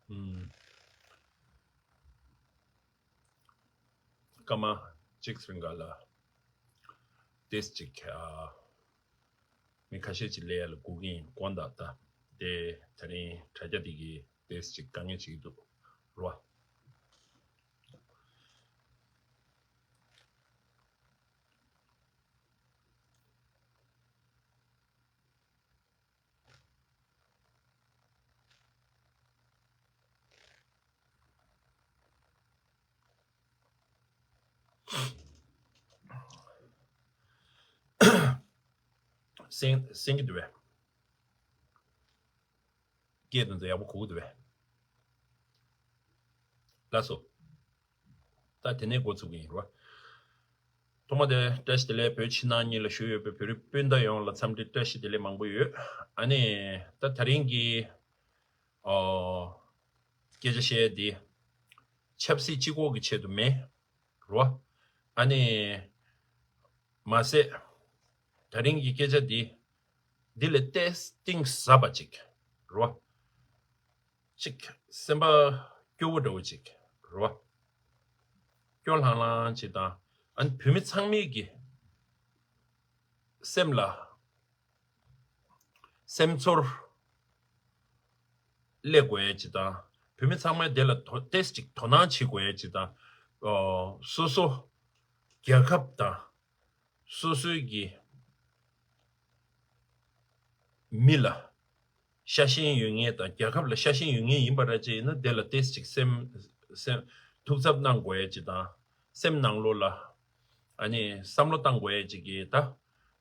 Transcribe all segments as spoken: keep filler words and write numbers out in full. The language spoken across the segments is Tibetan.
ཨུམ། སྐར་མ་གཅིག་རིང་ག་ལ་ཏེས་ཅིག་ཨ། མི་ཁ་ཤས་ཅིག་ལས་ལ་སྒུག་གིན་དགོངས་དག་ད། དེ་དེ་རིང་དྲ་རྒྱ་དེ་གི་ཏེས་ཅིག་དཀའ་ངལ་ཅིག་འདུག་རོ། སེང་སེང་གི་འདུག་བས། སྐད་དུ་ཡག་པོ་གོ་གི་འདུག་བས། ལགས་སོ། ད་དེ་ནས་འགོ་ཚུགས་ཀྱི་ཡིན་རོ། ཐོག་མ་དེ་བཀྲ་ཤིས་བདེ་ལེགས། བོད་ཕྱི་ནང་གཉིས་ལ་བཞུགས་ཡོད་པའི་བོད་རིགས་སྤུན་ཟླ་ཡོངས་ལ་འཚམས་འདྲི་བཀྲ་ཤིས་བདེ་ལེགས་མང་པོ་ཡོད། ཨ་ནི་ད་དེ་རིང་གི་ཨོ། སྐད་ཆ་བཤད་ཡས་འདི་ཆབ་སྲིད་སྤྱི་ཁོག་གི་ཆེད་དུ་མེད་རོ། ཨ་ནི་མ་ཟད་དེ་རིང་གི་སྐད་ཆ་འདི་འདི་ལས་ཏེས་གཏིང་ཟབ་པ་ཅིག་རོ། ཅིག་སེམས་པ་སྐྱོ་བོ་འདྲ་བོ་ཅིག་རོ། སྐྱོ་ལྷང་ལྷང་ཅིག་དང་། ཨ་ནི་བོད་མི་ཚང་མའི་གི་སེམས་ལ་སེམས་ཚོར་སླེབས་དགོས་ཡས་ཅིག་དང་། བོད་མི་ཚང་མས་དེ་ལ་དོ་ཏེས་ཅིག་དོ་སྣང་བྱེད་དགོས་ཡས་ཅིག་དང་། ཨོ། སོ་སོ་རྒྱལ་ཁབ་དང་སོ་སོའི་གི་མི་ལ་ཤ་ཞེན་ཡོད་མཁན་དང་རྒྱལ་ཁབ་ལ་ཤ་ཞེན་ཡོད་མཁན་ཡིན་པ་ར་ཅིག་ཡིན་ན། དེ་ལ་ཏེས་ཅིག་སེམས་སེམས་ཐུགས་འཚབ་གནང་དགོས་ཡས་ཅིག་དང་། སེམས་ནང་ལོགས་ལ་ཨ་ནི་བསམ་བློ་བཏང་དགོས་ཡས་ཅིག་གི་ད་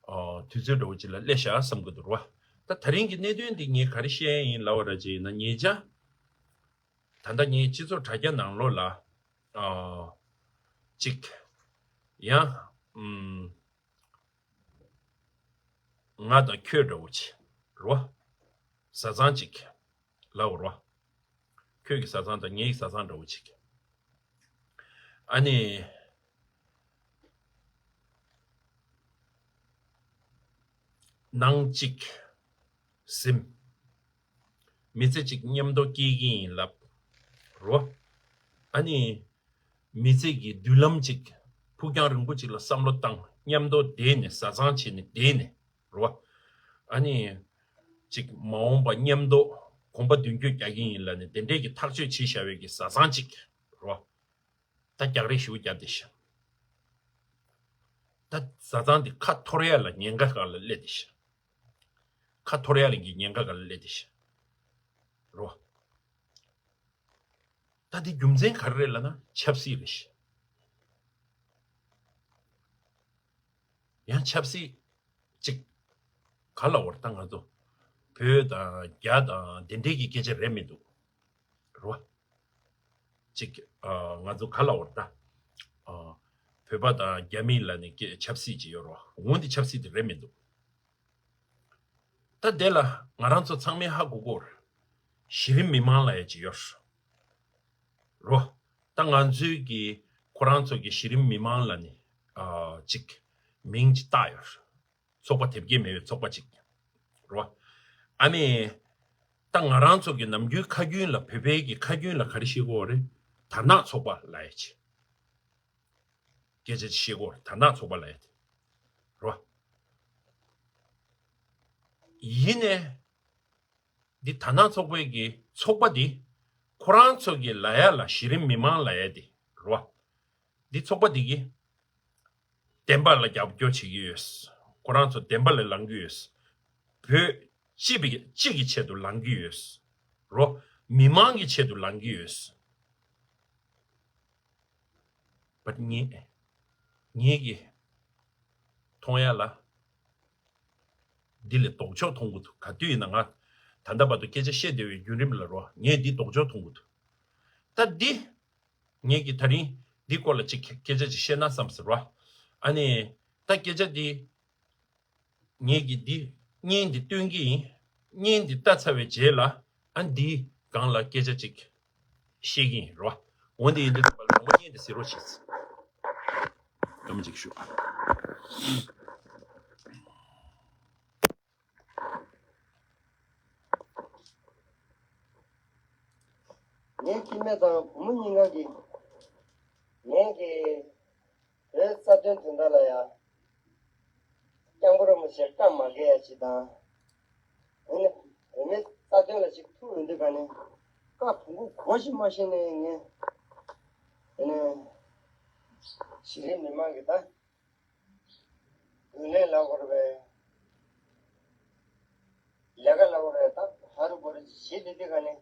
ཨོ་དུས་ཚོད་འདྲ་བོ་ཅིག་ལ་སླེབས་ཤག་བསམ་གི་འདུག་རོ། ད་དེ་རིང་གི་གནད་དོན་འདི་ངས་ག་རེ་བཤད་ཡིན་ལབ་པ་ར་ཅིག་ཡིན་ན། ཉེ་ཆར་ད་ལྟ་ངའི་སྤྱི་ཚོགས་དྲ་རྒྱ་ནང་ལོགས་ལ་ཨོ་ཅིག་ཡང་ཨུམ། ང་དང་ཁྱོད་འདྲ་བོ་ཅིག་རོ། བཟའ་ཚང་ཅིག་ལབ་རོ། ཁྱོད་ཀྱི་བཟའ་ཚང་དང་ངའི་བཟའ་ཚང་འདྲ་བོ་ཅིག་ཨ་ནི་ནང་གཅིག་གཟིམ། མི་ཚེ་གཅིག་མཉམ་དུ་སྐྱེལ་གྱི་ཡིན་ལབ་རོ། ཨ་ནི་མི་ཚེ་གི་མདུན་ལམ་གཅིག་ཕུགས་རྒྱང་རིང་པོ་གཅིག་ལ་བསམ་བློ་བཏང་། མཉམ་དུ་བསྡད་ནས་བཟའ་ཚང་བྱས་ནས་བསྡད་ནས་རོ། ཨ་ནི་གཅིག་མ་འོངས་པ་མཉམ་དུ་གོམ་པ་མདུན་སྐྱོད་རྒྱག་གི་ཡིན་ལབ་ནས་དེ་འདྲས་ཀྱི་ཐག་གཅོད་བྱས་བཞག་པའི་གི་བཟའ་ཚང་གཅིག་རོ། ད་རྒྱག་རེས་ཞུ་རྒྱག་བསྡད་ཤག་ད་བཟའ་ཚང་འདི་ཁ་འཐོར་ཡ་ལ་ཉེན་ཁ་སྒང་ལ་སླེབས་བསྡད་ཤག་ཁ་འཐོར་ཡ་ལ་གི་ཉེན་ཁ་སྒང་ལ་སླེབས་བསྡད་ཤག་རོ། ད་འདི་རྒྱུ་མཚན་ག་རེ་རེད་ལབ་ན་ཆབ་སྲིད་རེད་ཤག་ཡང་ཆབ་སྲིད་ཅིག་ག་ལ་བར་ད་ང་ཚོ་བོད་དང་རྒྱ་དང་དེ་འདྲའི་གི་སྐད་ཆ་རེད་མི་འདུག་རོ། ཅིག་ཨ་ང་ཚོ་ག་ལ་བར་ད་ཨ་བོད་པ་དང་རྒྱ་མི་ལ་ནི་སྐད་ཆབ་སྲིད་ཅིག་ཡོད་རོ། འོན་ཏེ་ཆབ་སྲིད་དེ་རེད་མི་འདུག་ད་དེ་ལ་ང་རང་ཚོ་ཚང་མས་ཧ་གོ་གོ་རེད། གཞི་རིམ་མི་མང་ལབ་ཡ་ཅིག་ཡོད་རོ། ད་ང་ཚོའི་གི་ཁོ་རང་ཚོ་གི་གཞི་རིམ་མི་མང་ལ་ནི་ཨ་ཅིག་མིང་ཅིག་བཏགས་ཡོད། ཚོགས་པ་དེབ་སྐྱེལ་མེད་པའི་ཚོགས་པ་ཅིག་རོ། ཨ་ནི་ད་ང་རང་ཚོ་གི་ནམ་རྒྱུན་ཁ་རྒྱུན་ལ་བོད་པའི་གི་ཁ་རྒྱུན་ལ་ག་རེ་བཤད་གོ་རེད། དར་ནག་ཚོགས་པ་ལབ་ཡ་ཅིག་སྐད་ཆ་ཅིག་བཤད་གོ་རེད། དར་ནག་ཚོགས་པ་ལབ་ཡ་དེ་རོ། ཡིན་ནའི་འདི་དར་ནག་ཚོགས་པའི་གི་ཚོགས་པ་འདི་ཁོ་རང་ཚོ་གི་ལབ་ཡ་ལ་གཞི་རིམ་མི་མང་ལབ་ཡ་དེ་རོ། འདི་ཚོགས་པ་འདི་གི་བདེན་པ་ལ་རྒྱབ་སྐྱོར་བྱེད་ཀྱི་ཡོད། ཁོ་རང་ཚོ་བདེན་པ་ལ་ལངས་ཀྱི་ཡོད། བོད་སྤྱི་པའི་སྤྱི་གི་ཆེད་དུ་ལངས་ཀྱི་ཡོད། རོ། མི་མང་གི་ཆེད་དུ་ལངས་ཀྱི་ཡོད། བ་ངས་ངས་ཀྱི་མཐོང་ཡ་ལ་འདི་ལས་ལྡོག་ཕྱོགས་མཐོང་གི་འདུག་ག་དུས་ཡིན་ན་ང་ད་ལྟ་བར་དུ་སྐད་ཆ་བཤད་བསྡད་པའི་བརྒྱུད་རིམ་ལ་རོ། ངས་འདི་ལྡོག་ཕྱོགས་མཐོང་གི་འདུག་ད་འདི་ངས་ཀྱི་ད་རིང་འདི་སྐོར་ལ་ཅིག་སྐད་ཆ་ཅིག་བཤད་ན་བསམ་ཟེར་བ། ཨ་ནི་ད་སྐད་ཆ་འདི་ངས་ཀྱི་འདི་བརྙན་འདི་སྟོན་གྱི་ཡིན། བརྙན་འདི་ལྟ་ཚར་བའི་རྗེས་ལ་ཨ་འདིའི་སྒང་ལ་སྐད་ཆ་ཅིག་བཤད་ཀྱི་ཡིན་རོ། འོན་ཏེ་ཡིན་དུས་ཙམ་པ་ལ་ལོང་བ་བརྙན་འདི་གཟིགས་རོགས་བྱེད། སྐར་མ་གཅིག་ཞུ། ངའི་སྐྱེ་དམན་དང་བུ་མོ་གཉིས་ཀ་གིས་ངའི་གི་བོད་རྩ་དོན་དོན་དག་ལ་ཡ་སྐྱབས་མགོན་རིན་པོ་ཆེ་བཀའ་མ་བཀལ་ཡ་ཅིག་དང་། ཨ་ནི་བོད་མིའི་རྩ་དོན་ལ་ཅིག་ཐུག་ཡོང་དུས་ག་ནས་བཀའ་བོང་གུ་མགོ་ཞིག་མ་ཤེས་ནས་ངས་ཨ་ནི་གཞི་རིམ་མི་མང་གི་ད་རྒྱུན་ལས་ལ་བར་བའི་ལས་ཀ་ལ་བར་བའི་ད་ཧ་རུ་བར་བྱེད་དེ་དེ་ག་ནས་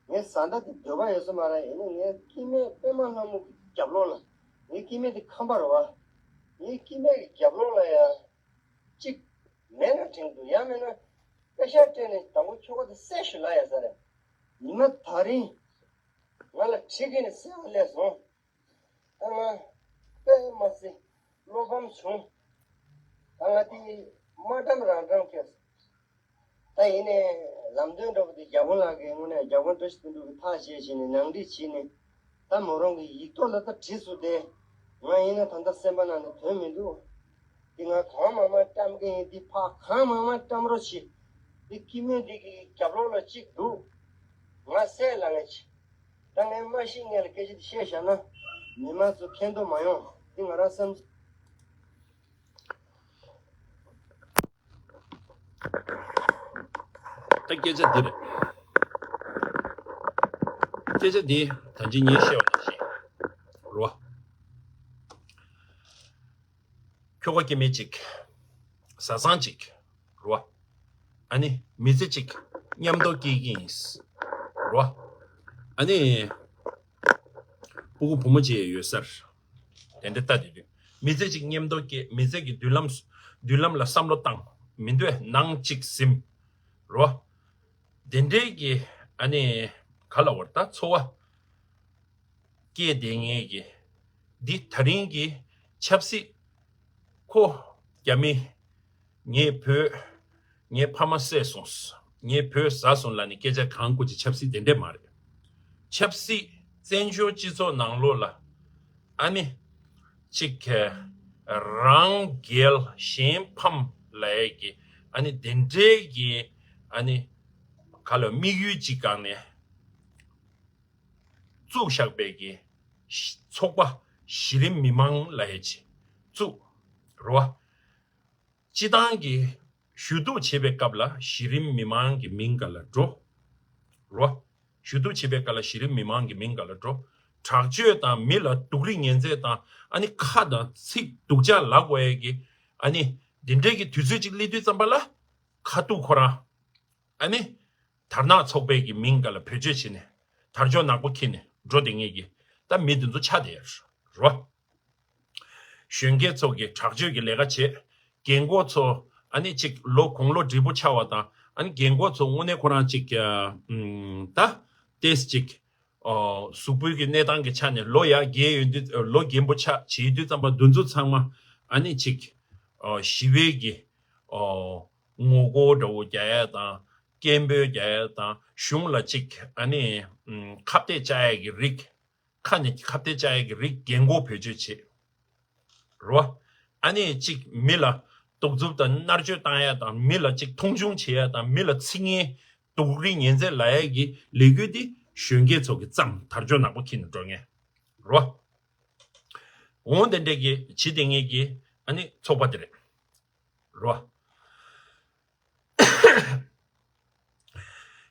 ངའི་བཟའ་ཟླ་དེ་འདོད་པ་ཡོད་ས་མ་རེད། ཡིན་ནའི་ངའི་སྐྱེ་དམན་པད་མ་ལྷ་མོ་གི་རྒྱབ་ལོགས་ལ་ངའི་སྐྱེ་དམན་དེ་ཁམས་པ་རེད་བ། ངའི་སྐྱེ་དམན་གི་རྒྱབ་ལོགས་ལ་ཡ་གཅིག་མེད་ན་དྲན་འདུག་ཡང་མེད་ན་པེ་ཤག་སྤྲད་ནས་དང་པོ་ཁྱོ་ག་དེ་བསད་ཤོག་ལབ་ཡ་ས་རེད། ཉི་མ་ད་རིང་ང་ལ་གྲི་གིས་ནས་བསད་པ་སླེབས་སོང་། ད་ང་དཔེ་མ་སྲིད་བློ་ཕམ་བྱུང་། ད་ང་དེ་མ་འགྲམ་རང་འགྲམ་ཁེལ་སོང་། ད་ཡིན་ནའི་ལམ་སྟོན་འདྲ་པོ་དེ་རྒྱ་དཔོན་ལགས་ཀྱིས་དངོས་གནས་རྒྱ་དཔོན་བཀྲ་ཤིས་དོན་གྲུབ་ཀྱིས་ཐག་བཅད་བྱས་ནས་ནང་འགྲིག་བྱས་ནས་ད་མོ་རང་གི་ཡིག་ཐོག་ལ་ད་བྲིས་སོང་སྟེ། ང་ཡིན་ན་ད་ལྟ་སེམས་པ་ནང་ནས་དོན་མི་འདུག་འདི་ང་གང་མང་མང་བཀྲམ་གི་ཡིན། འདི་ཕར་གང་མང་མང་བཀྲམ་རོགས་བྱེད། འདི་སྐྱེ་དམན་འདི་གི་རྒྱབ་ལོགས་ལ་གཅིག་འདུག་ང་བསད་ལ་ངས་བྱེད། ད་ངས་མ་ཤི་སྔོན་ལ་སྐད་ཆ་འདི་བཤད་བཞག་ན་མི་མང་ཚོ་ཁེངས་འདུག་མ་ཡོང་། འདི་ང་རང་སེམས། ད་སྐད་ཆ་འདི་རེད། སྐད་ཆ་འདི་ད་ཅི་ངས་བཤད་པ་ནང་བཞིན་རེད་བ། ཁྱོ་ག་སྐྱེ་དམན་གཅིག་བཟའ་ཚང་གཅིག་རེད་བ། ཨ་ནི་མི་ཚེ་གཅིག་མཉམ་དུ་སྐྱེལ་གྱི་ཡིན་རེད་བ། ཨ་ནི་སྤུ་གུ་བུ་མོ་གཅིག་ཡོད་ས་རེད། དེ་འདྲ་ལྟ་དུས་དུས་མི་ཚེ་གཅིག་མཉམ་དུ་སྐྱེལ། མི་ཚེ་གི་མདུན་ལམ་མདུན་ལམ་ལ་བསམ་བློ་བཏང་། མི་འདོད་ནང་གཅིག་ཟིན་རེད་བ། དེ་འདྲའི་གི་ཨ་ནི་ག་ལ་བར་ད་འཚོ་བ་སྐྱེལ་བསྡད་མཁན་གྱི་འདི་ད་རིང་གི་ཆབ་སྲིད་ཁོ་རྒྱ་མི་ངའི་བོད་ངའི་ཕ་མ་བསད་སོང་། ངའི་བུ་བཟའ་སོང་ལབ་ནས་སྐད་ཆ་གང་བཀོད་ཀྱི་ཆབ་སྲིད་དེ་འདྲས་མ་རེད། ཆབ་སྲིད་བཙན་བྱོལ་སྤྱི་ཚོགས་ནང་ལོགས་ལ་ཨ་ནི་གཅིག་རང་རྒྱལ་གཞན་ཕམ་ལབ་ཡས་ཀྱི་ཨ་ནི་དེ་འདྲས་ཀྱི་ཨ་ནི་ག་ལ་དམིགས་ཡུལ་གཅིག་སྒང་ནས། བཙུགས་བཞག་པའི་གི་ཚོགས་པ་གཞི་རིམ་མི་མང་ལབ་ཡས་ཅིག་བཙུགས་རེད་བ། སྤྱི་བཏང་གི་ཞུ་གཏུག་བྱེད་པའི་སྐབས་ལ་གཞི་རིམ་མི་མང་གི་མིང་སྒང་ལ་འགྲོ་རེད་བ། ཞུ་གཏུག་བྱེད་པའི་སྐབས་ལ་གཞི་རིམ་མི་མང་གི་མིང་སྒང་ལ་འགྲོ། དྲག་སྤྱོད་དང་མི་ལ་སྡུག་རུས་ངན་རྩོད་དང་ཨ་ནི་ཁ་དང་ཚིག་སྡུག་ཅག་ལབ་དགོས་ཡས་ཀྱི་ཨ་ནི་འདི་འདྲའི་གི་དུས་ཚོད་ཅིག་སླེབས་དུས་ཙམ་པ་ལ་ཁ་ཐུག་ཁོ་རང་ཨ་ནི་དར་ནག་ཚོགས་པའི་གི་མིང་སྒང་ལ་བེད་སྤྱོད་བྱས་ནས་དར་ལྕོག་ནག་པོ་འཁྱེར་ནས་འགྲོ་བསྡད་མཁན་གྱི་ད་མི་དེ་ཚོ་ཆགས་བསྡད་ཡོད་རེད་བ། གཞོན་སྐྱེས་ཚོ་གི་དྲག་སྤྱོད་ཀྱི་ལས་ཀ་བྱེད། རྒན་གོག་ཚོ་ཨ་ནི་ཅིག་ལོ་དགུང་ལོ་བགྲེས་པོ་ཆགས་པ་དང་ཨ་ནི་རྒན་གོག་ཚོ་དངོས་གནས་ཁོ་རང་ཅིག་ཨ་ད་ཏེས་ཅིག་ཨོ་གཟུགས་པོའི་གི་གནས་སྟངས་ཀྱི་ཆ་ནས་ལོ་ཡར་རྒས་ཡོང་དུས་ལོ་རྒན་པོ་ཆགས་བྱེད་དུས་ཙམ་པ་འདི་ཚོ་ཚང་མ་ཨ་ནི་ཅིག་ཨོ་ཞི་བའི་གི་ཨོ་ངོ་རྒོལ་འདྲ་བོ་རྒྱག་ཡས་དང་སྐད་འབོད་རྒྱག་ཡས་དང་གཞུང་ལ་ཅིག་ཨ་ནི་ཨམ་ཁ་གཏད་བཅག་ཡས་ཀྱི་རིགས། ཁ་ནས་ཁ་གཏད་བཅག་ཡས་ཀྱི་རིགས་རྒན་གོག་བེད་སྤྱོད་བྱེད། རེད་བ། ཨ་ནི་ཅིག་མི་ལ་གདུག་རྩུབ་དང་མནར་གཅོད་བཏང་ཡས་དང་མི་ལ་ཅིག་མཐོང་ཆུང་བྱེད་ཡས་དང་མི་ལ་ཚིག་ངན་སྡུག་རུས་ངན་རྩོད་ལབ་ཡས་ཀྱི་ལས་འགུལ་འདི་གཞོན་སྐྱེས་ཚོ་གི་བརྩམས་དར་ལྕོག་ནག་པོ་འཁྱེར་ནས་འགྲོ་མཁན། རེད་བ། འོང་དེ་འདྲས་ཀྱི་བྱེད་དེ་ངེས་ཀྱི་ཨ་ནི་ཚོགས་པ་དེ་རེད། རེད་བ།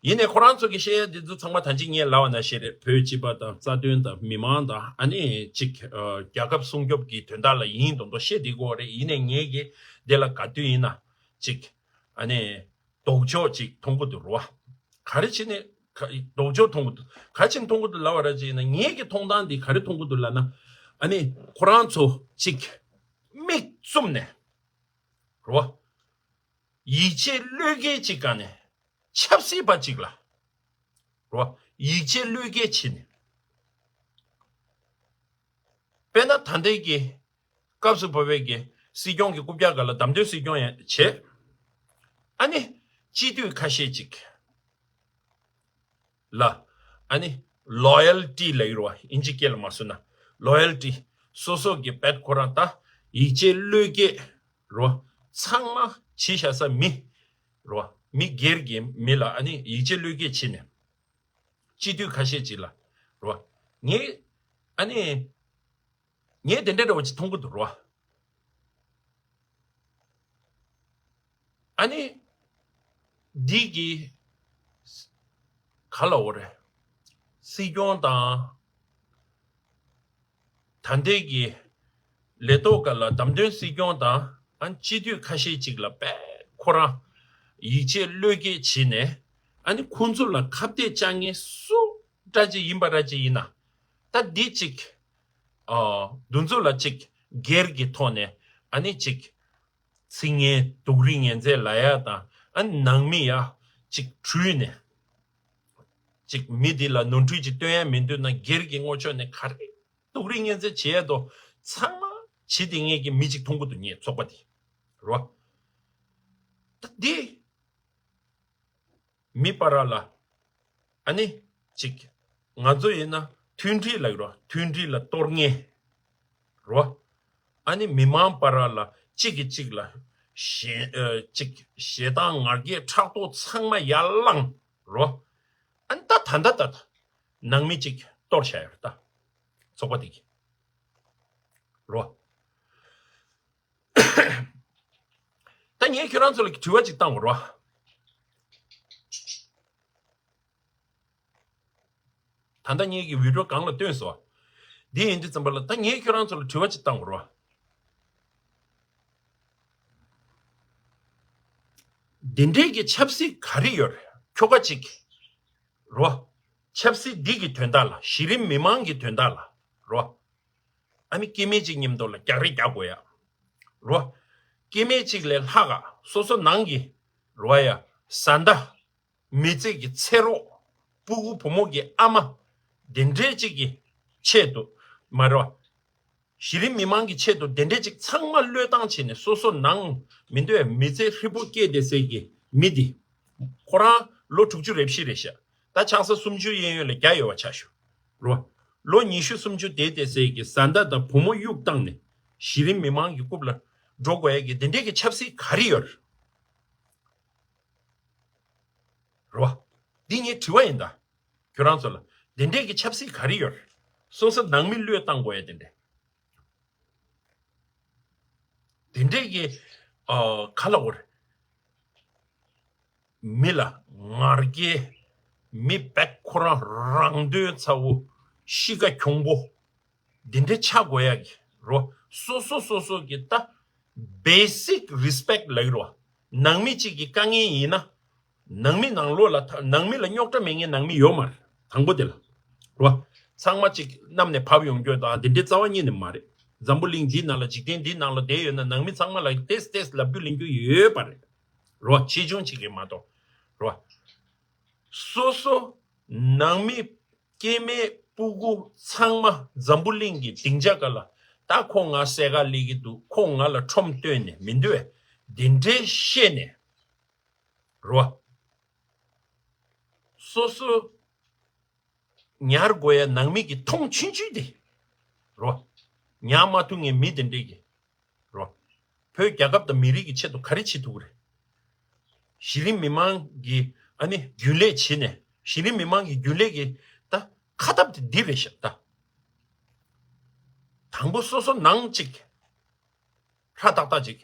ཡིན་ནའི་ཁོ་རང་ཚོ་གི་བཤད་ཡ་འདི་ཚོ་ཚང་མ་ད་ཅི་ངས་ལབ་པ་ནང་བཞིན་རེད། བོད་སྤྱི་པ་དང་རྩ་དོན་དང་མི་མང་དང་ཨ་ནི་ཅིག་ཨ་རྒྱལ་ཁབ་སྲུང་སྐྱོབ་ཀྱི་དོན་དག་ལ་ཡིན་མདོག་མདོག་བཤད་བསྡད་ཀྱི་ཡོད་རེད། ཡིན་ནའི་ངས་གི་འདི་ལ་ག་དུས་ཡིན་ན་ཅིག་ཨ་ནི་ལྡོག་ཕྱོགས་ཅིག་མཐོང་གི་འདུག་རེད་བ། ག་རེ་བྱས་ནས་ག་ལྡོག་ཕྱོགས་མཐོང་གི་འདུག་ག་རེ་བྱས་ནས་མཐོང་གི་འདུག་ལབ་པ་ར་ཅིག་ཡིན་ན་ངས་གི་མཐོང་སྟངས་འདི་ག་རེ་མཐོང་གི་འདུག་ལབ་ན་ཨ་ནི་ཁོ་རང་ཚོ་ཅིག་མིག་བཙུམ་ནས་རེད་བ། ཡིད་ཆེས་བློས་འགེལ་གཅིག་ག་ནས་ཆབ་སྲིད་པ་གཅིག་ལ་རོ། ཡིད་ཆེས་བློས་འགེལ་བྱེད་ནས། དཔེར་ན་ད་ལྟའི་གི་སྐབས་སུ་བབས་པའི་གི་སྲིད་སྐྱོང་གི་རྐུབ་བཀྱག་སྒང་ལ་བདམས་ཐོན་སྲིད་སྐྱོང་ཡང་བྱེད། ཨ་ནི་སྤྱི་འཐུས་ཁ་ཤས་ཅིག་ལ། ཨ་ནི་ལོ་ཡལ་ཊི་ལབ་ཡོད་རེད་བ། ཨིན་ཇི་སྐད་ལ་མ་བཟོས་ན་ལོ་ཡལ་ཊི། སོ་སོ་གི་བེད་ཁོ་རང་ད་ཡིད་ཆེས་བློས་འགེལ་རེད་བ། ཚང་མ་བྱེད་བཞག་ས་མི་རེད་བ། མི་སྒེར་གྱི་མི་ལ་ཨ་ནི་ཡིད་ཆེས་བློས་འགེལ་བྱེད་ནས། སྤྱི་འཐུས་ཁ་ཤས་ཅིག་ལ་ རོ། ངས་ཨ་ནི་ངས་དེ་འདྲ་འདྲ་བོ་ཅིག་མཐོང་གི་འདུག་རོ། ཨ་ནི་འདི་གི་ག་ལ་འོ་རེད། སྲིད་སྐྱོང་དང་། ད་ལྟའི་གི་ལས་ཐོག་སྒང་ལ་བདམས་ཐོན་སྲིད་སྐྱོང་དང་ཨ་སྤྱི་འཐུས་ཁ་ཤས་ཅིག་ལ་དཔེ་ཁོ་རང་ཡིད་ཆེས་བློས་འགེལ་བྱས་ནས་ཨ་ནི་ཁོང་ཚོ་ལ་ཁ་གཏད་བཅག་མཁན་སུ་འདྲ་ཅིག་ཡིན་པ་འདྲ་ཅིག་ཡིན་ན། ད་འདི་ཅིག་ཨ་འདི་ཚོ་ལ་ཅིག་སྒེར་གྱི་ཐོག་ནས་ཨ་ནི་ཅིག་ཚིག་ངན་སྡུག་རུས་ངན་ཚད་ལབ་ཡ་དང་ཨ་ནི་ནང་མི་ཡ་ཅིག་བྲུས་ནས། ཅིག་མི་འདི་ལ་ནོར་འཁྲུལ་ཅིག་སྟོན་ཡ་མི་འདུག་ན་སྒེར་གྱི་ངོ་ཕྱོགས་ནས་ག་རེ་སྡུག་རུས་ངན་ཚད་བྱེད་ཡ་དོ་ཚང་མ་བྱེད་དེ་ངེད་ཀྱི་མི་ཅིག་མཐོང་གི་འདུག་ངེད་ཚོགས་པ་འདི་རོ། ད་འདི་མི་བར་ལ་ཨ་ནི་ཅིག་ང་ཚོ་ཡིན་ན་མཐུན་སྒྲིལ་ལ་རོ། མཐུན་སྒྲིལ་ལ་གཏོར་ངེས་རོ། ཨ་ནི་མི་མང་བར་ལ་གཅིག་གིས་གཅིག་ལ་ཞེ་ཨ་གཅིག་ཞེ་སྡང་ང་རྒྱལ་ཕྲག་དོག་ཚང་མ་ཡར་ལངས་རོ། ཨ་ནི་ད་ད་ད་ད་ད་ནང་མི་གཅིག་གཏོར་བྱ་ཡོད་ད། ཚོགས་པ་དེ་གི་རོ། ད་ངས་ཁྱོད་རང་ཚོ་ལ་དྲི་བ་གཅིག་བཏང་དགོས་རོ། ད་ལྟ་ངེད་ཀྱི་བི་ཌིའོ་སྒང་ལ་བཏོན་སོང་། འདི་ཡིན་དུས་ཙམ་པ་ལ་ད་ངས་ཁྱོད་རང་ཚོ་ལ་དྲི་བ་གཅིག་བཏང་དགོས་རོ། འདི་འདྲའི་གི་ཆབ་སྲིད་ག་རེ་ཡོད་རེད། ཁྱོ་ག་གཅིག་རོ། ཆབ་སྲིད་འདི་གི་དོན་དག་ལ་གཞི་རིམ་མི་མང་གི་དོན་དག་ལ་རོ། ཨ་ནི་སྐྱེ་དམན་གཅིག་མཉམ་དུ་ལ་རྒྱག་རེས་རྒྱག་དགོས་ཡ་རོ། སྐྱེ་དམན་གཅིག་ལས་ལྷག་ག་སོ་སོ་ནང་གི་རོ་ཡ་བཟའ་ཟླ། མི་ཚེ་གི་ཚེ་རོགས། སྤུ་གུ་བུ་མོ་གི་ཨ་མ། དེ་འདྲས་ཅིག་གི་ཆེད་དུ་མ་རེད་བ། གཞི་རིམ་མི་མང་གི་ཆེད་དུ་དེ་འདྲས་ཅིག་ཚང་མ་བློས་བཏང་བྱས་ནས་སོ་སོ་ནང་མི་འདོད་མི་ཚེ་ཧྲིལ་པོ་སྐྱེལ་བསྡད་སའི་གི་མི་འདི། ཁོ་རང་ལོ་དྲུག་ཅུ་རེ་བཞི་རེད་ཤག་ད་ཆང་ས་སུམ་ཅུ་གཡས་གཡོན་ལ་བརྒྱ་ཡོད་པ་ཆ་བཞག་རོ། ལོ་ཉི་ཤུ་སུམ་ཅུ་བསྡད་བསྡད་སའི་གི་བཟའ་ཟླ་དང་བུ་མོ་གཡུག་བཏང་ནས་གཞི་རིམ་མི་མང་གི་རྐུབ་ལ་འགྲོ་དགོས་ཡ་གི་དེ་འདྲས་གི་ཆབ་སྲིད་ག་རེ་ཡོད་རེད། རེད་བ། འདི་ངའི་དྲི་བ་ཡིན་ད། ཁྱོད་རང་ཚོ་ལ། དེ་འདྲས་ཀྱི་ཆབ་སྲིད་ག་རེ་ཡོད་རེད། སོ་སོ་ནང་མི་བློས་བཏང་དགོས་ཡ་དེ་འདྲས། དེ་འདྲས་ཀྱི། ཨ། ག་ལ་འོ་རེད། མི་ལ་ང་རྒྱལ། མི་བེག་ཁོ་རང་རང་དོན་ཚ་བོ། གཤིས་ཀ་གྱོང་པོ། འདི་འདྲའི་ཆགས་དགོས་ཡ་གི་རོ། སོ་སོ་སོ་སོ་གི་ད་basic respect ལབ་ཀྱི་རོ། ནང་མི་གཅིག་གི་དཀའ་ངལ་ཡིན་ན། ནང་མི་ནང་ལོགས་ལ་ད་ནང་མི་ལ་རྙོག་དྲ་མེད་མཁན་ནང་མི་ཡོད་མ་རེད། དང་པོ་དེ་ལ་རོ། ཚང་མ་གཅིག་གནམ་ནས་བབས་ཡོང་རྒྱུ་དང་དེ་འདྲའི་རྩ་བ་ཉིད་ནས་མ་རེད། འཛམ་བུ་གླིང་འདིའི་ནང་ལ་འཇིག་རྟེན་འདིའི་ནང་ལ་བསྡད་ཡོད་ན་ནང་མི་ཚང་མ་ལ་ཏེས་ཏེས་ལབ་རྒྱུ་ལེན་རྒྱུ་ཡོད་པ་རེད། རོ། ཆེ་ཆུང་གཅིག་གིས་མ་གཏོགས། རོ། སོ་སོ་ནང་མི་སྐྱེ་དམན་སྤུ་གུ་ཚང་མ་འཛམ་བུ་གླིང་གི་སྡིངས་ཆ་སྒང་ལ་ད་ཁོ་ང་སེ་ག་ལས་ཀྱི་འདུག་ཁོ་ང་ལ་ཁྲོམ་བཏོན་ནས་མི་འདོད་དེ་འདྲའི་བཤད་ནས་རོ། སོ་སོ་ཉར་དགོས་ཡ་ནང་མི་གི་མཐོང་ཆུང་ཆུང་དེ་རོ། ཉར་མ་ཐུབ་མཁན་མི་དེ་འདྲས་ཀྱི་རོ། བོད་རྒྱལ་ཁབ་དང་མི་རིགས་ཀྱི་ཆེད་དུ་ག་རེ་བྱེད་ཐུབ་ཀྱི་རེད། གཞི་རིམ་མི་མང་གི་ཨ་ནི་རྒྱུན་ལས་བྱེད་ནས་གཞི་རིམ་མི་མང་གི་རྒྱུན་ལས་ཀྱི་ད་ཁ་ཐབས་དེ་འདི་རེད་ཤག་ད། དང་པོ་སོ་སོ་ནང་གཅིག་ཧྲ་ཏག་ཏག་ཅིག་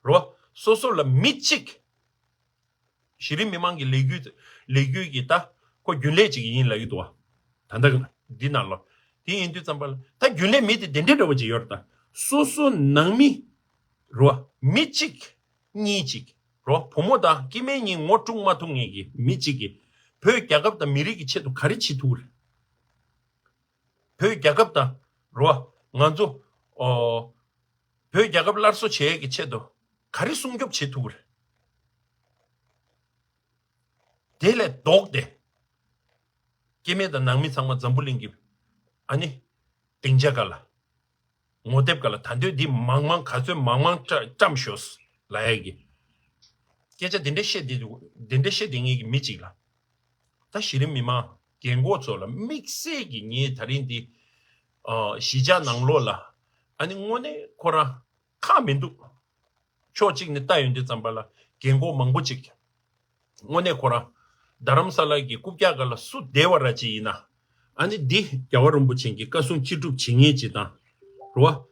རོ། སོ་སོ་ལ་མི་གཅིག་གཞི་རིམ་མི་མང་གི་ལས་འགུལ་ལས་འགུལ་གྱི་ད་ཁོ་རྒྱུན་ལས་ཅིག་ཡིན་ལབ་ཀྱི་འདུག་བ། ད་ལྟ་འདི་ནང་ལ། དེ་ཡིན་དུས་ཙམ་པ་ལ་ད་རྒྱུན་ལས་མི་དེ་དེ་འདྲའི་འདྲ་བོ་ཅིག་ཡོད་རེད་ད། སོ་སོ་ནང་མི་རོ། མི་གཅིག་གཉིས་གཅིག་རོ། བུ་མོ་དང་སྐྱེ་དམན་གཉིས་ངོ་དཀྲུག་མ་ཐུབ་མཁན་གྱི་མི་གཅིག་གིས་བོད་རྒྱལ་ཁབ་དང་མི་རིགས་ཀྱི་ཆེད་དུ་ག་རེ་བྱེད་ཐུབ་ཀྱི་རེད། བོད་རྒྱལ་ཁབ་དང་རོ། ང་ཚོ་ཨོ། བོད་རྒྱལ་ཁབ་སླར་གསོ་བྱེད་ཡས་ཀྱི་ཆེད་དུ་ག་རེ་སྲུང་སྐྱོབ་བྱེད་ཐུབ་ཀྱི་རེད། དེ་ལས་ལྡོག་སྟེ། སྐྱེ་དམན་དང་ནང་མི་ཚང་མ་འཛམ་བུ་གླིང་གི་ཨ་ནི་སྡིངས་ཆ་སྒང་ལ། ངོ་དེབ་སྒང་ལ་ད་འདོད་འདི་མང་མང་ག་ཚོད་མང་མང་བཀྲ་བཀྲམ་ཤོག་ལབ་ཡས་ཀྱི་སྐད་ཆ་དེ་འདྲ་བཤད་དེ་འདུག་དེ་འདྲ་བཤད་དེ་ངེད་ཀྱི་མི་གཅིག་ལ། ད་གཞི་རིམ་མི་མང་རྒན་གོག་ཚོ་ལ་དམིགས་བསལ་གྱི་ངས་ད་རིང་འདི་ཨ་གཞིས་ཆགས་ནང་ལོགས་ལ་ཨ་ནི་དངོས་གནས་ཁོ་རང་ཁག་མི་འདུག་ཕྱོགས་གཅིག་ནས་ལྟ་ཡོང་དུས་ཙམ་པ་ལ་རྒན་གོག་མང་པོ་ཅིག་དངོས་གནས་ཁོ་རང་རྡ་རམ་ས་ལ་གི་རྐུབ་བཀྱག་སྒང་ལ་སུ་བསྡད་པ་ར་ཅིག་ཡིན་ན་ ཨ་ནི་འདི་རྒྱལ་བ་རིན་པོ་ཆེ་གི་བཀའ་གསུང་ཅི་སྒྲུབ་བྱེད་མཁན་ཅིག་དང་། རེད་བ།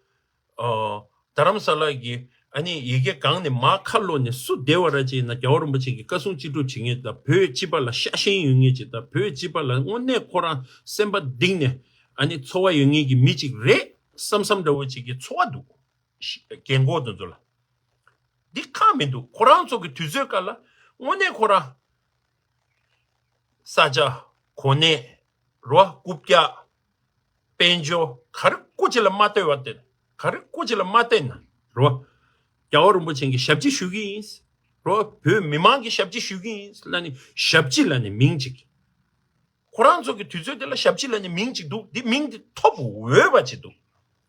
ཨ། རྡ་རམ་ས་ལ་གི་ཨ་ནི་ཡ་གི་གང་ནས་མར་ཁ་ལོག་ནས་སུ་བསྡད་པ་ར་ཅིག་ཡིན་ན་རྒྱལ་བ་རིན་པོ་ཆེ་གི་བཀའ་གསུང་ཅི་སྒྲུབ་བྱེད་མཁན་དང་བོད་སྤྱི་པ་ལ་ཤ་ཞེན་ཡོད་མཁན་ཅིག་དང་བོད་སྤྱི་པ་ལ་དངོས་གནས་ཁོ་རང་སེམས་པ་གཏིང་ནས་ཨ་ནི་ཚོར་བ་ཡོད་མཁན་གྱི་མི་ཅིག་རེད་བསམ་བསམ་འདྲ་བོ་ཅིག་གི་ཚོར་བ་འདུག་རྒན་གོག་དེ་ཚོ་ལ། འདི་ཁག་མི་འདུག་ཁོ་རང་ཚོ་གི་དུས་ཚོད་སྐབས་ལ་དངོས་གནས་ཁོ་རང་ས་ཆ་གོ་གནས་རོ་རྐུབ་བཀྱག་དཔལ་འབྱོར་ག་རེ་སྐུ་ཅི་ལ་མ་ལྟོས་པ་དེ་ག་རེ་སྐུ་ཅི་ལ་མ་བལྟས་ན་རོ། རྒྱལ་བ་རིན་པོ་ཆེ་གི་ཞབས་ཕྱི་ཞུ་གི་ཡིན་རོ། བོད་མི་མང་གི་ཞབས་ཕྱི་ཞུ་གི་ཡིན་ལ་ནི་ཞབས་ཕྱི་ལ་ནི་མིང་གཅིག་ཁོ་རང་ཚོ་གི་དུས་ཚོད་དེ་ལ་ཞབས་ཕྱི་ལ་ནི་མིང་གཅིག་འདུག་འདི་མིང་འདི་ཐོབ་འོས་པ་ཅིག་འདུག་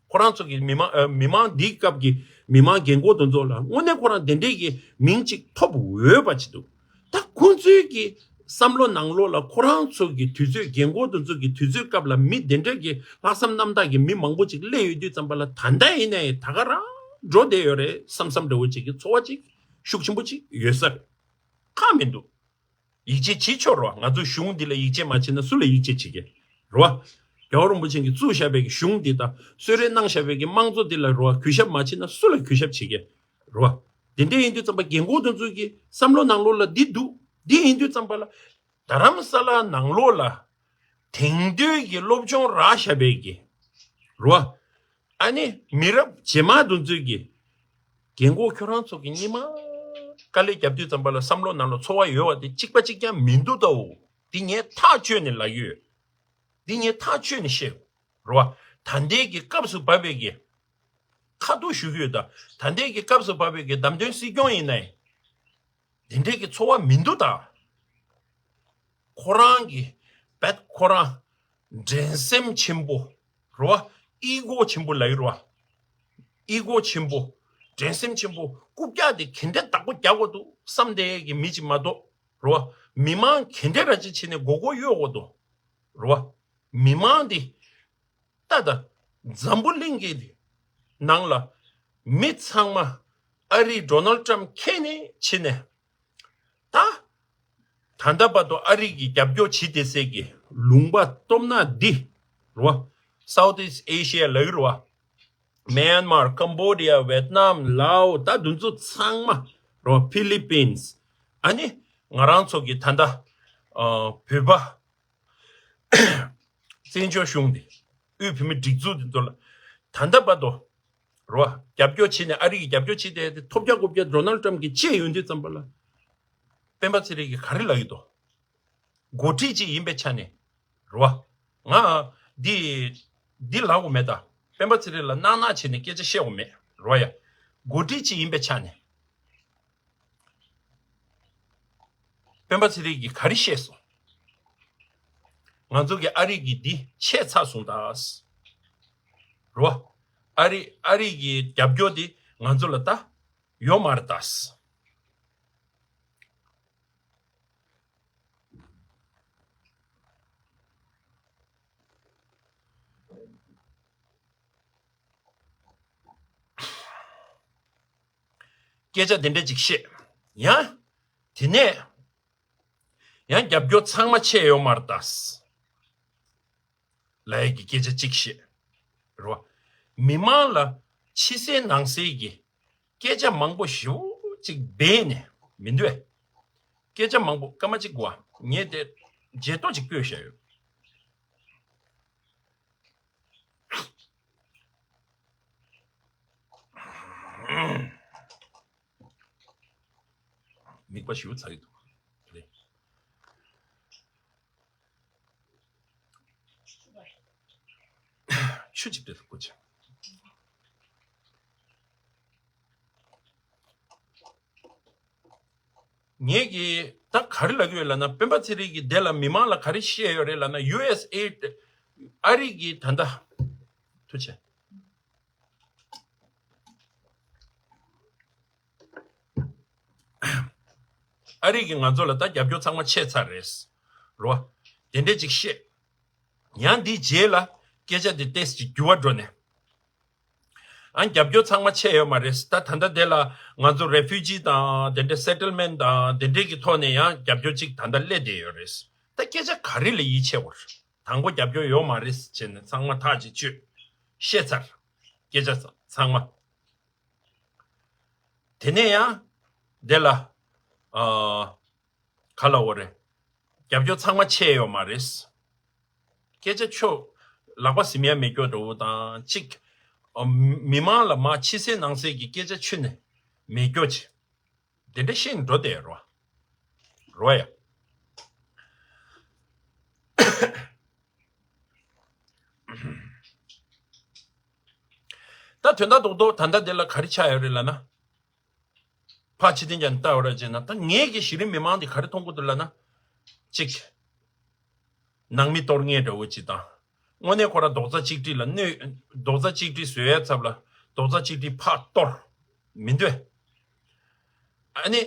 ཁོ་རང་ཚོ་གི་མི་མང་ཨ། མི་མང་འདིའི་སྐབས་ཀྱི་མི་མང་རྒན་གོག་དེ་ཚོ་ལ་དངོས་གནས་ཁོ་རང་དེ་འདྲས་ཀྱི་མིང་གཅིག་ཐོབ་འོས་པ་ཅིག་འདུག་ད་ཁོང་ཚོའི་གི་བསམ་བློ་ནང་ལོགས་ལ་ཁོ་རང་ཚོ་གི་དུས་ཚོད་རྒན་གོག་དེ་ཚོ་གི་དུས་ཚོད་སྐབས་ལ་མི་དེ་འདྲས་ཀྱི་ལྷག་བསམ་རྣམ་དག་གི་མི་མང་པོ་ཅིག་སླེབས་ཡོད་དུས་ཙམ་པ་ལ་ད་ལྟ་ཡིན་ནའི་ད་ག་རང་འགྲོ་བསྡད་ཡོད་རེད་བསམ་བསམ་འདྲ་བོ་ཅིག་གི་ཚོར་བ་ཅིག་ཤུགས་ཆེན་པོ་ཅིག་ཡོད་ས་རེད། ཁག་མི་འདུག་ཡིད་ཆེས་བྱེད་ཆོག་རོ། ང་ཚོ་གཞུང་འདི་ལ་ཡིད་ཆེས་མ་བྱེད་ན་སུ་ལ་ཡིད་ཆེས་བྱེད་ཀྱི་རོ། རྒྱལ་བ་རིན་པོ་ཆེ་གིས་བཙུགས་བཞག་པའི་གི་གཞུང་འདི་དང་གསོལ་རས་གནང་བཞག་པའི་གི་དམངས་གཙོ་འདི་ལ་རོ་གུས་ཞབས་མ་བྱེད་ན་སུ་ལ་གུས་ཞབས་བྱེད་ཀྱི་རོ། དེ་འདྲ་ཡིན་དུས་ཙམ་པ་རྒན་གོག་དེ་ཚོ་གི་བསམ་བློ་ནང་ལོགས་ལ་འདི་འདུག་འདི་ཡིན་དུས་ཙམ་པ་ལ་རྡ་རམ་ས་ལ་ནང་ལོགས་ལ་དེང་དུས་ཀྱི་སློབ་སྦྱོང་རག་བཞག་པའི་གི་རོ། ཨ་ནི་མི་རབས་རྗེས་མ་དེ་ཚོས་ཀྱི་རྒན་གོག་ཁྱོད་རང་ཚོ་གི་སྔོན་མ་དཀའ་ལས་རྒྱབ་དུས་ཙམ་པ་ལ་བསམ་བློ་ནང་ལ་ཚོར་བ་ཡོད་པ་དེ་གཅིག་པ་གཅིག་རྐྱང་མི་འདུག་ད་འོ། འདི་ངས་ཐག་ཆོད་ནས་ལབ་ཡོད། འདི་ངས་ཐག་ཆོད་ནས་བཤད་རོ། ད་ལྟའི་གི་སྐབས་སུ་བབས་པའི་གི་ཁ་ཐུག་ཞུ་གི་ཡོད་ད། ད་ལྟའི་གི་སྐབས་སུ་བབས་པའི་གི་བདམས་ཐོན་སྲིད་སྐྱོང་ཡིན་ནའི། དེ་འདྲའི་གི་ཚོར་བ་མི་འདུག་ད། ཁོ་རང་གི་བེད་ཁོ་རང་འགྲན་སེམས་ཆེན་པོ་རོ། ཨི་གོ་ཆེན་པོ་ལ་ཡོད་རོ། ཨི་གོ་ཆེན་པོ། འགྲན་སེམས་ཆེན་པོ་རྐུབ་བཀྱག་དེ་ག་འདྲ་བདག་པོ་རྒྱག་དགོས་འདུག་བསམ་བསྡད་ཀྱི་མི་ཅིག་མ་གཏོགས་རོ། མི་མང་ག་འདྲ་ར་ཅིག་བྱས་ནས་མགོ་སྐོར་གཡོག་དགོས་འདུག་རོ། མི་མང་དེ། ད་ལྟ་འཛམ་བུ་གླིང་གི་ནང་ལ་མི་ཚང་མ་ཨ་རིའི་ཌོ་ནལ་ཊམ་མཁྱེན་ནས་ཕྱིན་ནས་ད་ད་ལྟ་བར་དུ་ཨ་རི་གི་རྒྱབ་སྐྱོར་བྱེད་བསྡད་སའི་གི་ལུང་པ་སྟོབས་ནག་འདི་རོ། Southeast Asia་ལ་ཡོད་རོ། མེན་མར། ཀམ་བོ་ཌི་ཡ། ཝེད་ནམ། ལའོ། ད་འདི་ཚོ་ཚང་མ་རོ། ཕི་ལི་པིན་སི། ཨ་ནི་ང་རང་ཚོ་གི་ད་ལྟ་ཨ་བོད་པ། བཙན་བྱོལ་གཞུང་འདི། དབུས་བོད་མིའི་སྒྲིག་འཛུགས་འདི་ཚོ་ལ། ད་ལྟ་བར་དུ། རོ། རྒྱབ་སྐྱོར་བྱས་ནས་ཨ་རི་གི་རྒྱབ་སྐྱོར་བྱས་ཏེ་ཐོབ་རྒྱག་རྐུབ་བཀྱག་ཌོ་ནལ་ཊམ་གྱིས་བྱས་ཡོང་དུས་ཙམ་པ་ལ། སྤེན་པ་ཚེ་རིང་གིས་ག་རེ་ལབ་ཀྱི་འདུག་འགོ་ཁྲིད་ཅིག་ཡིན་པའི་ཆ་ནས། རོ། ང་། འདི། འདི་ལབ་དགོས་མེད་ད། སྤེན་པ་ཚེ་རིང་ལ་གནག་གནག་བྱས་ནས་སྐད་ཆ་བཤད་དགོས་མེད། རོ་ཡ། འགོ་ཁྲིད་ཅིག་ཡིན་པའི་ཆ་ནས། སྤེན་པ་ཚེ་རིང་གིས་ག་རེ་བཤད་སོང་། ང་ཚོ་གི་ཨ་རི་གི་འདི་ཆད་ཚར་སོང་ད། རོ། ཨ་རི་ཨ་རི་གི་རྒྱབ་སྐྱོར་འདི་ང་ཚོ་ལ་ད་ཡོད་མ་རེད་ད། སྐད་ཆ་དེ་འདྲ་ཅིག་བཤད། ཡང་། དེ་ནས་ཡང་རྒྱབ་སྐྱོར་ཚང་མ་ཆད་ཡོད་མ་རེད་ད། ལབ་ཡས་ཀྱི་སྐད་ཆ་གཅིག་བཤད། རོ། མི་མང་ལ་ཕྱི་གསལ་ནང་གསལ་གྱི་སྐད་ཆ་མང་པོ་ཞེ་པོ་ཅིག་སྦས་ནས་མི་འདུག་གས། སྐད་ཆ་མང་པོ་སྐར་མ་གཅིག་གོ། ངས་དེ་བརྗེད་ཐོ་ཅིག་བཀོད་བཞག་ཡོད། མིད་པ་ཞེ་པོ་ཚ་གི་འདུག་རེད། ཆུ་ཅིག་སྟེར་དགོས་ཆེ། ངས་ཀྱི་ད་ག་རེ་ལབ་ཀྱི་ཡོད་ལབ་ན། སྤེན་པ་ཚེ་རིང་གིས་དེ་ལ་མི་མང་ལ་ག་རེ་བཤད་ཡོད་རེད་ལབ་ན། ཡུ་ཨེས་ཨེ་ཌི། ཨ་རི་གི་ད་ལྟ་ཐུགས་རྗེ་ཆེ། ཨ་རི་གིས་ང་ཚོ་ལ་ད་རྒྱབ་སྐྱོར་ཚང་མ་ཆད་ཚར་རེད། རོ། དེ་འདྲས་ཅིག་བཤད། ཡང་འདིའི་རྗེས་ལ་སྐད་ཆ་འདི་ཏོག་ཙམ་ཅིག་འགྱུར་བ་འགྲོ་ནས། ཨ། རྒྱབ་སྐྱོར་ཚང་མ་ཆད་ཡོད་མ་རེད། ད་ད་ལྟ་དེ་ལ་ང་ཚོ་རེ་ཕུ་ཇི་དང་དེ་འདྲས་སེ་ཊལ་མེན་ཊི་དང་དེ་འདྲས་ཀྱི་ཐོག་ནས་ཡང་རྒྱབ་སྐྱོར་ཅིག་ད་ལྟ་སླེབས་བསྡད་ཡོད་རེད། ད་སྐད་ཆ་ག་རེ་ལ་ཡིད་ཆེས་དགོས་རེད། དང་པོ་རྒྱབ་སྐྱོར་ཡོད་མ་རེད་ཟེར་ནས་ཚང་མ་ཐག་ཅིག་ཆོད། བཤད་ཚར། སྐད་ཆ་ཚང་མ། དེ་ནས་ཡང་། དེ་ལ། ཨ། ག་ལ་འོ་རེད། རྒྱབ་སྐྱོར་ཚང་མ་ཆད་ཡོད་མ་རེད། སྐད་ཆ་ཆོ། ལག་པ་ཟིན་ཡ་མེད་སྐྱོ་འདྲ་བོ་དང་གཅིག་ཨ། མི་མང་ལ་མ་ཕྱི་གསལ་ནང་གསལ་གྱི་སྐད་ཆ་ཆོ་ནས་མེད་སྐྱོ་ཆེ། དེ་འདྲ་ཤེས་འགྲོ་དེ་རོ། རོ་ཡ། ད་དོན་དག་རྡོག་རྡོག་ད་ལྟ་དེ་ལ་ག་རེ་ཆགས་ཡོད་རེད་ལབ་ན། ཕར་ཕྱི་དེ་ཀྱང་ལྟ་བར་བྱས་ན་ད་ངས་ཀྱི་གཞི་རིམ་མི་མང་འདི་ག་རེ་མཐོང་གི་འདུག་ལབ་ན། གཅིག་ནང་མི་གཏོར་མཁན་འདྲ་བོ་ཅིག་དང་། དངོས་གནས་ཁོ་རང་རྡོག་རྩ་གཅིག་སྒྲིལ་ལ་གནོད། རྡོག་རྩ་གཅིག་སྒྲིལ་བཟོ་ཡའི་ཚབ་ལ་རྡོག་རྩ་གཅིག་སྒྲིལ་ཕར་གཏོར། མི་འདོད། ཨ་ནི།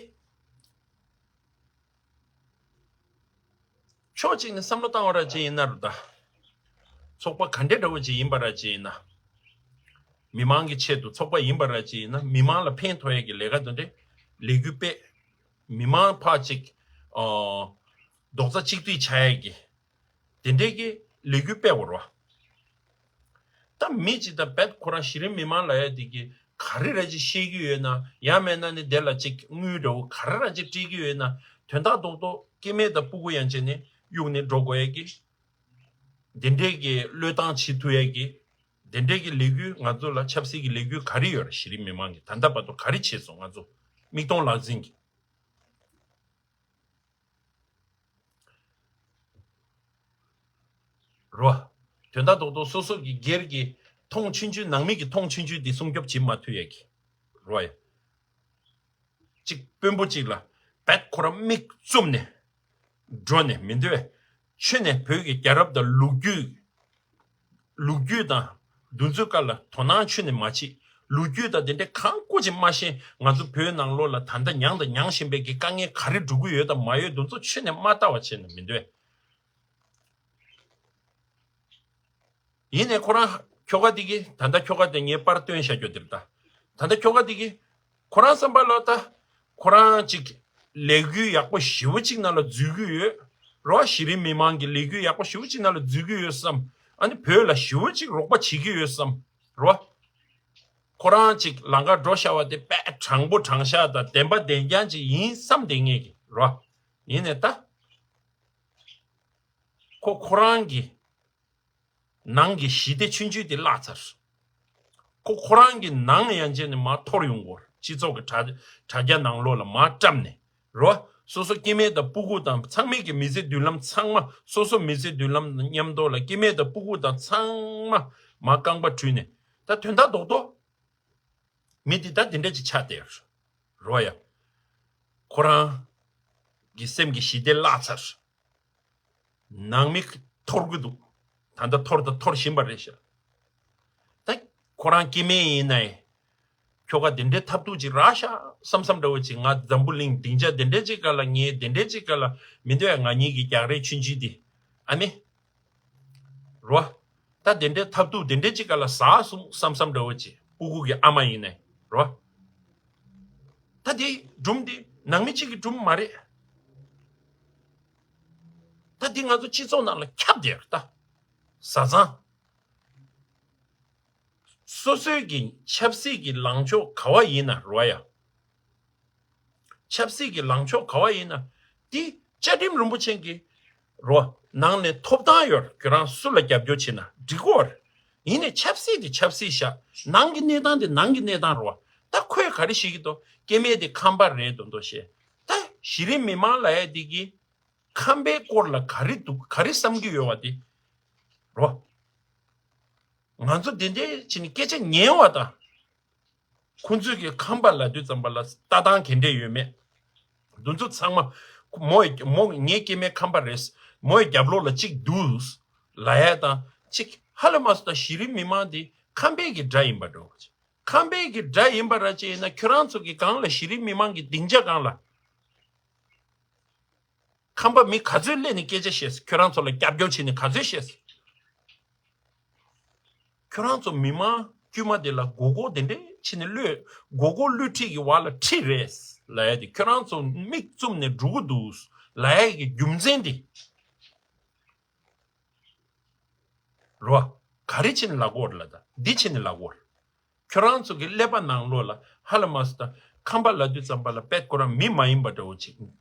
ཕྱོགས་གཅིག་ནས་བསམ་བློ་བཏང་བ་ར་ཅིག་ཡིན་ན་རུ་ད། ཚོགས་པ་ག་འདྲས་འདྲ་བོ་ཅིག་ཡིན་པ་ར་ཅིག་ཡིན་ན། མི་མང་གི་ཆེད་དུ་ཚོགས་པ་ཡིན་པ་ར་ཅིག་ཡིན་ན་མི་མང་ལ་ཕན་ཐོགས་ཡས་ཀྱི་ལས་ཀ་དེ་འདྲས་ལས་འགུལ་སྤེལ། མི་མང་ཕར་ཅིག་ཨོ། རྡོག་རྩ་གཅིག་སྒྲིལ་བྱ་ཡས་ཀྱི། དེ་འདྲས་ཀྱི་ལས་འགུལ་སྤེལ་དགོས་རེད་བ། ད་མི་གཅིག་དང་རྦད་ཁོ་རང་གཞི་རིམ་མི་མང་ལ་ཡ་དེ་གི་ག་རེ་ར་ཅིག་བཤད་ཀྱི་ཡོད་ན་ཡང་མེད་ན་ནི་དེ་ལ་ཅིག་དངུལ་འདྲ་བོ་ག་རེ་ར་ཅིག་སྤྲད་ཀྱི་ཡོད་ན་དོན་དག་རྡོག་རྡོག་སྐྱེ་དམན་དང་སྤུ་གུ་ཡན་ཆད་ནི་གཡུག་ནས་འགྲོ་དགོས་ཡ་གི། དེ་འདྲས་ཀྱི་བློས་བཏང་བྱེད་ཐུབ་ཡ་གི། དེ་འདྲས་ཀྱི་ལས་འགུལ་ང་ཚོ་ལ་ཆབ་སྲིད་ཀྱི་ལས་འགུལ་ག་རེ་ཡོད་རེད། གཞི་རིམ་མི་མང་གི་ད་ལྟ་བར་དུ་ག་རེ་བྱས་སོང་ང་ཚོ་མིག་མཐོང་ལག་ཟིན་གྱི། རོ། དོན་དག་རྡོག་རྡོག་སོ་སོ་གི་སྒེར་གྱི་མཐོང་ཆུང་ཆུང་ནང་མི་གི་མཐོང་ཆུང་ཆུང་དེ་སྲུང་སྐྱོབ་བྱེད་མ་ཐུབ་ཡ་གི། རོ་ཡ། གཅིག་དཔོན་པོ་གཅིག་ལ་རྦད་ཁོ་རང་མིག་བཙུམ་ནས་འགྲོ་ནས་མི་འདོད། ཆོས་ནས་བོད་ཀྱི་རྒྱལ་རབས་དང་ལོ་རྒྱུས། ལོ་རྒྱུས་དང་འདུ་འཛོམས་སྐབས་ལ་དོ་སྣང་ཆོས་ནས་མ་བྱེད། ལོ་རྒྱུས་དང་དེ་འདྲའི་གང་སྐོར་ཅིག་མ་ཤེས། ང་ཚོ་བོད་ནང་ལོགས་ལ་ད་ལྟ་མྱངས་དང་མྱངས་བཞིན་པའི་གི་དཀའ་ངལ་ག་རེ་འགྲོ་གི་ཡོད་དང་མ་ཡོད་དེ་ཚོ་ཆོས་ནས་མ་ལྟ་བ་བྱས་ནས་མི་འདོད། ཡིན་ནའི་ཁོ་རང་ཁྱོ་ག་དེ་གི་ད་ལྟ་ཁྱོ་ག་དེ་ངའི་པར་སྟོན་བྱ་རྒྱུ་དེར་ད། ད་ལྟ་ཁྱོ་ག་དེ་གི་ཁོ་རང་བསམ་པ་ལ་ད། ཁོ་རང་ཅིག་ལས་འགུལ་ཡག་པོ་ཞེ་པོ་ཅིག་ནང་ལ་འཛུལ་གི་ཡོད། རོ། གཞི་རིམ་མི་མང་གི་ལས་འགུལ་ཡག་པོ་ཞེ་པོ་ཅིག་ནང་ལ་འཛུལ་གི་ཡོད་བསམ། ཨ་ནི་བོད་ལ་ཞེ་པོ་ཅིག་རོགས་པ་བྱེད་ཀྱི་ཡོད་བསམ། རོ། ཁོ་རང་ཅིག་ལམ་ཁ་འགྲོ་ཤ་བ་དེ་དཔེ་དྲང་པོ་དྲང་ཤ་དང་བདེན་པ་བདེན་རྐྱང་ཅིག་ཡིན་བསམ་དེ་ངེས་ཀྱི་རོ། ཡིན་ནའི་ད། ཁོ་ཁོ་རང་གི་ནང་གི་ཞི་བདེ་ཆུང་ཆུང་དེ་བརླག་ཚར། ཁོ་ཁོ་རང་གི་ནང་ཡན་ཆད་ནས་མར་འཐོར་ཡོང་གི་ཡོད་རེད། སྤྱི་ཚོགས་ཀྱི་དྲ་དྲ་རྒྱ་ནང་ལོགས་ལ་མར་བཀྲམ་ནས་རོ། སོ་སོ་སྐྱེ་དམན་དང་སྤུ་གུ་དང་ཚང་མས་ཀྱི་མི་ཚེ་མདུན་ལམ་ཚང་མ་སོ་སོ་མི་ཚེ་མདུན་ལམ་མཉམ་དུ་ལ་སྐྱེ་དམན་དང་སྤུ་གུ་དང་ཚང་མ་མར་རྐང་པ་བྲུས་ནས་ད་དོན་དག་རྡོག་རྡོག་མི་འདི་ད་འདི་འདྲ་ཅིག་ཆགས་བསྡད་ཡོད་རེད་བ་ཡ། ཁོ་རང་གི་སེམས་ཀྱི་ཞི་བདེ་བརླག་ཚར། ནང་མི་འཐོར་གི་འདུག་ད་ལྟ་འཐོར་དང་འཐོར་བཞིན་པ་རེད་ཤག་ད་ཁོ་རང་སྐྱེ་དམན་ཡིན་ནའི། ཁྱོ་ག་འདི་འདྲའི་ཐབས་སྡུག་ཅིག་རག་ཤག་བསམ་བསམ་འདྲ་བོ་ཅིག་ང་འཛམ་བུ་གླིང་སྡིངས་ཆ་འདི་འདྲའི་ཅིག་ག་ལ་ངས་འདི་འདྲའི་ཅིག་ག་ལ་མི་འདོད་ཡ། ང་གཉིས་ཀྱི་རྒྱག་རེས་ཆུང་ཆུང་འདི་ཨ་ནི། རོ། ད་དེ་འདྲའི་ཐབས་སྡུག་དེ་འདྲའི་ཅིག་ག་ལ་ཟ་སོང་བསམ་བསམ་འདྲ་བོ་ཅིག་སྤུ་གུ་གི་ཨ་མ་ཡིན་ནའི་རོ། ད་དེ་སྒྲུང་འདི་ནང་མི་གཅིག་གི་སྒྲུང་མ་རེད། ད་འདི་ང་ཚོ་སྤྱི་ཚོགས་ནང་ལ་ཁྱབ་བསྡད་ཡོད་ད། བཟའ་ཚང་། སོ་སོའི་གི་ཆབ་སྲིད་ཀྱི་ལངས་ཕྱོགས་ག་བ་ཡིན་ན་རོ་ཡ། ཆབ་སྲིད་ཀྱི་ལངས་ཕྱོགས་ག་བ་ཡིན་ན། འདི་བཅའ་ཁྲིམས་རིན་པོ་ཆེ་གི་རོ། ནང་ནས་ཐོབ་ཐང་ཡོད། ཁྱོད་རང་སུ་ལ་རྒྱབ་སྐྱོར་བྱེད་ན་འགྲིག་གོ་རེད། ཡིན་ནའི་ཆབ་སྲིད་དེ་ཆབ་སྲིད་ཤག་ནང་གི་གནས་སྟངས་དེ་ནང་གི་གནས་སྟངས་རོ། ད་ཁོས་ག་རེ་བཤད་ཀྱི་འདུག་སྐྱེ་དམན་དེ་ཁམས་པ་རེད་འདུག་འདུག་ཞེས། ད་གཞི་རིམ་མི་མང་ལ་ཡ་དེ་གི་ཁམས་པའི་སྐོར་ལ་ག་རེ་འདུག་ག་རེ་བསམ་གྱི་ཡོད་བ་དེ་རོ། ང་ཚོ་དེ་འདྲའི་བྱས་ནས་སྐད་ཆ་ཉན་བ་དང་། ཁོང་ཚོས་ཀྱི་ཁམས་པ་ལབ་དུས་ཙམ་པ་ལ་ལྟ་སྟངས་ག་འདྲས་ཡོད་མེད། འདི་ཚོ་ཚང་མ། མོ་ཡི་མོ་ངའི་སྐྱེ་དམན་ཁམས་པ་རེད། མོ་ཡི་རྒྱབ་ལོགས་ལ་གཅིག་འདུག་ལབ་ཡ་དང་གཅིག་ཧ་ལས་མ་སོང་། ད་གཞི་རིམ་མི་མང་འདི་ཁམས་པའི་གི་དགྲ་ཡིན་པ་འགྲོ། ཁམས་པའི་གི་དགྲ་ཡིན་པ་ར་ཅིག་ཡིན་ན་ཁྱོད་རང་ཚོ་གི་སྒང་ལ་གཞི་རིམ་མི་མང་གི་སྡིངས་ཆ་སྒང་ལ། ཁམས་པ་མི་ག་ཚོད་སླེབས་ནས་སྐད་ཆ་བཤད། ཁྱོད་རང་ཚོ་ལ་རྒྱབ་སྐྱོར་བྱས་ནས་ག་ཚོད་བཤད། ཁྱོད་རང་ཚོ་མི་མང་དཀྱུས་མ་དེ་ལ་མགོ་སྐོར་དེ་འདྲས་བྱས་ནས་གློད། མགོ་སྐོར་གློད་ཁྲིད་ཀྱི་བར་ལ་ཁྲིད་རེད་ལབ་ཡ་དེ། ཁྱོད་རང་ཚོ་མིག་བཙུམ་ནས་འགྲོ་གི་འདུག་ལབ་ཡ་གི་རྒྱུ་མཚན་དེ། རོ། ག་རེ་བྱས་ནས་ལབ་དགོས་རེད་ལབ་ད། འདི་བྱས་ནས་ལབ་དགོས་རེད། ཁྱོད་རང་ཚོ་གི་ཀླད་པ་ནང་ལོགས་ལ་ཧ་ལ་མ་སོ་ད་ཁམས་པ་ལབ་དུས་ཙམ་པ་ལ་དཔེ་ཁོ་རང་མི་མ་ཡིན་པ་འདྲ་བོ་ཅིག་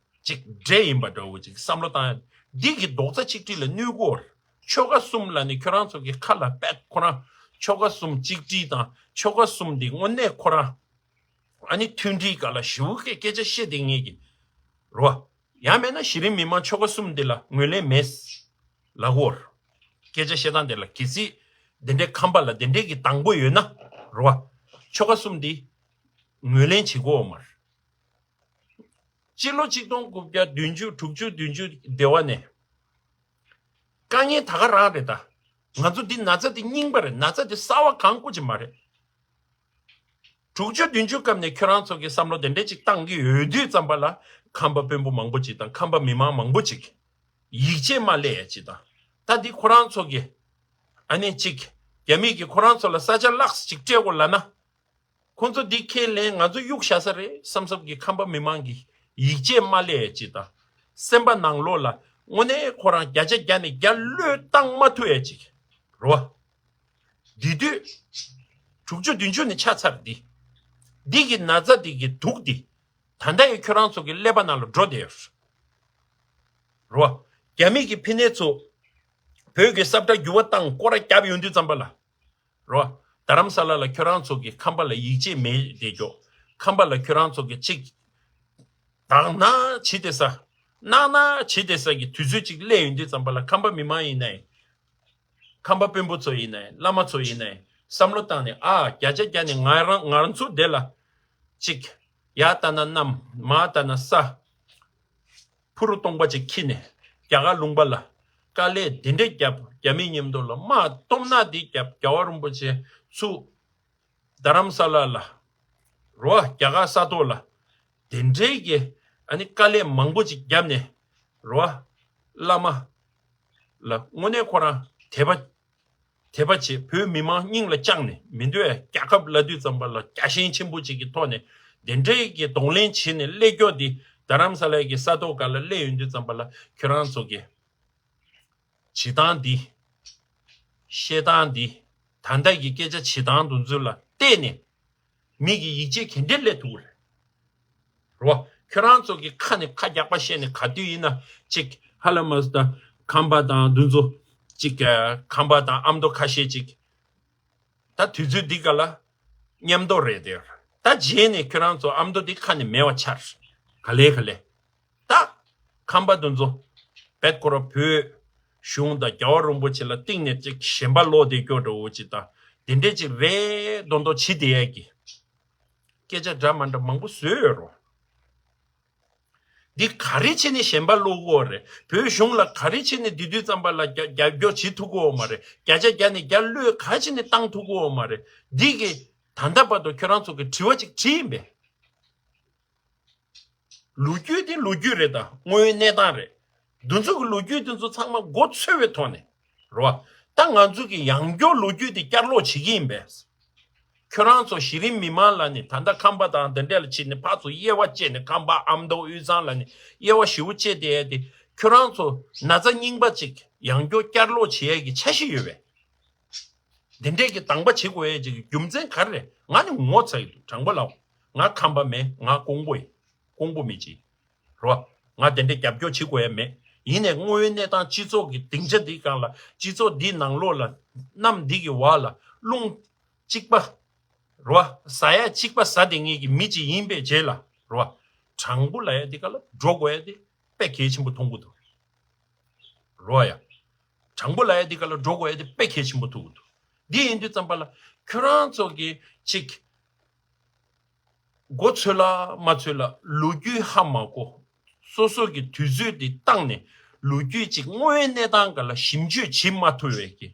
ཅིག་འདྲེ་ཡིན་པ་འདྲ་བོ་ཅིག་བསམ་བློ་བཏང་ཡ། འདི་གི་རྡོག་རྩ་གཅིག་སྒྲིལ་ལ་གནོད་གོ། ཆོལ་ཁ་གསུམ་ལབ་ནས་ཁྱོད་རང་ཚོ་གི་ཁ་ལ་དཔེ་ཁོ་རང་ཆོལ་ཁ་གསུམ་གཅིག་སྒྲིལ་དང་ཆོལ་ཁ་གསུམ་འདི་དངོས་གནས་ཁོ་རང་ཨ་ནི་མཐུན་སྒྲིལ་སྒང་ལ་ཞེ་པོ་སྐད་སྐད་ཆ་བཤད་བསྡད་མཁན་གྱི་རོ། ཡང་མེད་ན་གཞི་རིམ་མི་མང་ཆོལ་ཁ་གསུམ་འདི་ལ་ངོས་ལེན་མེད་ལབ་དགོས། སྐད་ཆ་བཤད་སྟངས་དེ་ལ་གལ་སྲིད་དེ་འདྲའི་ཁམས་པ་ལ་དེ་འདྲའི་གི་དང་པོ་ཡོད་ན་རོ། ཆོལ་ཁ་གསུམ་འདི་ངོས་ལེན་བྱེད་དགོས་མ་རེད། སྤྱི་ལོ་གཅིག་སྟོང་དགུ་བརྒྱ་བདུན་ཅུ་དྲུག་ཅུ་བདུན་ཅུ་སྡེ་བ་ནས་དཀའ་ངལ་ད་ག་རང་རེད་ད། ང་ཚོ་འདི་ན་ཚ་འདི་རྙིང་པ་རེད། ན་ཚ་འདི་གསར་བ་གང་བཀོད་ཀྱི་མ་རེད། དྲུག་ཅུ་བདུན་ཅུ་སྐབས་ནས་ཁྱོད་རང་ཚོ་གི་བསམ་བློ་དེ་འདྲས་ཅིག་བཏང་གི་ཡོད་དུས་ཙམ་པ་ལ་ཁམས་པ་དཔོན་པོ་མང་པོ་ཅིག་དང་ཁམས་པ་མི་མང་མང་པོ་ཅིག་ཡིད་ཆེས་མ་སླེབས་ཡ་ཅིག་དང་། ད་འདི་ཁོ་རང་ཚོ་གི་ཨ་ནི་ཅིག་རྒྱ་མི་གི་ཁོ་རང་ཚོ་ལ་ས་ཆ་ལགས་ཅིག་སྤྲད་དགོས་ལབ་ན། ཁོང་ཚོ་འདི་ཁས་ལེན་ང་ཚོ་གཡུག་བཞག་ས་རེད་བསམ་བསམ་གི་ཁམས་པ་མི་མང་གི་ཡིད་ཆེས་མ་སླེབས་ཡ་ཅིག་དང་། སེམས་པ་ནང་ལོགས་ལ་དངོས་གནས་ཁོ་རང་བརྒྱ་ཆ་བརྒྱ་ནས་བརྒྱ་བློས་བཏང་མ་ཐུབ་ཡ་ཅིག་རོ། འདི་དུས་དྲུག་ཅུ་བདུན་ཅུ་ནས་ཆགས་ཚར་འདི། འདི་གི་ན་ཚ་འདི་གི་དུག་འདི་ད་ལྟ་ཡི་ཁྱོད་རང་ཚོ་གི་ཀླད་པ་ནང་ལ་འགྲོ་བསྡད་ཡོད་རོ། རྒྱ་མི་གི་ཕི་ནས་ཚོ་བོད་ཀྱི་ས་བཀྲ་འགྱུར་བ་བཏང་སྐོར་ར་བརྒྱབ་ཡོང་དུས་ཙམ་པ་ལ། རོ། རྡ་རམ་ས་ལ་ལ་ཁྱོད་རང་ཚོ་གི་ཁམས་པ་ལ་ཡིད་ཆེས་མེད་བསྡད་ཀྱོག་ཁམས་པ་ལ་ཁྱོད་རང་ཚོ་གི་གཅིག་དང་ན་བྱི་དེ་ས། གནག་ན་བྱི་དེ་ས་གི་དུས་ཚོད་ཅིག་སླེབས་ཡོང་དུས་ཙམ་པ་ལ་ཁམས་པ་མི་མང་ཡིན་ནའི། ཁམས་པ་དཔོན་པོ་ཚོ་ཡིན་ནའི་བླ་མ་ཚོ་ཡིན་ནའི་བསམ་བློ་བཏང་ནས་ཨ་བརྒྱ་ཆ་བརྒྱ་ནས་ང་རང་ང་རང་ཚོ་དེ་ལ་གཅིག་ཡར་ལྟ་ན་གནམ་མར་ལྟ་ན་ས། ཕུ་རུ་སྟོང་པ་ཅིག་འཁྱེར་ནས་རྒྱ་གར་ལུང་པ་ལ་དཀའ་ལས་དེ་འདྲས་བརྒྱབ། རྒྱ་མི་མཉམ་དུ་ལ་དམག་སྟོབས་ནག་འདི་བརྒྱབ། རྒྱལ་བ་རིན་པོ་ཆེ་ཚུར་རྡ་རམ་ས་ལ་ལ་རོ་རྒྱ་གར་ས་ཐོག་ལ་དེ་འདྲས་ཀྱི་ཨ་ནི་དཀའ་ལས་མང་པོ་ཅིག་བརྒྱབ་ནས་རོ་བླ་མ་ལ་དངོས་གནས་ཁོ་རང་དད་པ་དད་པ་བྱེད། བོད་མི་མང་སྙིང་ལ་བཅངས་ནས་མི་འདོད་རྒྱལ་ཁབ་ལབ་དུས་ཙམ་པ་ལ་རྒྱལ་ཞེན་ཆེན་པོ་ཅིག་གི་ཐོག་ནས་དེ་འདྲའི་གི་གདོང་ལེན་བྱས་ནས་སླེབས་ཀྱོག་འདི་རྡ་རམ་ས་ལའི་གི་ས་ཐོག་སྒང་ལ་སླེབས་ཡོང་དུས་ཙམ་པ་ལ་ཁྱོད་རང་ཚོ་གི་བྱེད་སྟངས་འདི་བཤད་སྟངས་འདི་ད་ལྟ་གི་སྐད་ཆ་བྱེད་སྟངས་འདི་ཚོ་ལ་བལྟས་ནས་མི་གི་ཡིད་ཆེས་ག་འདྲས་སླེབས་ཐུབ་ཀྱི་རེད། རོ། ཁྱོད་རང་ཚོ་གི་ཁ་ནས་ཁ་རྒྱག་པ་བཤད་ནས་ག་དུས་ཡིན་ན་ཅིག་ཧ་ལ་མ་སོ་ད་ཁམས་པ་དང་འདི་ཚོ་ཅིག་ཁམས་པ་དང་ཨ་མདོ་ཁ་ཤས་ཅིག་ད་དུས་ཚོད་འདི་ག་ལ་མཉམ་དུ་རེད་དེ། ད་རྗེས་ནས་ཁྱོད་རང་ཚོ་ཨ་མདོ་འདི་ཁ་ནས་མེད་པ་ཆགས། ག་ལེ་ག་ལེ། ད་ཁམས་པ་འདི་ཚོ་བེད་ཁོ་ར་བོད་གཞུང་དང་རྒྱལ་བ་རིན་པོ་ཆེ་ལ་གཏིང་ནས་ཅིག་ཞེན་པ་ལོག་བསྡད་ཀྱོག་འདྲ་བོ་ཅིག་དང་དེ་འདྲས་ཅིག་རེད་མདོག་མདོག་བྱེད་བསྡད་ཡ་གི་སྐད་ཆ་འདྲ་མ་འདྲ་མང་པོ་བཟོས་ཡོད་རོ། འདི་ག་རེ་བྱས་ནས་ཞེན་པ་བླུག་གོ་རེད། བོད་གཞུང་ལ་ག་རེ་བྱས་ནས་དེ་དུས་ཙམ་པ་ལ་རྒྱ་རྒྱབ་སྐྱོར་བྱེད་ཐུབ་གོ་མ་རེད། བརྒྱ་ཆ་བརྒྱ་ནས་བརྒྱ་བློས་ག་བྱས་ནས་བཏང་ཐུབ་གོ་མ་རེད། འདི་གི་ད་ལྟ་བར་དུ་ཁྱོད་རང་ཚོ་གི་དྲི་བ་ཅིག་དྲིས་ཡིན་པས། ལོ་རྒྱུས་དེ་ལོ་རྒྱུས་རེད་ད། དངོས་ཡོད་གནས་སྟངས་རེད། འདི་ཚོ་གི་ལོ་རྒྱུས་དེ་ཚོ་ཚང་མ་མགོ་ཚོས་པའི་ཐོག་ནས་རེད་བ། ད་ང་ཚོ་གི་ཡང་བསྐྱར་ལོ་རྒྱུས་དེ་བསྐྱར་ལོག་བྱེད་ཀྱི་ཡིན་པས། ཁྱོད་རང་ཚོ་གཞི་རིམ་མི་མང་ལ་ནི་ད་ལྟ་ཁམས་པ་དང་དེ་འདྲ་ལ་ཕྱིན་ནས་ཕར་ཚུར་དབྱེ་བ་བཅད་ནས་ཁམས་པ་ཨ་མདོ་དབུས་གཙང་ལ་ནི་དབྱེ་བ་ཞེ་པོ་བཅད་དེ་ཡས་དེ་ཁྱོད་རང་ཚོ་ན་ཚ་རྙིང་པ་ཅིག་ཡང་བསྐྱར་བསྐྱར་ལོག་བྱེད་ཡས་ཀྱི་འཆར་གཞི་ཡོད་པས། འདི་འདྲས་ཀྱི་དང་པ་བྱེད་དགོས་ཡས་ཅིག་གི་རྒྱུ་མཚན་ག་རེ་རེད། ང་ནི་ངོ་ཚ་གི་འདུག་དྲང་པོ་ལབ། ང་ཁམས་པ་མེད། ང་ཀོང་པོ་ཡིན། ཀོང་པོ་མི་གཅིག་རོ། ང་དེ་འདྲས་རྒྱབ་སྐྱོར་བྱེད་དགོས་ཡས་མེད། ཡིན་ནའི་དངོས་ཡོད་གནས་སྟངས་སྤྱི་ཚོགས་ཀྱི་སྡིངས་ཆ་འདིའི་སྒང་ལ་སྤྱི་ཚོགས་འདིའི་ནང་ལོགས་ལ་གནམ་འདི་གི་བར་ལ་རླུང་གཅིག་པ་རོ། ཟ་ཡ་གཅིག་པ་ཟ་བསྡད་མཁན་གྱི་མི་གཅིག་ཡིན་པའི་རྗེས་ལ་རོ། དྲང་པོ་ལབ་ཡ་འདི་ག་ལ་འགྲོ་དགོས་ཡ་འདི་དཔེ་གལ་ཆེན་པོ་མཐོང་གི་འདུག་རོ་ཡ། དྲང་པོ་ལབ་ཡ་འདི་ག་ལ་འགྲོ་དགོས་ཡ་འདི་དཔེ་གལ་ཆེན་པོ་མཐོང་གི་འདུག་འདི་ཡིན་དུས་ཙམ་པ་ལ་ཁྱོད་རང་ཚོ་གི་ཅིག་མགོ་ཚོས་ལ་མ་ཚོས་ལ་ལོ་རྒྱུས་ཧ་མ་གོ། སོ་སོ་གི་དུས་ཚོད་འདི་བཏང་ནས་ལོ་རྒྱུས་ཅིག་དངོས་ཡོད་གནས་སྟངས་ག་ལ་ཞིབ་འཇུག་བྱེད་མ་ཐུབ་པའི་གི་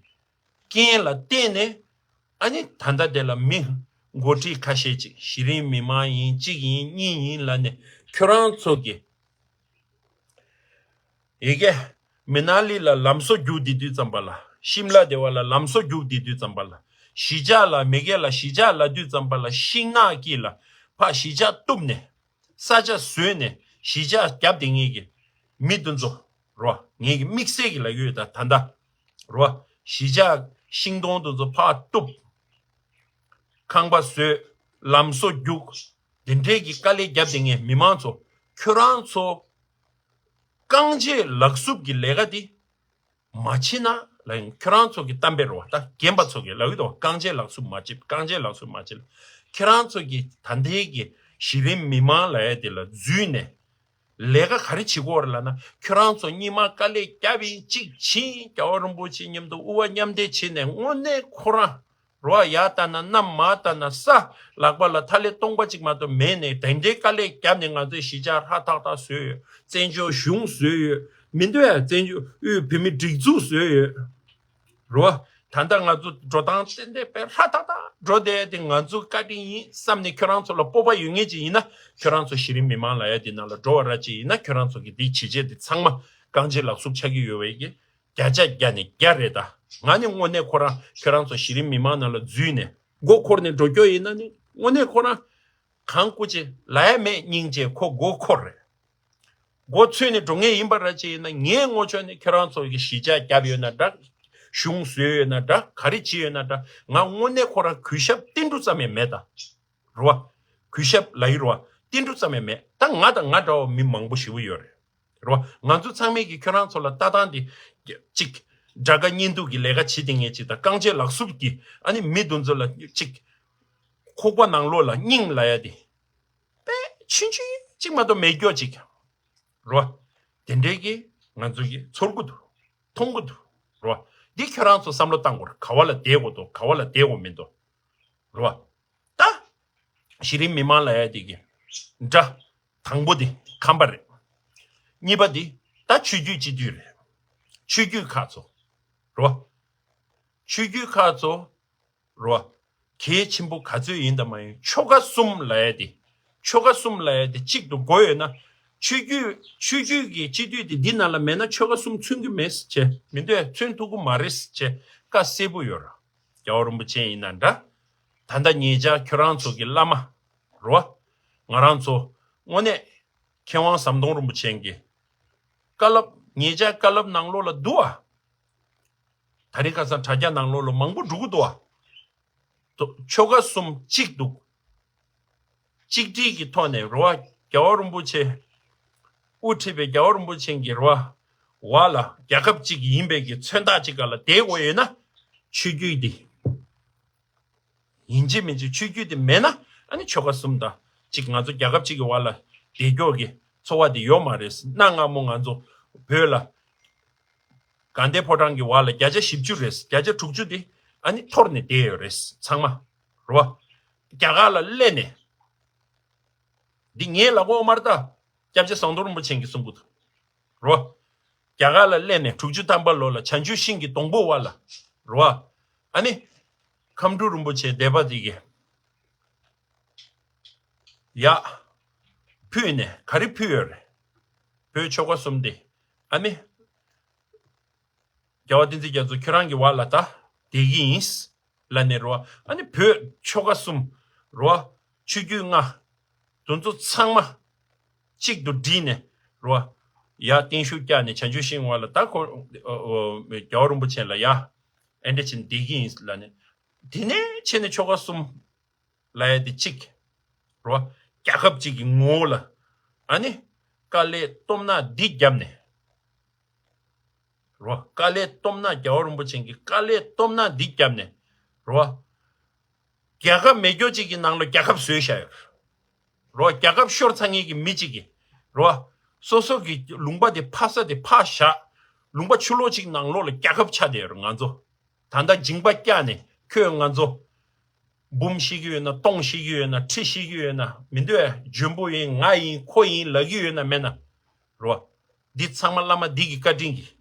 རྐྱེན་ལ་བརྟེན་ནས་ཨ་ནི་ད་ལྟ་དེ་ལ་མི་འགོ་ཁྲིད་ཁ་ཤས་ཅིག་གཞི་རིམ་མི་མང་ཡིན་གཅིག་ཡིན་གཉིས་ཡིན་ལབ་ནས་ཁྱོད་རང་ཚོ་གི་ཡི་གེ་མི་ན་ལི་ལ་ལམ་བཟོ་རྒྱུག་བསྡད་དུས་ཙམ་པ་ལ་ཤིམ་ལ་དེ་བ་ལ་ལམ་བཟོ་རྒྱུག་བསྡད་དུས་ཙམ་པ་ལ་གཞིས་ཆགས་ལ་མི་སྒེར་ལ་གཞིས་ཆགས་ལབ་དུས་ཙམ་པ་ལ་ཤིང་ནགས་དཀྱིལ་ལ་ཕར་གཞིས་ཆགས་གཏུབ་ནས་ས་ཆ་བཟོས་ནས་གཞིས་ཆགས་བརྒྱབ་བསྡད་མཁན་གྱི་མི་དེ་ཚོ་རོ། ངེད་ཀྱི་དམིགས་བསལ་གྱི་ལབ་ཀྱི་ཡོད་ད་ད་ལྟ་རོ། གཞིས་ཆགས་ ཤིང་སྡོང་དེ་ཚོ་ཕར་གཏུབ། ཁང་པ་བཟོས། ལམ་བཟོ་རྒྱུག། དེ་འདྲའི་གི་དཀའ་ལས་བརྒྱབ་བསྡད་མཁན་མི་མང་ཚོ། ཁྱོད་རང་ཚོ་རྐང་རྗེས་ལག་སུབ་ཀྱི་ལས་ཀ་འདི་མ་བྱེད་ན་ལབ་ཡིན། ཁྱོད་རང་ཚོ་གི་གཏམ་དཔེ་རེད་བ། ད་རྒན་པ་ཚོ་གི་ལབ་ཡོད་དོ། རྐང་རྗེས་ལག་སུབ་མ་བྱེད། རྐང་རྗེས་ལག་སུབ་མ་བྱེད་ལ། ཁྱོད་རང་ཚོ་གི་ད་ལྟའི་གི་གཞི་རིམ་མི་མང་ལབ་ཡ་དེ་ལ་འཛུལ་ནས་ལས་ཀ་ག་རེ་བྱེད་དགོས་རེད་ལབ་ན། ཁྱོད་རང་ཚོ་སྔོན་མ་དཀའ་ལས་བརྒྱབ་ཡིན། གཅིག་ཕྱིན། རྒྱལ་བ་རིན་པོ་ཆེ་མཉམ་དུ་དབུ་བ་མཉམ་འདེགས་བྱས་ནས་དངོས་གནས་ཁོ་རང་རོ། ཡར་ལྟ་ན་གནམ། མར་ལྟ་ན་ས། ལག་པ་ལ་ཐ་ལེ་སྟོང་པ་གཅིག་མ་གཏོགས་མེད་ནས། དེ་འདྲའི་དཀའ་ལས་བརྒྱབ་ནས་ང་ཚོས་གཞིས་ཆགས་ཧྲ་ཐག་ཐག་བཟོས་ཡོད། བཙན་བྱོལ་གཞུང་བཟོས་ཡོད། མི་འདུག་ཡ། བཙན་བྱོལ་དབུས་བོད་མིའི་སྒྲིག་འཛུགས་བཟོས་ཡོད། རོ། ད་ལྟ་ང་ཚོ་འགྲོ་སྟངས་ཏན་ཏན་དཔེ་ཧྲ་ཐག་ཐག་འགྲོ་བསྡད་དེ། ང་ཚོ་བཀའ་དྲིན་ཡིན་བསམ་ནས་ཁྱོད་རང་ཚོ་ལ་སྤོབས་པ་ཡོད་མཁན་ཅིག་ཡིན་ན། ཁྱོད་རང་ཚོ་གཞི་རིམ་མི་མང་ལབ་ཡ་དེ་ནང་ལ་འགྲོ་བ་ར་ཅིག་ཡིན་ན། ཁྱོད་རང་ཚོ་གི་འདི་བྱས་རྗེས་དེ་ཚང་མ་རྐང་རྗེས་ལག་སུབ་ཆགས་ཀྱི་ཡོད་པའི་གི་བརྒྱ་ཆ་བརྒྱ་ནས་བརྒྱ་རེད། ད་ང་ནི་དངོས་གནས་ཁོ་རང་ཁྱོད་རང་ཚོ་གཞི་རིམ་མི་མང་ནང་ལ་འཛུལ་ནས་མགོ་འཁོར་ནས་འགྲོ་རྒྱུ་ཡིན་ན་ནི། དངོས་གནས་ཁོ་རང་གང་སྐུ་ཅེ་ལབ་ཡ་མེད། སྙིང་རྗེ། ཁོ་མགོ་འཁོར་རེད། མགོ་ཚོས་ནས་འགྲོ་མཁན་ཡིན་པ་ར་ཅིག་ཡིན་ན། ངའི་ངོ་ཕྱོགས་ནས་ཁྱོད་རང་ཚོ་གི་གཞིས་ཆགས་བརྒྱབ་ཡོད་ན་འདྲ། གཞུང་བཟོས་ཡོད་ན་འདྲ། ག་རེ་བྱས་ཡོད་ན་འདྲ། ང་དངོས་གནས་ཁོ་རང་གུས་ཞབས་ཏིལ་འབྲུ་ཙམ་ཡང་མེད་ད། རེད་བ། གུས་ཞབས་ལབ་ཡི་རེད་བ། ཏིལ་འབྲུ་ཙམ་ཡང་མེད། ད་ང་དང་ང་འདྲ་བ་མི་མང་པོ་ཞེ་པོ་ཡོད་རེད། རེད་བ། ང་ཚོ་ཚང་མས་ཀྱི་ཁྱོད་རང་ཚོ་ལ་ལྟ་སྟངས་དེ་གཅིག་དགྲ་དགའ་གཉེན་སྡུག་གི་ལས་ཀ་བྱེད་བསྡད་མཁན་ཅིག་དང་། རྐང་རྗེས་ལག་སུབ་ཀྱི་ཨ་ནི་མི་དེ་ཚོ་ལ་གཅིག་ཁོག་པ་ནང་ལོགས་ལ་སྙིང་ལབ་ཡ་དེ་དཔེ་ཆུང་ཆུང་གཅིག་མ་གཏོགས་མེད་རྒྱུ་ཅིག་རེད་བ། དེ་འདྲའི་གི་ང་ཚོ་གི་ཚོར་གི་འདུག་མཐོང་གི་འདུག་རེད་བ། འདི་ཁྱོད་རང་ཚོ་བསམ་བློ་བཏང་དགོས་རེད། ག་བ་ལ་བསྡད་དགོས་འདུག་ག་བ་ལ་བསྡད་དགོས་མི་འདུག་རེད་བ། ད་གཞི་རིམ་མི་མང་ལབ་ཡ་དེ་གི་འདྲ། དང་པོ་དེ་ཁམས་པ་རེད། གཉིས་པ་དེ་ད་ཆོས་བརྒྱུད་སྤྱི་འཐུས་རེད། ཆོས་བརྒྱུད་ཁག་ཚོ་རེད་བ། ཆོས་བརྒྱུད་ཁག་ཚོ་རོ། གལ་ཆེན་པོ་ག་ཚོད་ཡིན་དང་མ་ཡིན། ཆོལ་ཁ་གསུམ་ལབ་ཡ་དེ། ཆོལ་ཁ་གསུམ་ལབ་ཡ་དེ་གཅིག་ཏུ་དགོས་ཡོད་ན། ཆོས་བརྒྱུད་ཆོས་བརྒྱུད་ཀྱི་སྤྱི་འཐུས་དེ་འདི་ནང་ལ་མེད་ན་ཆོལ་ཁ་གསུམ་མཚོན་གྱི་མེད་ཟེར་བྱས། མི་འདོད་མཚོན་ཐུབ་ཀྱི་མ་རེད་ཟེར་བྱས་བཀའ་གསལ་པོ་ཡོད་ར། རྒྱལ་བ་རིན་པོ་ཆེ་ཡིན་ན་འདྲ། ད་ལྟ་ཉེ་ཆར་ཁྱོད་རང་ཚོ་གི་བླ་མ་རོ། ང་རང་ཚོ་དངོས་གནས་མཁས་དབང་ཟམ་གདོང་རིན་པོ་ཆེ་གི་བཀའ་སློབ་ཉེ་ཆར་བཀའ་སློབ་ནང་ལོགས་ལ་འདུག་ཨ། ད་རིང་ཁ་སང་དྲ་རྒྱ་ནང་ལོགས་ལ་མང་པོ་འགྲོ་གི་འདུག་ཨ། ཆོལ་ཁ་གསུམ་གཅིག་འདུག་གཅིག་སྒྲིལ་གྱི་ཐོག་ནས་རོ། རྒྱལ་བ་རིན་པོ་ཆེ། དབུ་ཁྲིད་པའི་རྒྱལ་བ་རིན་པོ་ཆེ་གི་རོ། བ་ལ་རྒྱལ་ཁབ་གཅིག་ཡིན་པའི་གི་མཚོན་རྟགས་གཅིག་ག་ལ་བསྡད་དགོས་ཡོད་ན། ཆོས་བརྒྱུད་འདི་ཡིན་གཅིག་མིན་གཅིག་ཆོས་བརྒྱུད་དེ་མེད་ན། ཨ་ནི་ཆོལ་ཁ་གསུམ་དང་གཅིག་ང་ཚོ་རྒྱལ་ཁབ་གཅིག་གི་བར་ལ་བསྡད་རྒྱུ་གི་འཚོ་བ་དེ་ཡོད་མ་རེད། གནའ་སྔ་མོ་ང་ཚོ་བོད་ལ་དགའ་ལྡན་ཕོ་བྲང་གི་བར་ལ་བརྒྱ་ཆ་བཞི་བཅུ་རེད། བརྒྱ་ཆ་དྲུག་ཅུ་དེ་ཨ་ནི་འཐོར་ནས་བསྡད་ཡོད་རེད་ཚང་མ། རེད་བ། རྒྱ་གར་ལ་སླེབས་ནས། འདི་ངའི་ལག་འོག་མར་ལྟ། སྐྱབས་རྗེ་ཟམ་གདོང་རིན་པོ་ཆེ་གིས་གསུང་གི་འདུག་རོ། རྒྱ་གར་ལ་སླེབས་ནས་དྲུག་ཅུ་ཐམ་པ་ལོ་ལ་བྱང་ཆུབ་ཤིང་གི་སྡོང་པོ་བར་ལ་རོ། ཨ་ནི། ཁམས་སྤྲུལ་རིན་པོ་ཆེ་སྡེ་པ་དེ་གིས་ཡ་ཕུལ་ནས་ག་རེ་ཕུལ་ཡོད་རེད། བོད་ཆོལ་ཁ་གསུམ་དེ་ཨ་ནི། རྒྱལ་བ་བསྟན་འཛིན་རྒྱ་མཚོ་ཁྱོད་རང་གི་བར་ལ་ད་བསྡད་ཀྱི་ཡིན། ལབ་ནས་རོ། ཨ་ནི་བོད་ཆོལ་ཁ་གསུམ་རོ། ཆོས་བརྒྱུད་ལྔ། དེ་ཚོ་ཚང་མ་གཅིག་ཏུ་བསྒྲིལ་ནས་རོ། ཡ་བརྟན་བཞུགས་བསྐྱངས་ནས་བྱང་ཆུབ་ཤིང་བར་ལ་ད་ཁོ་རྒྱལ་བ་རིན་པོ་ཆེ་ལ་ཡ་ཨེ་འདྲ་བྱས་ནས་བསྡད་ཀྱི་ཡིན་ལབ་ནས། དེ་ནས་ཕྱིན་ནས་ཆོལ་ཁ་གསུམ་ལབ་ཡ་དེ་གཅིག་རོ། རྒྱལ་ཁབ་གཅིག་གི་ངོ་བོ་ལ་ཨ་ནི་དཀའ་ལས་སྟོབས་ན་འདི་བརྒྱབ་ནས། རོ། དཀའ་ལས་སྟོབས་ན་རྒྱལ་བ་རིན་པོ་ཆེ་གིས་དཀའ་ལས་སྟོབས་ན་འདི་བརྒྱབ་ནས། རོ། རྒྱལ་ཁབ་མེད་རྒྱུ་གཅིག་གི་ནང་ལ་རྒྱལ་ཁབ་བཟོས་བཞག་ཡོད། རོ། རྒྱལ་ཁབ་ཤོར་ཚར་མཁན་གྱི་མི་གཅིག་གིས། རོ། སོ་སོ་གི་ལུང་པ་དེ་ཕ་ས་དེ་ཕར་བཞག་ལུང་པ་ཕྱི་ལོགས་གཅིག་ནང་ལོགས་ལ་རྒྱལ་ཁབ་ཆགས་བསྡད་ཡོད་རེད་ང་ཚོ། ད་ལྟ་མཇིང་པ་བཀྱགས་ནས་ཁྱོད་ང་ཚོ། འབུམ་བཤིག་གི་ཡོད་ན་སྟོང་བཤིག་གི་ཡོད་ན་ཁྲི་བཤིག་གི་ཡོད་ན་མི་འདོད་ཨ། འཇོན་པོ་ཡིན་ང་ཡིན་ཁོ་ཡིན་ལབ་ཀྱི་ཡོད་ན་མེད་ན། རོ། འདི་ཚང་མ་བླ་མ་འདི་གི་བཀའ་དྲིན་གྱིས།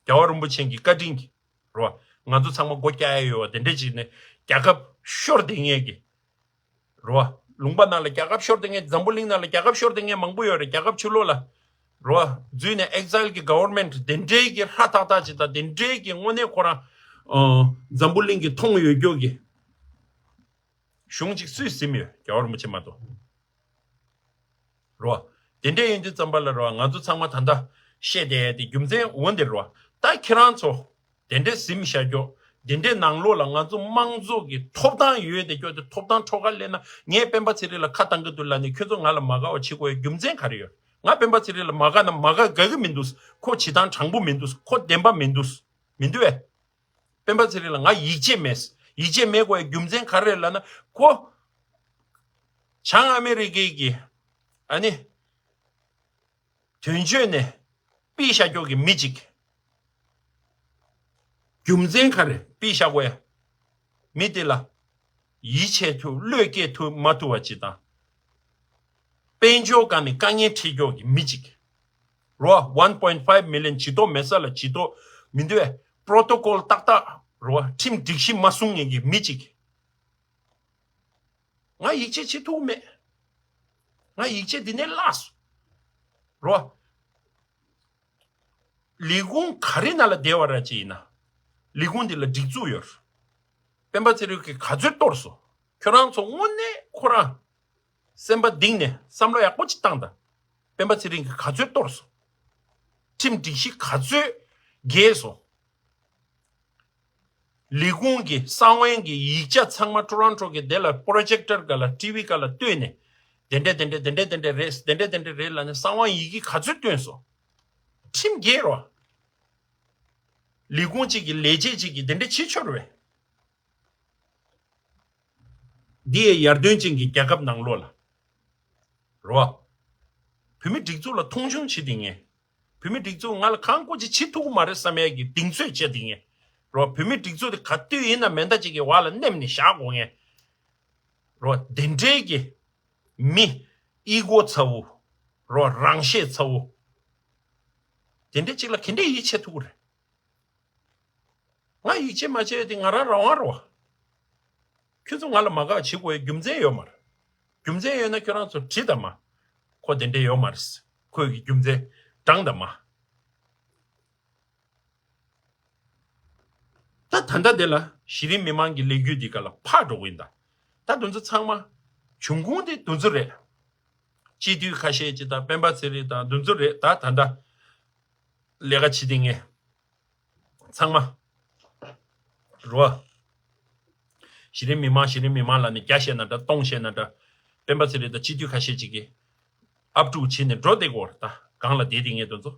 རྒྱལ་བ་རིན་པོ་ཆེ་གི་བཀའ་དྲིན་གྱིས། རོ། ང་ཚོ་ཚང་མ་སྒོ་བཀྱག་ཡ་ཡོད་བ་དེ་འདྲས་བྱས་ནས་རྒྱལ་ཁབ་ཤོར་བསྡད་མཁན་གྱི། རོ། ལུང་པ་ནང་ལ་རྒྱལ་ཁབ་ཤོར་བསྡད་མཁན་འཛམ་བུ་གླིང་ནང་ལ་རྒྱལ་ཁབ་ཤོར་བསྡད་མཁན་མང་པོ་ཡོད་རེད། རྒྱལ་ཁབ་ཕྱི་ལོགས་ལ། རོ། འཛུལ་ནས་ཨེག་ཛའིལ་གྱི་གྷ་ཝར་མེན་ཊི་དེ་འདྲའི་གི་ཧྲ་ཐག་ཐག་ཅིག་དང་དེ་འདྲའི་གི་དངོས་གནས་ཁོ་རང་། ཨ། འཛམ་བུ་གླིང་གི་མཐོང་ཡོད་རྒྱུ་གི་གཞུང་ཅིག་སུས་ཟིན་ཡོད། རྒྱལ་བ་རིན་པོ་ཆེ་མ་གཏོགས། རོ། དེ་འདྲ་ཡིན་དུས་ཙམ་པ་ལ་རོ། ང་ཚོ་ཚང་མ་ད་ལྟ་བཤད་བསྡད་ཡ་དེ་རྒྱུ་མཚན་འོ་འདིར་རོ། ད་ཁྱེད་རང་ཚོ་དེ་འདྲ་ཟིན་བཞག་རྒྱུ་ དེ་འདྲའི་ནང་ལོགས་ལ་ང་ཚོ་དམངས་གཙོ་གི་ཐོབ་ཐང་ཡོད་དེ་སྐྱོ་དེ་ཐོབ་ཐང་འཕྲོག་ག་སླེབས་ན། ངས་སྤེན་པ་ཚེ་རིང་ལ་ཁ་བཏང་གི་འདུག་ལབ་ནས་ཁྱོད་ཚོ་ང་ལ་མ་དགའ་བ་བྱེད་དགོས་ཡ་རྒྱུ་མཚན་ག་རེ་ཡོད། ང་སྤེན་པ་ཚེ་རིང་ལ་མ་དགའ་ན་མ་དགའ་དགའ་གི་མི་འདུག་ཁོ་བྱེད་སྟངས་དྲང་པོ་མི་འདུག་ཁོ་བདེན་པ་མི་འདུག་མི་འདུག་བས། སྤེན་པ་ཚེ་རིང་ལ་ང་ཡིད་ཆེས་མེད། ཡིད་ཆེས་མེད་དགོས་ཡ་རྒྱུ་མཚན་ག་རེ་རེད་ལབ་ན། ཁོ་བྱང་ཨ་མི་རི་ཀའི་གི་ཨ་ནི་དོན་གཅོད་ནས་པི་ཤ་ཀྱོག་གི་མི་གཅིག་རྒྱུ་མཚན་ག་རེ་པི་ཤ་དགོས་ཡ། མི་དེ་ལ་ཡིད་ཆེས་ཐུབ་བློས་སྐྱེས་ཐུབ་མ་ཐུབ་པ་ཅིག་དང་། དཔལ་འབྱོར་སྒང་ནས་དཀའ་ངལ་འཕྲད་ཀྱོག་གི་མི་གཅིག་རོ། one point five million ཇུས་གཏོགས་མེད་ས་ལ་ཇུས་གཏོགས་མི་འདུག་བས། པྲོ་ཏོ་ཀོལ་ཏག་ཏག་རོ། ཁྲིམས་སྒྲིག་གཞི་མ་སྲུང་མཁན་གྱི་མི་གཅིག་ང་ཡིད་ཆེས་བྱེད་ཐུབ་མེད། ང་ཡིད་ཆེས་འདི་ནས་བརླགས་སོང་། རོ། ལས་ཁུངས་ག་རེ་ནང་ལ་བསྡད་པ་ར་ཅིག་ཡིན་ན། ལས་ཁུངས་འདི་ལ་སྒྲིག་འཛུགས་ཡོད། སྤེན་པ་ཚེ་རིང་གིས་ག་ཚོད་གཏོར་སོང་། ཁྱོད་རང་ཚོ་དངོས་གནས་ཁོ་རང་སེམས་པ་གཏིང་ནས་བསམ་བློ་ཡག་པོ་ཅིག་བཏང་དང་། སྤེན་པ་ཚེ་རིང་གིས་ག་ཚོད་གཏོར་སོང་། ཁྲིམས་སྒྲིག་གཞི་ག་ཚོད་འགལ་སོང་། ལས་ཁུངས་ཀྱི་གསང་བའི་གི་ཡིག་ཆ་ཚང་མ་ཊོ་རོན་ཊོ་གི་དེ་ལ་པྲོ་ཇེག་ཊར་ག་ལ་ཊི་ཝི་ག་ལ་བཏོན་ནས། དེ་འདྲ་དེ་འདྲ་དེ་འདྲ་དེ་འདྲ་རེད། དེ་འདྲ་དེ་འདྲ་རེད་ལབ་ནས་གསང་བ་ཡི་གེ་ག་ཚོད་བཏོན་སོང་། ཁྲིམས་འགལ་རོ། ལས་ཁུངས་གཅིག་གི་ལས་བྱེད་གཅིག་གིས་དེ་འདྲ་བྱེད་ཆོག་རེད། འདི་ཡི་ཡར་ཐོན་ཅན་གྱི་རྒྱལ་ཁབ་ནང་ལོགས་ལ། རོ། བོད་མི་སྒྲིག་འཛུགས་ལ་མཐོང་ཆུང་བྱེད་དེ་ངས། བོད་མི་སྒྲིག་འཛུགས་ང་ལ་གང་དགོས་ཅིག་བྱེད་ཐུབ་ཀྱི་མ་རེད་བསམ་ཡས་ཀྱི་གདེང་ཚོད་བྱས་དེ་ངས། རོ། བོད་མི་སྒྲིག་འཛུགས་དེ་ག་དུས་ཡིན་ན་མེ་མདའ་གཅིག་གི་འོག་ལ་མནན་ནས་བཞག་དགོས་ངས། རོ། དེ་འདྲའི་གི་མི་ཨི་གོ་ཚ་བོ། རོ། རང་ཤེད་ཚ་བོ། དེ་འདྲའི་གཅིག་ལ་ག་འདྲའི་ཡིད་ཆེས་ཐུབ་ཀྱི་རེད། ང་ཡིད་ཆེས་མ་བྱས་དེ་ང་རང་རང་དབང་རེད་བ། ཁྱོད་ཚོ་ང་ལ་མ་དགའ་བྱེད་དགོས་ཡའི་རྒྱུ་མཚན་ཡོད་མ་རེད། རྒྱུ་མཚན་ཡོད་ན་ཁྱོད་རང་ཚོ་དྲིས་དང་མ། ཁོ་དེ་འདྲས་ཡོད་མ་རེད། ཁོས་ཀྱི་རྒྱུ་མཚན་དྲངས་དང་མ། ད་ད་ལྟ་དེ་ལ་གཞི་རིམ་མི་མང་གི་ལས་འགུལ་འདི་ག་ལ་ཕར་འགྲོ་གི་ཡིན་ད། ད་དེ་ཚོ་ཚང་མ་འབྱུང་ཁུངས་དེ་དེ་ཚོ་རེད། སྤྱི་འཐུས་ཁ་ཤས་ཅིག་དང་སྤེན་པ་ཚེ་རིང་དང་དེ་ཚོ་རེད། ད་ད་ལྟ་ལས་ཀ་བྱེད་དེ་ངས། ཚང་མ། རོ། གཞི་རིམ་མི་མང་གཞི་རིམ་མི་མང་ལབ་ནས་བརྒྱ་བཤད་ན་འདྲ་སྟོང་བཤད་ན་འདྲ། སྤེན་པ་ཚེ་རིང་དང་སྤྱི་འཐུས་ཁ་ཤས་ཅིག་གིས་ཨབ་ཕྲུག་བྱས་ནས་འགྲོ་བསྡད་ཀྱི་ཡོད་རེད། ད་གང་ལ་བསྡད་དེ་ངས་དེ་ཚོ།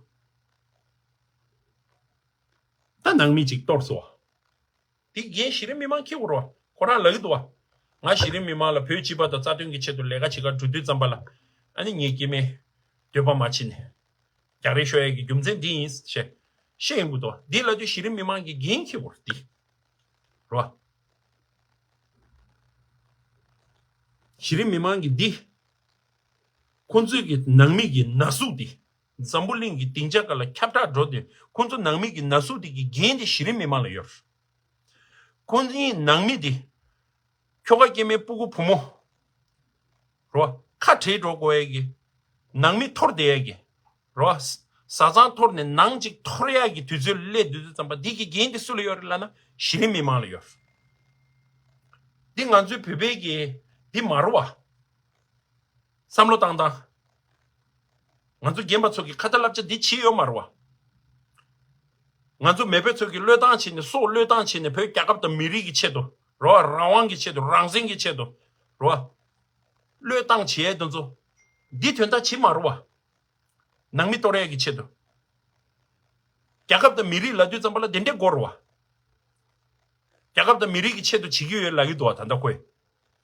ད་ནང་མི་ཅིག་གཏོར་སོང་། དེ་འགན་གཞི་རིམ་མི་མང་འཁྱེར་དགོས་རེད་བ། ཁོ་རང་ལབ་ཀྱི་འདུག་བ། ང་གཞི་རིམ་མི་མང་ལ་བོད་སྤྱི་པ་དང་རྩ་དོན་གྱི་ཆེད་དུ་ལས་ཀ་བྱེད་གར་འགྲོ་དུས་ཙམ་པ་ལ། ཨ་ནི་ངའི་སྐྱེ་དམན་འདོད་པ་མ་བྱེད་ནས་རྒྱག་རེས་ཤོར་ཡས་ཀྱི་རྒྱུ་མཚན་འདི་ཡིན་ཞེས་བཤད་ཡོང་གི་འདུག་བ། འདི་ལབ་དུས་གཞི་རིམ་མི་མང་གི་འགན་འཁྱེར་དགོས་རེད་དེ། རེད་བ། གཞི་རིམ་མི་མང་གི་འདི། ཁོང་ཚོའི་གི་ནང་མི་གི་ན་ཟུག་འདི། འཛམ་བུ་གླིང་གི་སྡིངས་ཆ་སྒང་ལ་ཁྱབ་བསྒྲགས་འགྲོ་དུས་ཁོང་ཚོ་ནང་མི་གི་ན་ཟུག་འདི་གི་འགན་འདི་གཞི་རིམ་མི་མང་ལ་ཡོད། ཁོང་ཚོའི་ནང་མི་འདི། ཁྱོ་ག་སྐྱེ་དམན་སྤུ་གུ་བུ་མོ། རོ། ཁ་བྲལ་འགྲོ་དགོས་ཡས་ཀྱི། ནང་མི་འཐོར་བསྡད་ཡས་ཀྱི། རོ། བཟའ་ཚང་འཐོར་ནས་ནང་གཅིག་འཐོར་ཡས་ཀྱི་དུས་ཚོད་སླེབས་དུས་ཙམ་པ་འདི་གི་འགན་འདི་སུ་ལ་ཡོད་རེད་ལབ་ན་གཞི་རིམ་མི་མང་ལ་ཡོད། འདི་ང་ཚོའི་བོད་པའི་གི་འདི་མ་རེད་བ། བསམ་བློ་བཏང་དང་། ང་ཚོ་རྒན་པ་ཚོ་གི་ཁ་ཏ་བསླབ་བྱ་འདི་བྱས་ཡོད་མ་རེད་བ། ང་ཚོ་མེས་པོ་ཚོ་གི་བློས་བཏང་བྱས་ནས་སྲོག་བློས་བཏང་བྱས་ནས་བོད་རྒྱལ་ཁབ་དང་མི་རིགས་ཀྱི་ཆེད་དུ་རེད་བ། རང་དབང་གི་ཆེད་དུ་རང་བཙན་གྱི་ཆེད་དུ་རེད་བ། བློས་བཏང་བྱས་དེ་ཚོ་འདི་དོན་དག་བྱེད་མ་རེད་བ། ནང་མི་གཏོར་ཡས་ཀྱི་ཆེད་དུ། རྒྱལ་ཁབ་དང་མི་རིགས་ལབ་དུས་ཙམ་པ་ལ་དེ་འདྲས་དགོས་རེད་བ། རྒྱལ་ཁབ་དང་མི་རིགས་ཀྱི་ཆེད་དུ་བྱེད་ཀྱི་ཡོད་ལབ་ཀྱི་འདུག་བ། ད་ལྟ་ཁོས།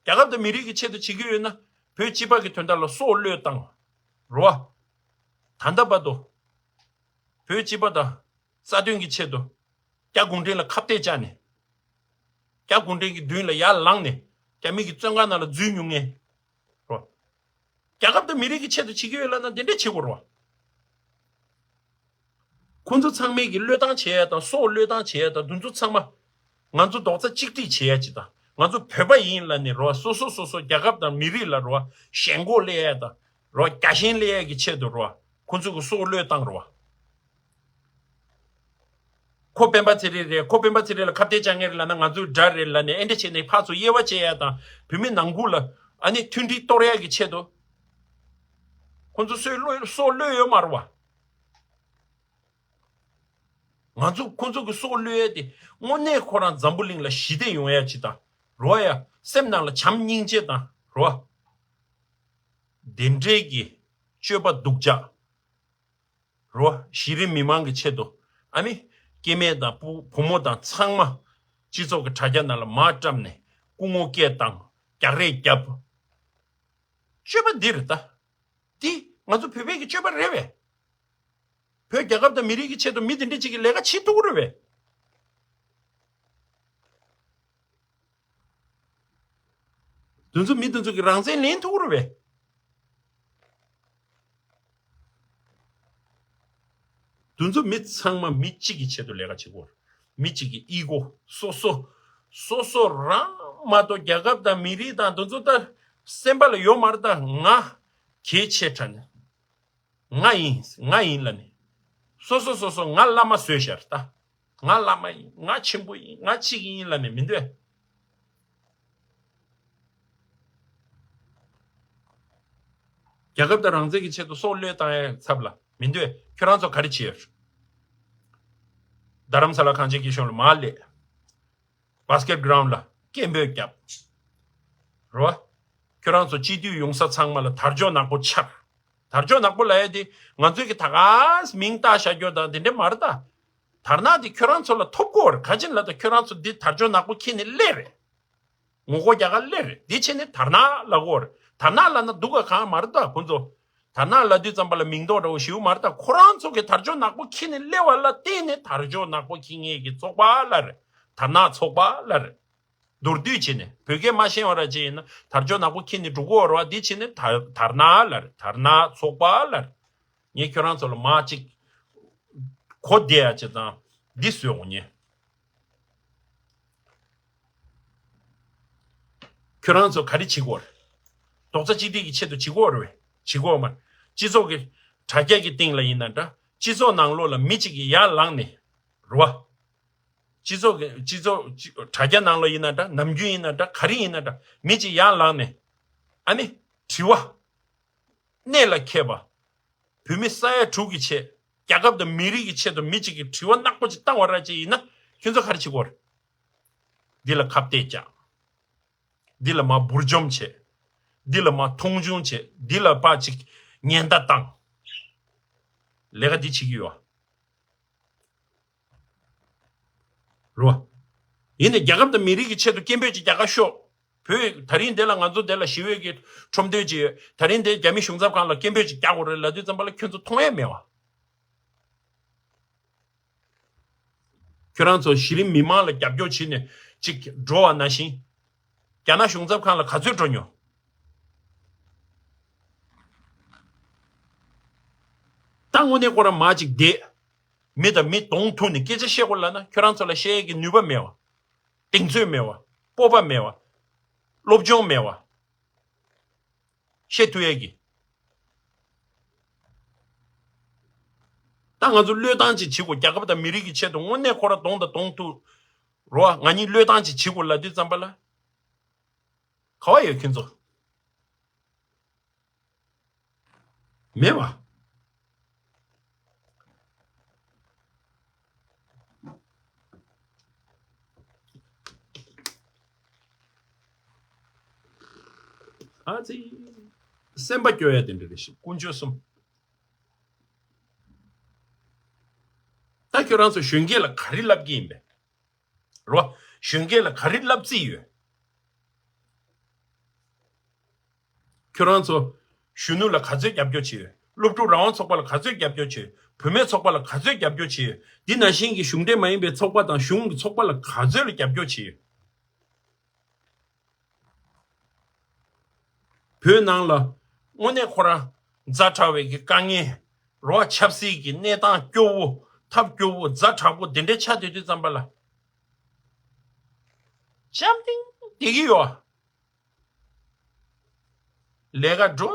རྒྱལ་ཁབ་དང་མི་རིགས་ཀྱི་ཆེད་དུ་བྱེད་ཀྱི་ཡོད་ན་བོད་སྤྱི་པ་གི་དོན་དག་ལ་སྲོག་བློས་བཏང་། རེད་བ། ད་ལྟ་བར་དུ། བོད་སྤྱི་པ་དང་རྩ་དོན་གྱི་ཆེད་དུ། རྒྱ་གུང་ཁྲན་ལ་ཁ་གཏད་བཅག་ནས། རྒྱ་གུང་ཁྲན་གྱི་མདུན་ལ་ཡར་ལངས་ནས་རྒྱ་མི་གི་བཙོན་ཁང་ནང་ལ་འཛུལ་མྱོང་མཁན། རོ། རྒྱལ་ཁབ་དང་མི་རིགས་ཀྱི་ཆེད་དུ་བྱེད་ཀྱི་ཡོད་ལབ་ན་དེ་འདྲས་བྱེད་དགོས་རེད་བ། ཁོང་ཚོ་ཚང་མས་ཀྱི་བློས་བཏང་བྱེད་ཡ་དང་སྲོག་བློས་བཏང་བྱེད་ཡ་དང་དེ་ཚོ་ཚང་མ། ང་ཚོ་རྡོག་རྩ་གཅིག་སྒྲིལ་བྱེད་ཡ་ཅིག་དང་ང་ཚོ་བོད་པ་ཡིན་ལབ་ནས་རོ། སོ་སོ་སོ་སོ་རྒྱལ་ཁབ་དང་མི་རིགས་ལ་རོ། ཞེན་ཁོག་སླེབས་ཡ་དང་རོ། རྒྱ་ཞེན་སླེབས་ཡ་གི་ཆེད་དུ་རོ། ཁོང་ཚོ་གི་སྲོག་བློས་བཏང་རོ། ཁོ་སྤེན་པ་ཚེ་རིང་རེད། ཁོ་སྤེན་པ་ཚེ་རིང་ལ་ཁ་གཏད་བཅག་མཁན་རེད་ལབ་ན་ང་ཚོའི་དགྲ་རེད་ལབ་ནས་ཨེ་འདྲ་བྱས་ནས་ཕར་ཚུར་དབྱེ་བ་ཕྱེ་ཡ་དང་བོད་མི་ནང་ཁུལ་ལ་ཨ་ནི་མཐུན་སྒྲིལ་གཏོར་ཡ་གི་ཆེད་དུ་ཁོང་ཚོ་སྲོག་བློས་སྲོག་བློས་ཡོད་མ་རེད་བ། ང་ཚོ་ཁོ་ཚོ་གི་སྲོག་བློས་ཡ་དེ་དངོས་གནས་ཁོ་རང་འཛམ་བུ་གླིང་ལ་ཞི་བདེ་ཡོང་ཡ་ཅིག་དང་རོ་ཡ། སེམས་ནང་ལ་བྱམས་སྙིང་རྗེ་དང་རོ། དེ་འདྲའི་གི་སྤྱོད་པ་སྡུག་ཅག་རོ། གཞི་རིམ་མི་མང་གི་ཆེད་དུ་ཨ་ནི་སྐྱེ་དམན་དང་བུ་བུ་མོ་དང་ཚང་མ་སྤྱི་ཚོགས་ཀྱི་དྲ་རྒྱ་ནང་ལ་མར་བཀྲམ་ནས་སྐུ་ངོ་སྐད་བཏང་རྒྱག་རེས་བརྒྱབ། སྤྱོད་པ་འདི་རེད་ད། འདི་ང་ཚོ་བོད་པའི་གི་སྤྱོད་པ་རེད་བས། བོད་རྒྱལ་ཁབ་དང་མི་རིགས་ཀྱི་ཆེད་དུ་མི་དེ་འདྲ་ཅིག་གི་ལས་ཀ་བྱེད་ཐུབ་ཀྱི་རེད་བས། དེ་ཚོ་མི་དེ་ཚོ་གི་རང་བཙན་ལེན་ཐུབ་ཀྱི་རེད་བས། དེ་ཚོ་མི་ཚང་མ་མི་གཅིག་གི་ཆེད་དུ་ལས་ཀ་བྱེད་དགོས། མི་གཅིག་གི་ཨི་གོ་སོ་སོ། སོ་སོ་རང་མ་གཏོགས་རྒྱལ་ཁབ་དང་མི་རིགས་དང་དེ་ཚོ་ད་སེམས་པ་ལ་ཡོད་མ་རེད། ད་ང་གལ་ཆེ་དྲགས་ནས། ང་ཡིན་ང་ཡིན་ལབ་ནས། སོ་སོ་སོ་སོ་ང་བླ་མ་བཟོས་ཤར་ད། ང་བླ་མ་ཡིན། ང་ཆེན་པོ་ཡིན། ང་གཅིག་ཡིན་ལབ་ནས་མི་འདོད། རྒྱལ་ཁབ་དང་རང་བཙན་གྱི་ཆེད་དུ་སྲོག་བློས་བཏང་ཡའི་ཚབ་ལ་མི་འདོད། ཁྱོད་རང་ཚོ་ག་རེ་བྱེད་ཡོད། རྡ་རམ་ས་ལ་གངས་ཅན་སྐྱིད་གཤོངས་ལ་མར་སླེབས། བྷ་སི་ཀེད་གྷི་རའུན་ཌི་ལ་སྐད་འབོད་བརྒྱབ། རེད་བ། ཁྱོད་རང་ཚོ་སྤྱི་འཐུས་ཡོང་ས་ཚང་མ་ལ་དར་ལྕོག་ནག་པོ་འཕྱར། དར་ལྕོག་ནག་པོ་ལབ་ཡ་དེ་ང་ཚོས་ཀྱི་ད་ག་མིང་བཏགས་བཞག་རྒྱུ་དང་དེ་འདྲ་མ་རེད་ད། དར་ནག་དེ་ཁྱོད་རང་ཚོ་ལ་ཐོབ་དགོས་རེད། ག་ཅི་ལབ་ད་ཁྱོད་རང་ཚོ་འདི་དར་ལྕོག་ནག་པོ་འཁྱེར་ནས་སླེབས་རེད། ངོ་རྒོལ་རྒྱག་ག་སླེབས་རེད། འདི་བྱས་ནས་དར་ནག་ལབ་དགོས་རེད། དར་ནག་ལབ་ན་སྡུག་ག་གང་མ་རེད་ད་ཁོ་ཚོ། དར་ནག་ལབ་དུས་ཙམ་པ་ལ་མིང་འདོགས་འདྲ་བོ་ཞེ་པོ་མ་རེད་ད། ཁོ་རང་ཚོ་གི་དར་ལྕོག་ནག་པོ་འཁྱེར་ནས་སླེབས་པ་ལ་བརྟེན་ནས་དར་ལྕོག་ནག་པོ་འཁྱེར་མཁན་གྱི་ཚོགས་པ་ལབ་རེད། དར་ནག་ཚོགས་པ་ལབ་རེད། མདོར་བསྡུས་བྱས་ནས་བོད་སྐད་མ་ཤེས་པ་ར་ཅིག་ཡིན་ན་དར་ལྕོག་ནག་པོ་འཁྱེར་ནས་འགྲོ་གི་ཡོད་རེད་བ། འདི་བྱས་ནས་དར་དར་ནག་ལབ་རེད། དར་ནག་ཚོགས་པ་ལབ་རེད། ངས་ཁྱོད་རང་ཚོ་ལ་མར་ཅིག་གོ་བདེ་ཡ་ཅིག་དང་འདི་བཟོས་འོང་ཉེ། ཁྱོད་རང་ཚོ་ག་རེ་བྱེད་དགོས་རེད། རྡོག་རྩ་གཅིག་སྒྲིལ་གྱི་ཆེད་དུ་བྱེད་དགོས་རེད་བས། བྱེད་དགོས་མ་རེད། སྤྱི་ཚོགས་ཀྱི་དྲ་རྒྱ་གི་སྟེང་ལ་ཡིན་ན་འདྲ། སྤྱི་ཚོགས་ནང་ལོགས་ལ་མི་གཅིག་གིས་ཡར་ལངས་ནས་རེད་བ། སྤྱི་ཚོགས་ཀྱི་སྤྱི་ཚོགས་སྤྱི་དྲ་རྒྱ་ནང་ལ་ཡིན་ན་འདྲ། ནམ་རྒྱུན་ཡིན་ན་འདྲ། ག་རེ་ཡིན་ན་འདྲ། མི་གཅིག་ཡར་ལངས་ནས་ཨ་ནི་དྲི་བ། གནད་ལ་འཁེལ་བ། བོད་མི་ས་ཡ་དྲུག་གི་ཆེད། རྒྱལ་ཁབ་དང་མི་རིགས་ཀྱི་ཆེད་དུ་མི་གཅིག་གིས་དྲི་བ་ནག་པོ་ཅིག་བཏང་བ་ར་ཅིག་ཡིན་ན་ཁྱོད་ཚོ་ག་རེ་བྱེད་དགོས་རེད། འདི་ལ་ཁ་གཏད་བཅག་འདི་ལ་མར་འབུར་འཇོམས་བྱེད། འདི་ལ་མར་མཐོང་ཆུང་བྱེད། འདི་ལ་ཕར་ཅིག་ཉེན་བརྡ་བཏང་། ལས་ཀ་འདི་བྱེད་ཀྱི་ཡོད། རོ། ཡིན་ནའི་རྒྱལ་ཁབ་དང་མི་རིགས་ཀྱི་ཆེད་དུ་སྐད་འབོད་ཅིག་རྒྱག་ག་ཤོག་བོད་ད་རིང་འདི་ལ་ང་ཚོ་འདི་ལ་ཞི་བའི་གི་ཁྲོམ་སྡོད་ཅིག་ཡོད། ད་རིང་འདི་རྒྱ་མི་གཞུང་ཚབ་ཁང་ལ་སྐད་འབོད་ཅིག་རྒྱག་དགོས་རེད་ལབ་དུས་ཙམ་པ་ལ་ཁྱོད་ཚོ་མཐོང་ཡས་མེད་བ། ཁྱོད་རང་ཚོ་གཞི་རིམ་མི་མང་ལ་རྒྱབ་སྐྱོར་བྱས་ནས་ཅིག་འགྲོ་བ་ནང་བཞིན། རྒྱ་ནག་གཞུང་ཚབ་ཁང་ལ་ག་ཚོད་འགྲོ་མྱོང་། ད་དངོས་གནས་ཁོ་རང་མ་ཅིག་བསྡད། མི་དང་མི་གདོང་ཐུག་ནས་སྐད་ཆ་བཤད་དགོས་ལབ་ན་ཁྱོད་རང་ཚོ་ལ་བཤད་ཡས་ཀྱི་ནུས་པ་མེད་བ། གདེང་ཚོད་མེད་བ། སྤོབས་པ་མེད་བ། སློབ་སྦྱོང་མེད་བ། བཤད་ཐུབ་ཡས་ཀྱི། ད་ང་ཚོ་བློས་བཏང་ཅིག་བྱེད་དགོས། རྒྱལ་ཁབ་དང་མི་རིགས་ཀྱི་ཆེད་དུ་དངོས་གནས་ཁོ་རང་གདོང་དང་གདོང་ཐུག་རོ། ང་གཉིས་བློས་བཏང་ཅིག་བྱེད་དགོས་ལབ་དུས་ཙམ་པ་ལ། ག་བ་ཡོད་ཁྱོད་ཚོ། མེད་བ། ཨ་ཙི། སེམས་པ་སྐྱོ་ཡ་དེ་འདྲ་རེད་ཤག་དཀོན་མཆོག་གསུམ། ད་ཁྱོད་རང་ཚོ་གཞོན་སྐྱེས་ལ་ག་རེ་ལབ་ཀྱི་ཡིན་པས། རོ། གཞོན་སྐྱེས་ལ་ག་རེ་ལབ་རྩིས་ཡོད། ཁྱོད་རང་ཚོ་གཞོན་ནུ་ལ་ག་ཚོད་རྒྱབ་སྐྱོར་བྱས་ཡོད། སློབ་ཕྲུག་རང་དབང་ཚོགས་པ་ལ་ག་ཚོད་རྒྱབ་སྐྱོར་བྱས་ཡོད། བུད་མེད་ཚོགས་པ་ལ་ག་ཚོད་རྒྱབ་སྐྱོར་བྱས་ཡོད། འདི་ནང་བཞིན་གྱི་གཞུང་འབྲེལ་མ་ཡིན་པའི་ཚོགས་པ་དང་གཞུང་གི་ཚོགས་པ་ལ་ག་ཚོད་ལ་རྒྱབ་སྐྱོར་བྱས་ཡོད། བོད་ནང་ལ་དངོས་གནས་ཁོ་རང་ཛ་དྲག་པའི་གི་དཀའ་ངལ་རོ། ཆབ་སྲིད་ཀྱི་གནས་སྟངས་སྐྱོ་བོ། ཐབས་སྐྱོ་བོ། ཛ་དྲག་པོ་དེ་འདྲའི་ཆགས་བསྡད་དུས་ཙམ་པ་ལ། འཇམ་ཐིང་བསྡད་ཀྱི་ཡོད། ལས་ཀ་འགྲོ།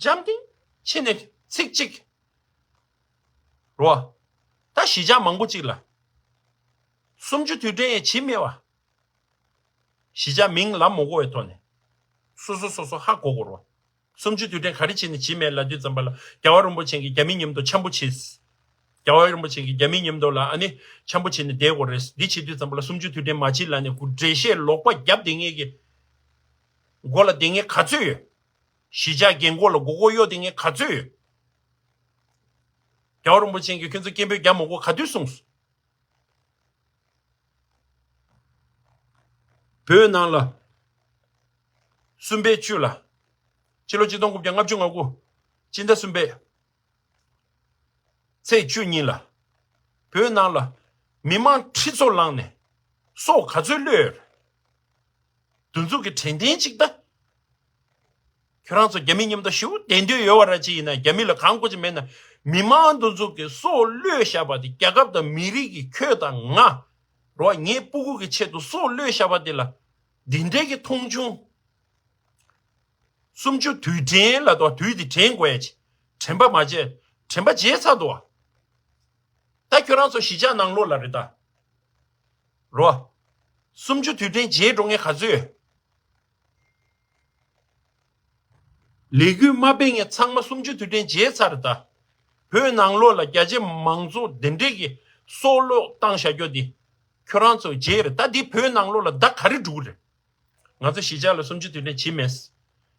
འཇམ་ཐིང་ཕྱིན་ནས་ཚིག་གཅིག་རོ། ད་གཞིས་ཆགས་མང་པོ་གཅིག་ལ་སུམ་ཅུ་དུས་དྲན་ཡང་བྱེད་མེད་བ། གཞིས་ཆགས་མིང་ལབ་མ་དགོས་པའི་ཐོག་ནས་སོ་སོ་སོ་སོ་ཧ་གོ་དགོས་རེད་བ། སུམ་ཅུ་དུས་དྲན་ག་རེ་བྱས་ནས་བྱེད་མེད་ལབ་དུས་ཙམ་པ་ལ་རྒྱལ་བ་རིན་པོ་ཆེ་གིས་རྒྱ་མི་མཉམ་དུ་འཆམ་པོ་བྱས། རྒྱལ་བ་རིན་པོ་ཆེ་གིས་རྒྱ་མིའི་མཉམ་དུ་ལ་ཨ་ནི་འཆམ་པོ་བྱས་ནས་བསྡད་དགོས་རེད། འདི་བྱེད་དུས་ཙམ་པ་ལ་གསུམ་བཅུ་དུས་དྲན་མ་བྱེད་ལབ་ནས་འགྲེལ་བཤད་ལོག་པ་བརྒྱབ་བསྡད་མཁན་གྱི་མགོ་ལ་བསྡད་མཁན་ག་ཚོད་ཡོད། གཞིས་ཆགས་རྒན་གོག་ལ་མགོ་སྐོར་གཡོག་བསྡད་མཁན་ག་ཚོད་ཡོད། རྒྱལ་བ་རིན་པོ་ཆེ་གིས་ཁྱོད་ཚོ་སྐད་འབོད་རྒྱག་མི་དགོས་ག་དུས་གསུངས་སོང་། བོད་ནང་ལ་གསུམ་པའི་བཅུ་ལ། ཕྱི་ལོ་ཆིག་སྟོང་དགུ་བརྒྱ་ལྔ་བཅུ་ང་དགུ་སྤྱི་ཟླ་གསུམ་པའི་ཚེས་བཅུ་གཉིས་ལ་བོད་ནང་ལ་མི་མང་ཁྲི་ཚོ་ལངས་ནས་སྲོག་ག་ཚོད་བློས་ཡོད་རེད། འདི་ཚོ་གི་དྲན་རྟེན་གཅིག་ད། ཁྱོད་རང་ཚོ་རྒྱ་མི་མཉམ་དུ་ཞེ་པོ་བསྡད་འདོད་ཡོད་པ་ར་ཅིག་ཡིན་ན་རྒྱ་མི་ལ་གང་དགོས་ཅིག་མེད་ན། མི་མང་འདི་ཚོ་གི་སྲོག་བློས་བཞག་པ་དེ་རྒྱལ་ཁབ་དང་མི་རིགས་ཀྱི་ཁྱོད་དང་ང་རོ་ངའི་སྤུ་གུ་གི་ཆེད་དུ་སྲོག་བློས་བཞག་པ་དེ་ལ་འདི་འདྲའི་གི་མཐོང་ཆུང་། གསུམ་བཅུ་དུས་དྲན་ལ་དོ་དུས་དེ་དྲན་དགོས་ཡ་ཅིག་དྲན་པ་མ་བརྗེད། དྲན་པ་བརྗེད་ཚར་འདུག་བ། ད་ཁྱོད་རང་ཚོ་གཞིས་ཆགས་ནང་ལོགས་ལ་རེད་ད། རོ། གསུམ་བཅུ་དུས་དྲན་བརྗེད་འགྲོ་མཁན་ག་ཚོད་ཡོད། ལས་འགུལ་མ་སྤེལ་མཁན་ཚང་མ་གསུམ་བཅུ་དུས་དྲན་བརྗེད་ཚར་རེད་ད། བོད་ནང་ལོགས་ལ་རྒྱ་ཆེ་མང་ཚོགས་འདི་འདྲས་ཀྱི་སྲོག་བློས་བཏང་བཞག་རྒྱུ་འདི། ཁྱོད་རང་ཚོ་བརྗེད་རེད་ད། འདི་བོད་ནང་ལོགས་ལ་ད་ག་རེ་འགྲོ་གི་རེད། ང་ཚོ་གཞིས་ཆགས་ལ་གསུམ་བཅུ་དུས་དྲན་བྱེད་མེད།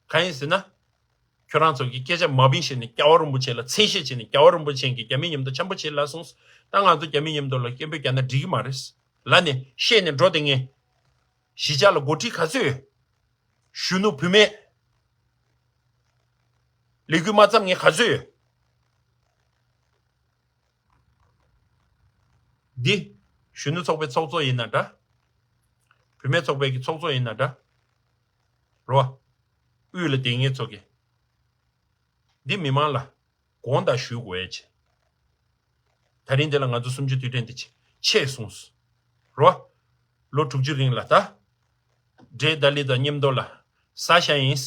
གང་ཡིན་ཟེར་ན། ཁྱོད་རང་ཚོ་གི་སྐད་ཆ་མ་བིན་བྱས་ནས་རྒྱལ་བ་རིན་པོ་ཆེ་ལ་མཚན་ཤས་བྱས་ནས་རྒྱལ་བ་རིན་པོ་ཆེ་གིས་རྒྱ་མི་མཉམ་དུ་འཆམ་པོ་བྱེད་ལབ་སོང་། ད་ང་ཚོ་རྒྱ་མི་མཉམ་དུ་ལ་སྐད་འབོད་རྒྱག་ན་འགྲིག་གི་མ་རེད། ལབ་ནས་བཤད་ནས་འགྲོ་བསྡད་མཁན། གཞིས་ཆགས་ལ་འགོ་ཁྲིད་ག་ཚོད་ཡོད། གཞོན་ནུ་བུད་མེད། ལས་འགུལ་མ་བརྩམས་མཁན་ག་ཚོད་ཡོད། འདི། གཞོན་ནུ་ཚོགས་པའི་ཚོགས་གཙོ་ཡིན་ན་འདྲ། བུད་མེད་ཚོགས་པའི་གི་ཚོགས་གཙོ་ཡིན་ན་འདྲ། རོ། དབུས་ལ་བསྡད་མཁན་ཚོ་གི། འདི་མི་མང་ལ་དགོངས་དག་ཞུ་དགོས་ཡ་ཆེ། ད་རིང་འདི་ལ་ང་ཚོ་གསུམ་བཅུ་དུས་དྲན་འདི་ཆེ་ཆེ་སོང་། རོ། ལོ་དྲུག་ཅུ་རིང་ལ་ད། འདྲེ་ཏཱ་ལི་དང་མཉམ་དུ་ལ་ཟ་བཞག་ཡིན།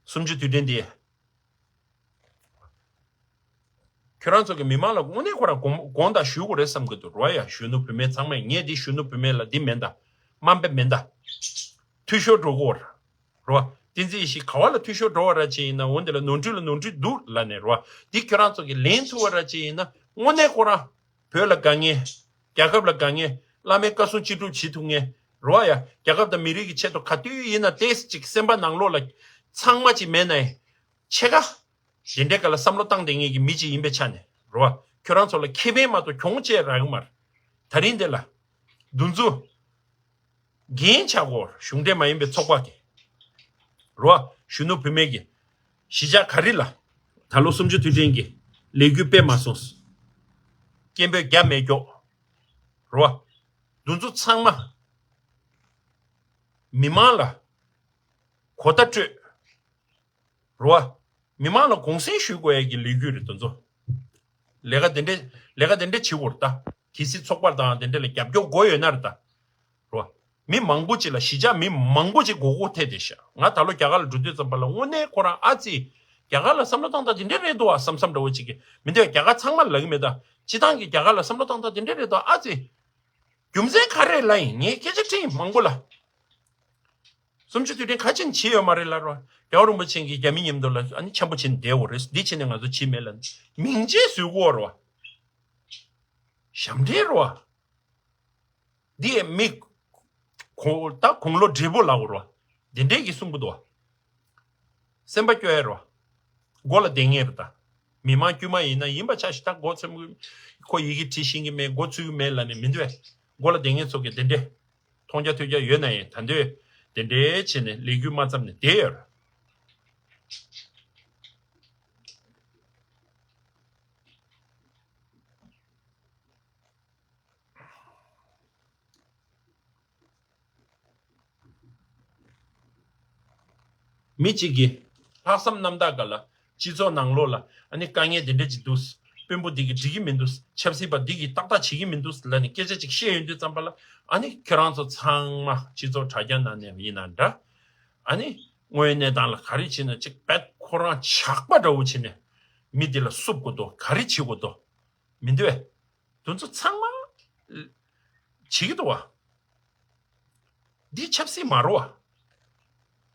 གསུམ་བཅུ་དུས་དྲན་འདི། ཁྱོད་རང་ཚོ་གི་མི་མང་ལ་དངོས་གནས་ཁོ་རང་དགོངས་དགོངས་དག་ཞུ་དགོས་རེད་བསམ་གི་འདུག་རོ། ཡ་གཞོན་ནུ་བུད་མེད་ཚང་མས་ངས་འདི་གཞོན་ནུ་བུད་མེད་ལ་འདི་མེད་ད། དམའ་འབེབས་མེད་ད། འཐུས་ཤོར་འགྲོ་གི་རེད། རོ། བསྟན་འཛིན་ཡེ་ཤེས་ག་བ་ལ་འཐུས་ཤོར་འགྲོ་བ་ར་ཅིག་ཡིན་ན་འོ་འདི་ལ་ནོར་འཁྲུལ་ལ་ནོར་འཁྲུལ་འདུག་ལབ་ནས་རོ། འདི་ཁྱོད་རང་ཚོ་གི་ལན་ཐུབ་པ་ར་ཅིག་ཡིན་ན་དངོས་གནས་ཁོ་རང་བོད་ལ་དགའ་མཁན། རྒྱལ་ཁབ་ལ་དགའ་མཁན། བླ་མའི་བཀའ་གསུང་ཅི་སྒྲུབ་བྱེད་ཐུབ་མཁན། རོ་ཡ། རྒྱལ་ཁབ་དང་མི་རིགས་ཀྱི་ཆེད་དུ་ག་དུས་ཡིན་ན་ཏེས་ཅིག་སེམས་པ་ནང་ལོགས་ལ་ཚང་མ་ཅིག་མེད་ན་ཡང་། ཕྱེད་ཀ། དེ་འདྲའི་སྐད་ལ་བསམ་བློ་བཏང་བསྡད་མཁན་གྱི་མི་ཅིག་ཡིན་པའི་ཆ་ནས་རོ། ཁྱོད་རང་ཚོ་ལ་ཁེ་ཕན་མ་གཏོགས་གྱོང་ཅིག་རག་གི་མ་རེད། ད་རིང་འདི་ལ། འདུ་འཛོམས། འགན་ཆགས་གོ་གཞུང་འབྲེལ་མ་ཡིན་པའི་ཚོགས་པ་གི། རོ། གཞོན་ནུ་བུད་མེད་ཀྱི། གཞིས་ཆགས་ག་རེ་ལ། ད་ལོ་གསུམ་བཅུ་དུས་དྲན་གྱི་ལས་འགུལ་སྤེལ་མ་སོང་། སྐད་འབོད་རྒྱབ་མེད་ཀྱོག་རོ། འདུ་འཛོམས་ཚང་མ། མི་མང་ལ། གོ་བརྡ་སྤྲོད། རོ། མི་མང་ལ་གུང་སེང་ཞུ་དགོས་ཡ་གི་ལས་འགུལ་རེད་དེ་ཚོ། ལས་ཀ་དེ་འདྲས་ལས་ཀ་དེ་འདྲས་བྱེད་དགོས་རེད་ད། གལ་སྲིད་ཚོགས་པ་དང་དེ་འདྲས་ལ་རྒྱབ་སྐྱོར་དགོས་ཡོད་ན་རེད་ད། རོ། མི་མང་པོ་ཅིག་ལ་གཞིས་ཆགས་མི་མང་པོ་ཅིག་མགོ་སྐོར་ཐེབས་བསྡད་ཤག་ང་ད་ལོ་རྒྱ་གར་ལ་འགྲོ་དུས་ཙམ་པ་ལ་དངོས་གནས་ཁོ་རང་ཨ་ཙི། རྒྱ་གར་ལ་བསམ་བློ་བཏང་སྟངས་དེ་འདྲས་རེད་འདུག་བ་བསམ་བསམ་འདྲ་བོ་ཅིག་གི་མི་འདུག་རྒྱ་གར་ཚང་མ་ལ་ལབ་གི་མེད་ད། སྤྱི་བཏང་གི་རྒྱ་གར་ལ་བསམ་བློ་བཏང་སྟངས་དེ་འདྲས་རེད་འདུག་ཨ་ཙི། རྒྱུ་མཚན་ག་རེ་ལབ་ཡིན་ངས་སྐད་ཆ་དྲིས་ཡིན་མང་པོ་ལ། གསུམ་བཅུ་དུས་དྲན་ག་ཅིན་བྱས་ཡོད་མ་རེད་ལབ་རོ། རྒྱལ་བ་རིན་པོ་ཆེ་གིས་རྒྱ་མི་མཉམ་དུ་ལ་ཨ་ནི་འཆམ་པོ་བྱས་ནས་བསྡད་འོ་རེད། འདི་བྱས་ནས་ང་ཚོ་བྱས་མེད་ལ་མིང་ཆད་བཟོས་གོ་རོ། ཞབས་འདྲེན་རོ། འདི་ཡས་མི་གོ་ད་དགུང་ལོ་བགྲེས་པོ་ལབ་རོ། འདི་འདྲས་ཀྱི་གསུང་གི་འདུག་སེམས་པ་སྐྱོ་ཡ་རོ། མགོ་ལ་བསྡད་ངེས་རེད་ད། མི་མང་དཀྱུས་མ་ཡིན་ན་ཡིན་པ་ཆ་ཞིག་ད་མགོ་ཚོད་མོ་ཁོ་ཡི་གེ་བྲིས་ཤེས་ཀྱི་མེད་མགོ་ཚོད་ཀྱི་མེད་ལབ་ནས་མི་འདུག་བས། མགོ་ལ་བསྡད་ངེས་ཚོ་གི་དེ་འདྲས། མཐོང་རྒྱ་ཐོས་རྒྱ་ཡོད་ན་ཡང་ད་འདོད་དེ་འདྲའི་བྱས་ནས་ལས་འགུལ་མ་བརྩམས་ནས་བསྡད་ཡོད་རེད། མི་གཅིག་གིས་ལྷག་བསམ་རྣམ་དག་ག་ལ་སྤྱི་ཚོགས་ནང་ལོགས་ལ་ཨ་ནི་དཀའ་ངལ་དེ་འདྲ་ཅིག་འདུག་དཔོན་པོ་འདི་གིས་འགྲིག་གི་མི་འདུག་ཆབ་སྲིད་པ་འདི་གིས་ཏག་ཏག་བྱེད་ཀྱི་མི་འདུག་ལབ་ནས་སྐད་ཆ་ཅིག་བཤད་ཡོང་དུས་ཙམ་པ་ལ་ཨ་ནི་ཁྱེད་རང་ཚོ་ཚང་མ་སྤྱི་ཚོགས་དྲ་རྒྱ་ནང་ནས་ཡིན་ན་འདྲ། ཨ་ནི་དངོས་ཡོད་གནས་སྟངས་ལ་ག་རེ་བྱེད་ན་ཅིག་བད་ཁོ་རང་ཇག་པ་འདྲ་བོ་བྱེད་ནས་མི་འདི་ལ་བསུབ་དགོས་དོ་ག་རེ་བྱེད་དགོས་དོ་མི་འདུག་བས། དེ་ཚོ་ཚང་མ་བྱེད་ཀྱི་འདུག་བ། འདི་ཆབ་སྲིད་མ་རོ་བ།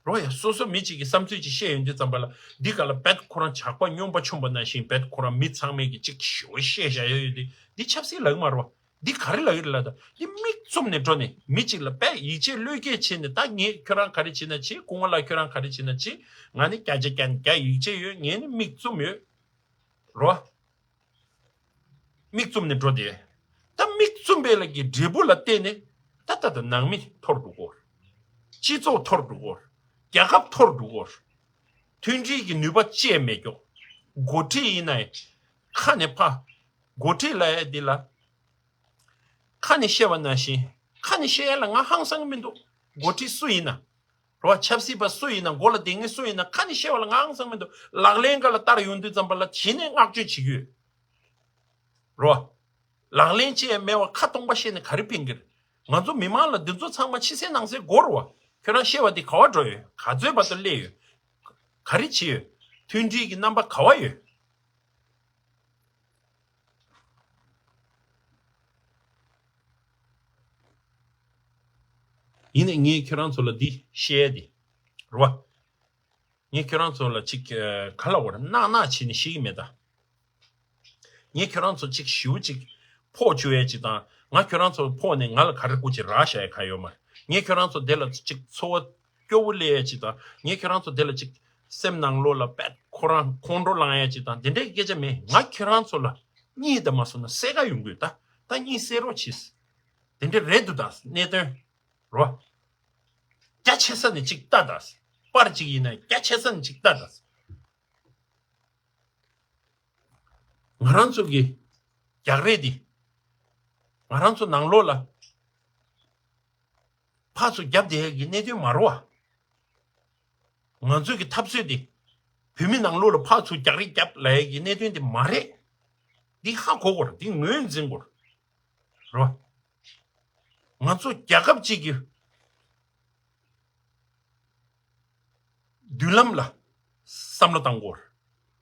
རོ་ཡ། སོ་སོ་མི་གཅིག་གིས་བསམ་ཚུལ་གཅིག་བཤད་ཡོང་དུས་ཙམ་པ་ལ་འདི་ག་ལ་རྦད་ཁོ་རང་ཇག་པ་སྨྱོན་པ་ཆུང་པ་ནང་བཞིན་རྦད་ཁོ་རང་མི་ཚང་མས་ཀྱི་གཅིག་ཞེ་པོ་བཤད་བཞག་ཡོད་ཡོད་དེ། འདི་ཆབ་སྲིད་ལབ་ཀྱི་མ་རེད་བ། འདི་ག་རེ་ལབ་ཀྱི་རེད་ལབ་ད། འདི་མིག་བཙུམ་ནས་འགྲོ་ནས་མི་གཅིག་ལ་རྦད་ཡིད་ཆེས་བློས་འགེལ་བྱས་ནས། ད་ངས་ཁྱོད་རང་ག་རེ་བྱེད་ན་བྱེད། སྐུ་ངོ་ལགས་ཁྱོད་རང་ག་རེ་བྱེད་ན་བྱེད། ང་ནི་བརྒྱ་ཆ་བརྒྱ་ནས་བརྒྱ་ཡིད་ཆེས་ཡོད། ངས་ནི་མིག་བཙུམ་ཡོད། རོ། མིག་བཙུམ་ནས་འགྲོ་དེ། ད་མིག་བཙུམ་པའི་ལ་གི་འབྲས་བུ་ལ་བརྟེན་ནས་ད་ད་ད་ནང་མི་འཐོར་འགྲོ་གོ། སྤྱི་ཚོགས་འཐོར་འགྲོ་གོ། རྒྱལ་ཁབ་འཐོར་འགྲོ་གོ། མཐུན་སྒྲིལ་གྱི་ནུས་པ་ཅེས་མེད་ཀྱོག། འགོ་ཁྲིད་ཡིན་ན་ཡང་ཁ་ནས་ཕ། འགོ་ཁྲིད་ལ་ཡ་འདི་ལ་ཁ་ནས་བཤད་པ་ནང་བཞིན་ཁ་ནས་བཤད་ཡ་ལ་ང་ཧང་སང་གི་མི་འདུག། འགོ་ཁྲིད་སུ་ཡིན་ན། རོ། ཆབ་སྲིད་པ་སུ་ཡིན་ན། མགོ་ལ་སྡིགས་མཁན་སུ་ཡིན་ན། ཁ་ནས་བཤད་པ་ལ་ང་ཧང་སང་མི་འདུག། ལག་ལེན་ག་ལ་བསྟར་ཡོང་དུས་ཙམ་པ་ལ་གཞི་ནས་བསྔགས་བརྗོད་བྱེད་ཀྱི་ཡོད། རོ། ལག་ལེན་བྱས་མེད་པ་ཁ་སྟོང་པ་བཤད་ནས་ག་རེ་ཕན་གྱི་རེད། ང་ཚོ་མི་མང་ལ་འདི་ཚོ་ཚང་མ་ཕྱི་གསལ་ནང་གསལ་དགོས་རེད་བ། ཁྱོད་རང་བཤད་པ་འདི་ག་བ་འགྲོ་ཡོད། ག་ཚོད་བར་དུ་སླེབས་ཡོད། ག་རེ་བྱས་ཡོད། མཐུན་སྒྲིལ་གྱི་རྣམ་པ་ག་བ་ཡོད། ཡིན་ནའི་ངས་ཁྱོད་རང་ཚོ་ལ་འདི་བཤད་ཡ་འདི་རེད་བ། ངས་ཁྱོད་རང་ཚོ་ལ་ཅིག་ག་ལ་བར་ནག་ནག་བྱས་ནས་བཤད་ཀྱི་མེད་ད། ངས་ཁྱོད་རང་ཚོ་ཅིག་ཞེ་པོ་ཅིག་ཕོག་བཅུག་ཡ་ཅིག་དང་། ང་ཁྱོད་རང་ཚོ་ཕོག་ནས་ང་ལ་ག་རེ་སྐུ་ཅིག་རག་བཞག་ཡ་ག་ཡོད་མ་རེད། ངས་ཁྱོད་རང་ཚོ་དེ་ལ་ཅིག་ཚོར་བ་སྐྱོ་བོ་སླེབས་ཡ་ཅིག་དང་། ངས་ཁྱོད་རང་ཚོ་དེ་ལ་ཅིག་སེམས་ནང་ལོགས་ལ་དཔེ་ཁོ་རང་ཁོང་ཁྲོ་ལངས་ཡ་ཅིག་དང་། དེ་འདྲའི་སྐད་ཆ་མེད། ང་ཁྱོད་རང་ཚོ་ལ་གཉིད་ད་མ་སོང་ན་སད་ག་ཡོང་གི་ཡོད་ད། ད་གཉིད་སད་རོགས་བྱེད། དེ་འདྲ་རེད་འདུག་ད་གནད་དོན། རོ། རྒྱ་ཆེ་ས་ནས་ཅིག་ལྟ་ད། པར་ཅིག་ཡིན་ན་རྒྱ་ཆེ་ས་ནས་ཅིག་ལྟ་ད། ང་རང་ཚོ་གི་རྒྱག་རེས་འདི་ང་རང་ཚོ་ནང་ལོགས་ལ་ཕར་ཚུར་རྒྱབ་བསྡད་ཡ་གི་གནད་དོན་མ་རེད་བ། ང་ཚོ་གི་འཐབ་རྩོད་འདི་བོད་མི་ནང་ལོགས་ལ་ཕར་ཚུར་རྒྱག་རེས་རྒྱབ་ལབ་ཡ་གི་གནད་དོན་འདི་མ་རེད། འདི་ཧ་གོ་དགོས་རེད། འདི་ངོས་འཛིན་དགོས་རེད། རེད་བ། ང་ཚོ་རྒྱལ་ཁབ་ཅིག་གི་མདུན་ལམ་ལ་བསམ་བློ་བཏང་དགོས་རེད།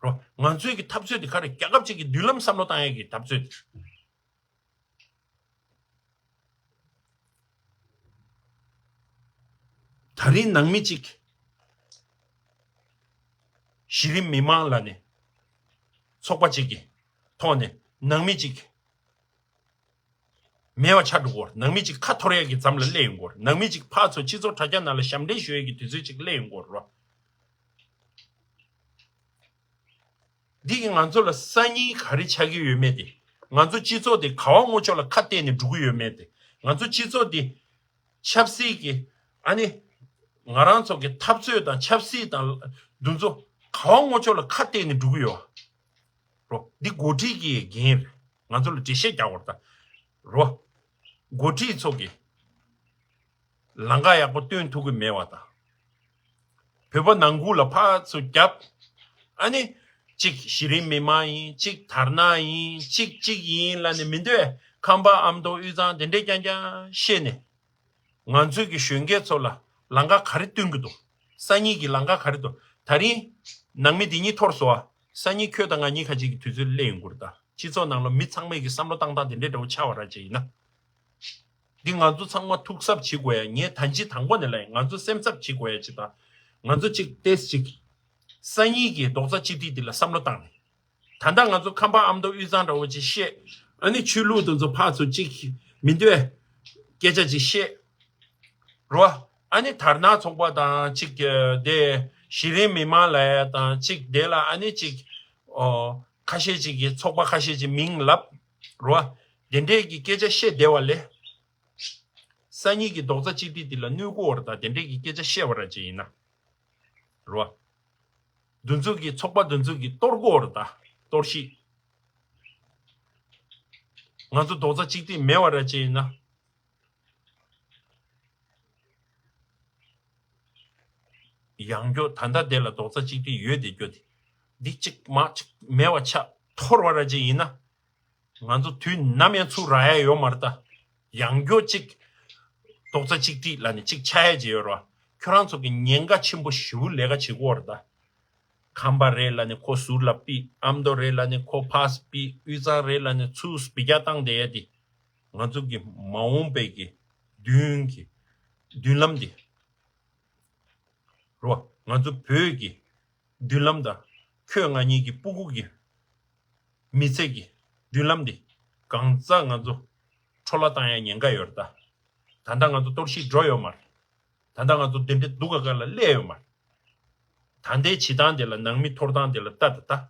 རོ། ང་ཚོའི་གི་འཐབ་རྩོད་དེ་ག་རེ། རྒྱལ་ཁབ་ཅིག་གི་མདུན་ལམ་བསམ་བློ་བཏང་ཡ་གི་འཐབ་རྩོད་དེ་རེད། ད་རིང་ནང་མི་གཅིག་གཞི་རིམ་མི་མང་ལ་ནས་ཚོགས་པ་གཅིག་གི་ཐོག་ནས་ནང་མི་གཅིག་མེད་པ་ཆགས་འགྲོ་གི་རེད། ནང་མི་གཅིག་ཁ་འཐོར་ཡས་ཀྱི་མཚམས་ལ་སླེབས་ཡོང་གི་རེད། ནང་མི་གཅིག་ཕར་ཚུར་སྤྱི་ཚོགས་དྲ་རྒྱ་ནང་ལ་ཞབས་འདྲེན་ཞུ་ཡས་ཀྱི་དུས་ཚོད་ཅིག་སླེབས་ཡོང་གི་རེད། འདི་གིས་ང་ཚོ་ལ་སང་ཉིན་ག་རེ་ཆགས་ཀྱི་ཡོད་མེད་དེ། ང་ཚོ་སྤྱི་ཚོགས་དེ་ག་བ་ངོ་ཅོག་ལ་ཁ་གཏད་ནས་འགྲོ་གི་ཡོད་མེད་དེ། ང་ཚོ་སྤྱི་ཚོགས་དེ་ཆབ་སྲིད་ཀྱི་ཨ་ནི་ང་རང་ཚོ་གི་འཐབ་རྩོད་དང་ཆབ་སྲིད་དང་འདི་ཚོ་ག་བ་ངོ་ཅོག་ལ་ཁ་གཏད་ནས་འགྲོ་གི་ཡོད། རོ། འདི་འགོ་ཁྲིད་ཀྱི་འགན་རེད། ང་ཚོ་ལ་འགྲེལ་བཤད་རྒྱག་དགོས་རེད་ད། རོ། འགོ་ཁྲིད་ཚོ་གིས་ལམ་ཁ་ཡག་པོ་སྟོན་ཐུབ་ཀྱི་མེད་པ་དང་། བོད་པ་ནང་ཁུལ་ལ་ཕར་ཚུར་རྒྱབ། ཨ་ནི་གཅིག་གཞི་རིམ་མི་མང་ཡིན། གཅིག་དར་ནག་ཡིན། གཅིག་གཅིག་ཡིན་ལབ་ནས་མི་འདོད། ཁམས་པ་ཨ་མདོ་དབུས་གཙང་དེ་འདྲས་རྐྱང་རྐྱང་བཤད་ནས། ང་ཚོའི་གི་གཞོན་སྐྱེས་ཚོ་ལ་ལམ་ཁ་ག་རེ་སྟོན་གྱི་འདུག། སང་ཉིན་གྱི་ལམ་ཁ་ག་རེ་འདུག། ད་རིང་ནང་མི་འདི་གཉིས་འཐོར་སོང་བ། སང་ཉིན་ཁྱོད་དང་ང་གཉིས་ཁ་ཅིག་གི་དུས་ཚོད་སླེབས་ཡོང་གི་རེད་ད། སྤྱི་ཚོགས་ནང་ལ་མི་ཚང་མས་ཀྱི་བསམ་བློ་བཏང་སྟངས་དེ་འདྲའི་འདྲ་བོ་ཆགས་པ་ར་ཅིག་ཡིན་ན། འདི་ང་ཚོ་ཚང་མ་ཐུགས་གཟབ་བྱེད་དགོས་ཡ། ངས་ད་ཅི་དང་པོ་ནས་ལབ་ཡིན། ང་ཚོ་སེམས་འཚབ་བྱེད་དགོས་ཡ་ཅིག་དང་། ང་ཚོ་གཅིག་ཏེས་གཅིག་སང་ཉིན་གྱི་རྡོག་རྩ་གཅིག་སྒྲིལ་འདི་ལ་བསམ་བློ་བཏང་ནས། ད་ལྟ་ང་ཚོ་ཁམས་པ་ཨ་མདོ་དབུས་གཙང་འདྲ་བོ་ཅིག་བཤད། ཨ་ནི་ཆོས་ལུགས་དེ་ཚོ་ཕར་ཚུར་ཅིག་མི་འདོད་སྐད་ཆ་ཅིག་བཤད། རོ། ཨ་ནི་དར་ནག་ཚོགས་པ་དང་ཅིག་དེ་གཞི་རིམ་མི་མང་ལབ་ཡ་དང་ཅིག་དེ་ལ་ཨ་ནི་ཅིག་ཨོ་ཁ་ཤས་ཅིག་གིས་ཚོགས་པ་ཁ་ཤས་ཅིག་མིང་ལབ། རོ། དེ་འདྲས་ཀྱི་སྐད་ཆ་བཤད་བསྡད་པ་ལས། སང་ཉིན་གྱི་རྡོག་རྩ་གཅིག་སྒྲིལ་འདི་ལ་གནོད་གོ་བ་རེད་ད། དེ་འདྲས་ཀྱི་སྐད་ཆ་བཤད་པ་ར་ཅིག་ཡིན་ན། རོ། འདི་ཚོ་གི་ཚོགས་པ་འདི་ཚོ་གི་གཏོར་གོ་བ་རེད་ད། གཏོར་བཤིག། ང་ཚོ་རྡོག་རྩ་གཅིག་སྒྲིལ་མེད་པ་ར་ཅིག་ཡིན་ན། ཡང་སྐྱོ། ད་ལྟ་དེ་ལ་རྡོག་རྩ་གཅིག་སྒྲིལ་ཡོད་དེ་སྐྱོ་དེ། འདི་གཅིག་མ་གཅིག་མེད་པ་ཆགས་འཐོར་བ་ར་ཅིག་ཡིན་ན། ང་ཚོ་དུས་ནམ་ཡང་ཚུར་རག་ཡ་ཡོད་མ་རེད་ད། ཡང་སྐྱོ་གཅིག་རྡོག་རྩ་གཅིག་སྒྲིལ་ལབ་ནས་གཅིག་ཆགས་ཡ་ཅིག་ཡོད་རེད་བ། ཁྱོད་རང་ཚོ་གི་ཉེན་ཁ་ཆེན་པོ་ཞེ་པོ་ལས་ཀ་བྱེད་ཀྱི་ཡོད་རེད་ད། ཁམས་པ་རེད་ལབ་ནས་ཁོ་ཟུར་ལ་ཕུད། ཨ་མདོ་རེད་ལབ་ནས་ཁོ་ཕར་ཕུད། དབུས་གཙང་རེད་ལབ་ནས་ཚུར་འབུད་རྒྱག་བཏང་བསྡད་ཡ་དེ། ང་ཚོ་གི་མ་འོངས་པའི་གི་མདུན་གི་མདུན་ལམ་དེ་ རེད་བ། ང་ཚོ་བོད་ཀྱི་མདུན་ལམ་དང་ཁྱོད་ང་གཉིས་ཀྱི་སྤུ་གུ་གི་མི་ཚེ་གི་མདུན་ལམ་འདི་གང་ཙམ་ང་ཚོ་འཕྲོ་བརླག་བཏང་ཡ་ཉེན་ཁ་ཡོད་རེད་ད། ད་ལྟ་ང་ཚོ་གཏོར་བཤིག་འགྲོ་ཡོད་མ་རེད། ད་ལྟ་ང་ཚོ་འདི་འདྲའི་སྡུག་ག་ག་ལ་སླེབས་ཡོད་མ་རེད། ད་ལྟའི་བྱེད་སྟངས་དེ་ལ་ནང་མི་འཐོར་སྟངས་དེ་ལ་ལྟ་དང་ལྟ།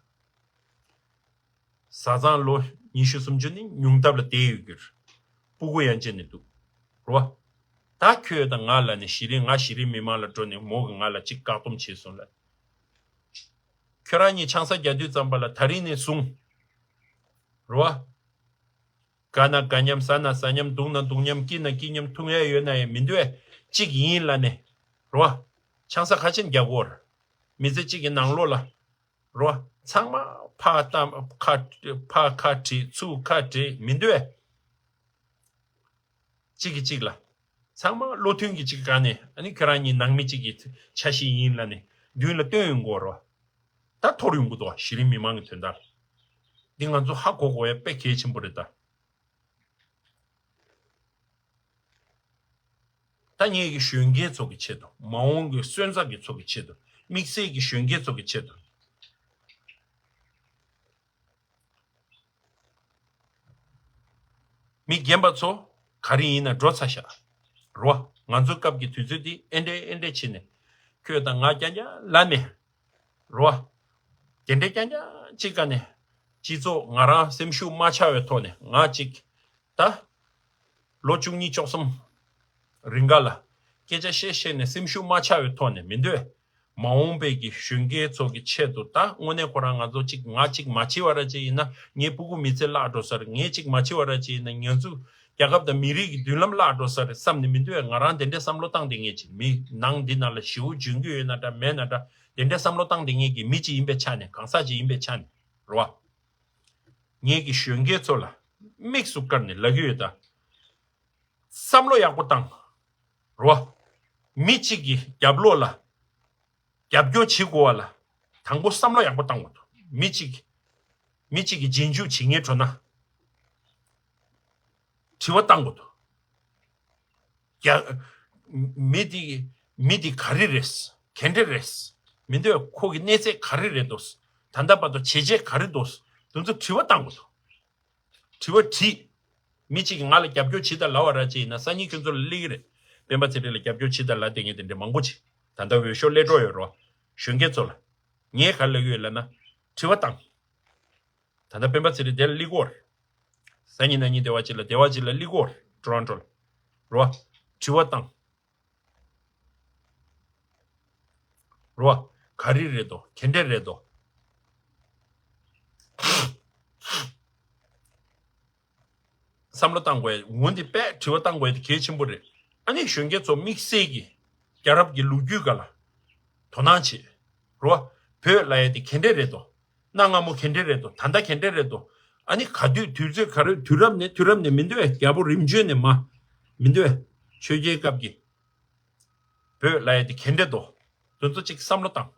བཟའ་ཚང་ལོ་ཉི་ཤུ་སུམ་ཅུ་ནི་ཉུང་མཐའ་ལ་བསྡད་ཡོད་རྒྱུ་རེད། སྤུ་གུ་ཡང་བྱས་ནས་འདུག་རེད་བ། ད་ཁྱོད་དང་ང་ལ་ནི་གཞི་རིམ་ང་གཞི་རིམ་མི་མང་ལ་འགྲོ་ནས་མོ་གིས་ང་ལ་གཅིག་བཀག་སྡོམ་བྱས་སོང་ལ། ཁྱོད་རང་གཉིས་ཆང་ས་རྒྱག་དུས་ཙམ་པ་ལ་ད་རིང་ནས་བཟུང་། རེད་བ། དགའ་ན་དགའ་མཉམ་ཟ་ན་ཟ་མཉམ་འདུག་ན་འདུག་མཉམ་སྐྱིད་ན་སྐྱིད་མཉམ་འཐུང་ཡ་ཡོད་ན་ཡང་མི་འདུག་ཨེ། གཅིག་ཡིན་ལབ་ནས། རེད་བ། ཆང་ས་ག་ཆེན་རྒྱག་གོ་ར། མི་ཚེ་གཅིག་གི་ནང་ལོགས་ལ། རེད་བ། ཚང་མ་ཕར་བཏང་ཁ་ཕར་ཁ་བྲིས་ཚུར་ཁ་བྲིས་མི་འདུག་ཨེ། གཅིག་གིས་གཅིག་ལ། ཚང་མ་བློ་མཐུན་གྱི་གཅིག་ག་ནས་ཨ་ནི་ཁྱོད་རང་གཉིས་ནང་མི་གཅིག་གི་ཆ་ཤས་ཡིན་ལབ་ནས་མདུན་ལ་སྟོན་ཡོང་གོ་ར། ད་འཐོར་ཡོང་གི་འདུག་བ། གཞི་རིམ་མི་མང་གི་དོན་དག་འདི་ང་ཚོ་ཧ་གོ་དགོས་ཡ་དཔེ་གལ་ཆེན་པོ་རེད་ད། ད་ངེད་ཀྱི་གཞོན་སྐྱེས་ཚོ་གི་ཆེད་དུ། མ་འོངས་ཀྱི་སོན་རྩ་གི་ཚོ་གི་ཆེད་དུ། དམིགས་བསལ་གྱི་གཞོན་སྐྱེས་ཚོ་གི་ཆེད་དུ། མི་རྒན་པ་ཚོ་ག་རེ་ཡིན་ན་འགྲོ་ཚར་ཤག་རོ། ང་ཚོའི་སྐབས་ཀྱི་དུས་ཚོད་འདི་ཨེ་འདྲས་ཨེ་འདྲས་བྱས་ནས། ཁྱོད་དང་ང་རྐྱང་རྐྱང་ལབ་ནས། རོ། དེ་འདྲས་རྐྱང་རྐྱང་གཅིག་ག་ནས། སྤྱི་ཚོགས་ང་རང་སེམས་ཤུགས་མ་ཆག་པའི་ཐོག་ནས་ང་གཅིག་ད། ལོ་བཅུ་གཉིས་བཅུ་གསུམ་རིང་ག་ལ། སྐད་ཆ་བཤད་བཤད་ནས་སེམས་ཤུགས་མ་ཆག་པའི་ཐོག་ནས་མི་འདོད། མ་འོངས་པའི་གི་གཞོན་སྐྱེས་ཚོ་གི་ཆེད་དུ་ད་དངོས་གནས་ཁོ་རང་ང་ཚོ་གཅིག་ང་གཅིག་མ་འཆི་བ་ར་ཅིག་ཡིན་ན་ངའི་སྤུ་གུ་མི་ཚེ་བརླག་འགྲོ་ས་རེད། ངའི་གཅིག་མ་འཆི་བ་ར་ཅིག་ཡིན་ན་ང་ཚོ་རྒྱལ་ཁབ་དང་མི་རིགས་ཀྱི་མདུན་ལམ་བརླག་འགྲོ་ས་རེད་བསམ་ནས་མི་འདོད། ང་རང་དེ་འདྲའི་བསམ་བློ་བཏང་བསྡད་མཁན་ཅིག་མི་ནང་འདི་ནང་ལ་ཞེ་པོ་འཇོན་གྱི་ཡོད་ན་འདྲ་མེད་ན་འདྲ་དེ་འདྲའི་བསམ་བློ་བཏང་བསྡད་མཁན་གྱི་མི་གཅིག་ཡིན་པའི་ཆ་ནས་གང་ཟག་ཅིག་ཡིན་པའི་ཆ་ནས་རེད་བ། ངེད་ཀྱི་གཞོན་སྐྱེས་ཚོ་ལ་དམིགས་སུ་བཀར་ནས་ལབ་ཀྱི་ཡོད་ད། བསམ་བློ་ཡག་པོ་བཏང་། རོ། མི་གཅིག་གི་རྒྱབ་ལོགས་ལ་རྒྱབ་སྐྱོར་བྱེད་དགོས་པ་ལ་དང་པོ་བསམ་བློ་ཡག་པོ་བཏང་དགོས་འདུག་མི་གཅིག་མི་གཅིག་གི་རྗེས་འཇུག་བྱེད་མཁན་འགྲོ་ན་དྲི་བ་བཏང་དགོས་འདུག་རྒྱ། མི་དེ་མི་དེ་ག་རེ་རེད། ག་འདྲ་རེད། མི་འདོད་ཁོ་གི་གནས་ཚད་ག་རེ་རེད་འདུག་ད་ལྟ་བར་དུ་བྱས་རྗེས་ག་རེ་འདུག་དེ་ཚོ་དྲི་བ་བཏང་དགོས་འདུག་དྲི་བ་དྲིས། མི་གཅིག་གིས་ང་ལ་རྒྱབ་སྐྱོར་བྱེད་དང་ལབ་པ་ར་ཅིག་ཡིན་ན་སང་ཉིན་ཁྱོད་ཚོ་ལ་སླེབས་ཀྱི་རེད། སྤེན་པ་ཚེ་རིང་ལ་རྒྱབ་སྐྱོར་བྱེད་དང་ལབ་བསྡད་མཁན་དེ་འདྲ་མང་པོ་ཅིག་ད་ལྟ་འོས་ཤོག་སླེབས་འགྲོ་ཡོད་རོ། གཞོན་སྐྱེས་ཚོ་ལ། ངས་ག་རེ་ལབ་ཀྱི་ཡོད་ལབ་ན། དྲི་བ་བཏང་། ད་ལྟ་སྤེན་པ་ཚེ་རིང་དེ་ལ་སླེབས་ཀྱི་ཡོད་རེད། སང་ཉིན་གནངས་ཉིན་སྡེ་བ་གཅིག་ལ་སྡེ་བ་གཅིག་ལ་སླེབས་ཀྱི་ཡོད་རེད། ཊོ་རོན་ཊོ་ལ། རོ། དྲི་བ་བཏང་། རོ། ག་རེ་རེད་དོ། ག་འདྲས་རེད་དོ། བསམ་བློ་བཏང་དགོས། འོ་འདི་དཔེ་དྲི་བ་བཏང་དགོས་དེ་གལ་ཆེན་པོ་རེད། ཨ་ནི་གཞོན་སྐྱེས་ཚོ་དམིགས་བསལ་གྱི་རྒྱལ་རབས་ཀྱི་ལོ་རྒྱུས་སྒང་ལ་དོ་སྣང་བྱེད། རོ། བོད་ལབ་ཡ་དེ་ག་འདྲས་རེད་དོ། གནའ་སྔ་མོ་ག་འདྲས་རེད་དོ། ད་ལྟ་ག་འདྲས་རེད་དོ། ཨ་ནི་ག་དུས་དུས་ཚོད་ག་རེ་དུས་རབས་ནས་དུས་རབས་ནས་མི་འདོད། རྒྱལ་པོ་རིམ་བྱོན་ནས་མར་མི་འདོད། ཆོས་རྒྱལ་སྐབས་ཀྱི་བོད་ལབ་ཡ་དེ་ག་འདྲས་དོ། དེ་ཚོ་གཅིག་བསམ་བློ་བཏང་།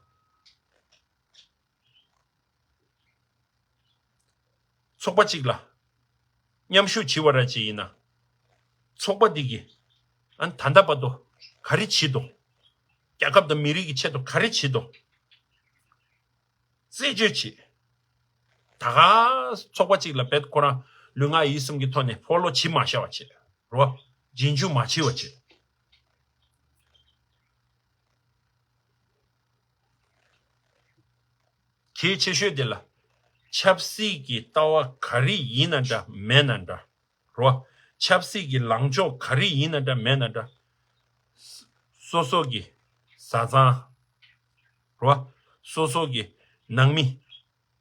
ཚོགས་པ་གཅིག་ལ་མཉམ་ཞུགས་བྱེད་པ་ར་ཅིག་ཡིན་ན། ཚོགས་པ་འདི་གིས་ཨ་ནི་ད་ལྟ་བར་དུ་ག་རེ་བྱེད་དོ། རྒྱལ་ཁབ་དང་མི་རིགས་ཀྱི་ཆེད་དུ་ག་རེ་བྱེད་དོ། རྩད་གཅོད་བྱེད། ད་ག་ཚོགས་པ་གཅིག་ལ་བེད་ཁོ་རང་ལུས་ངག་ཡིད་གསུམ་གྱི་ཐོག་ནས་ཕོ་ལོ་བྱེད་མ་བྱ་བ་བྱེད། རོ། རྗེས་འཇུག་མ་བྱེད་པ་བྱེད། གལ་ཆེ་ཤོས་དེ་ལ། ཆབ་སྲིད་ཀྱི་ལྟ་བ་ག་རེ་ཡིན་ན་འདྲ་མེད་ན་འདྲ། རོ། ཆབ་སྲིད་ཀྱི་ལངས་ཕྱོགས་ག་རེ་ཡིན་ན་འདྲ་མེད་ན་འདྲ། སོ་སོ་གི་བཟའ་ཚང་། རོ། སོ་སོ་གི་ནང་མི།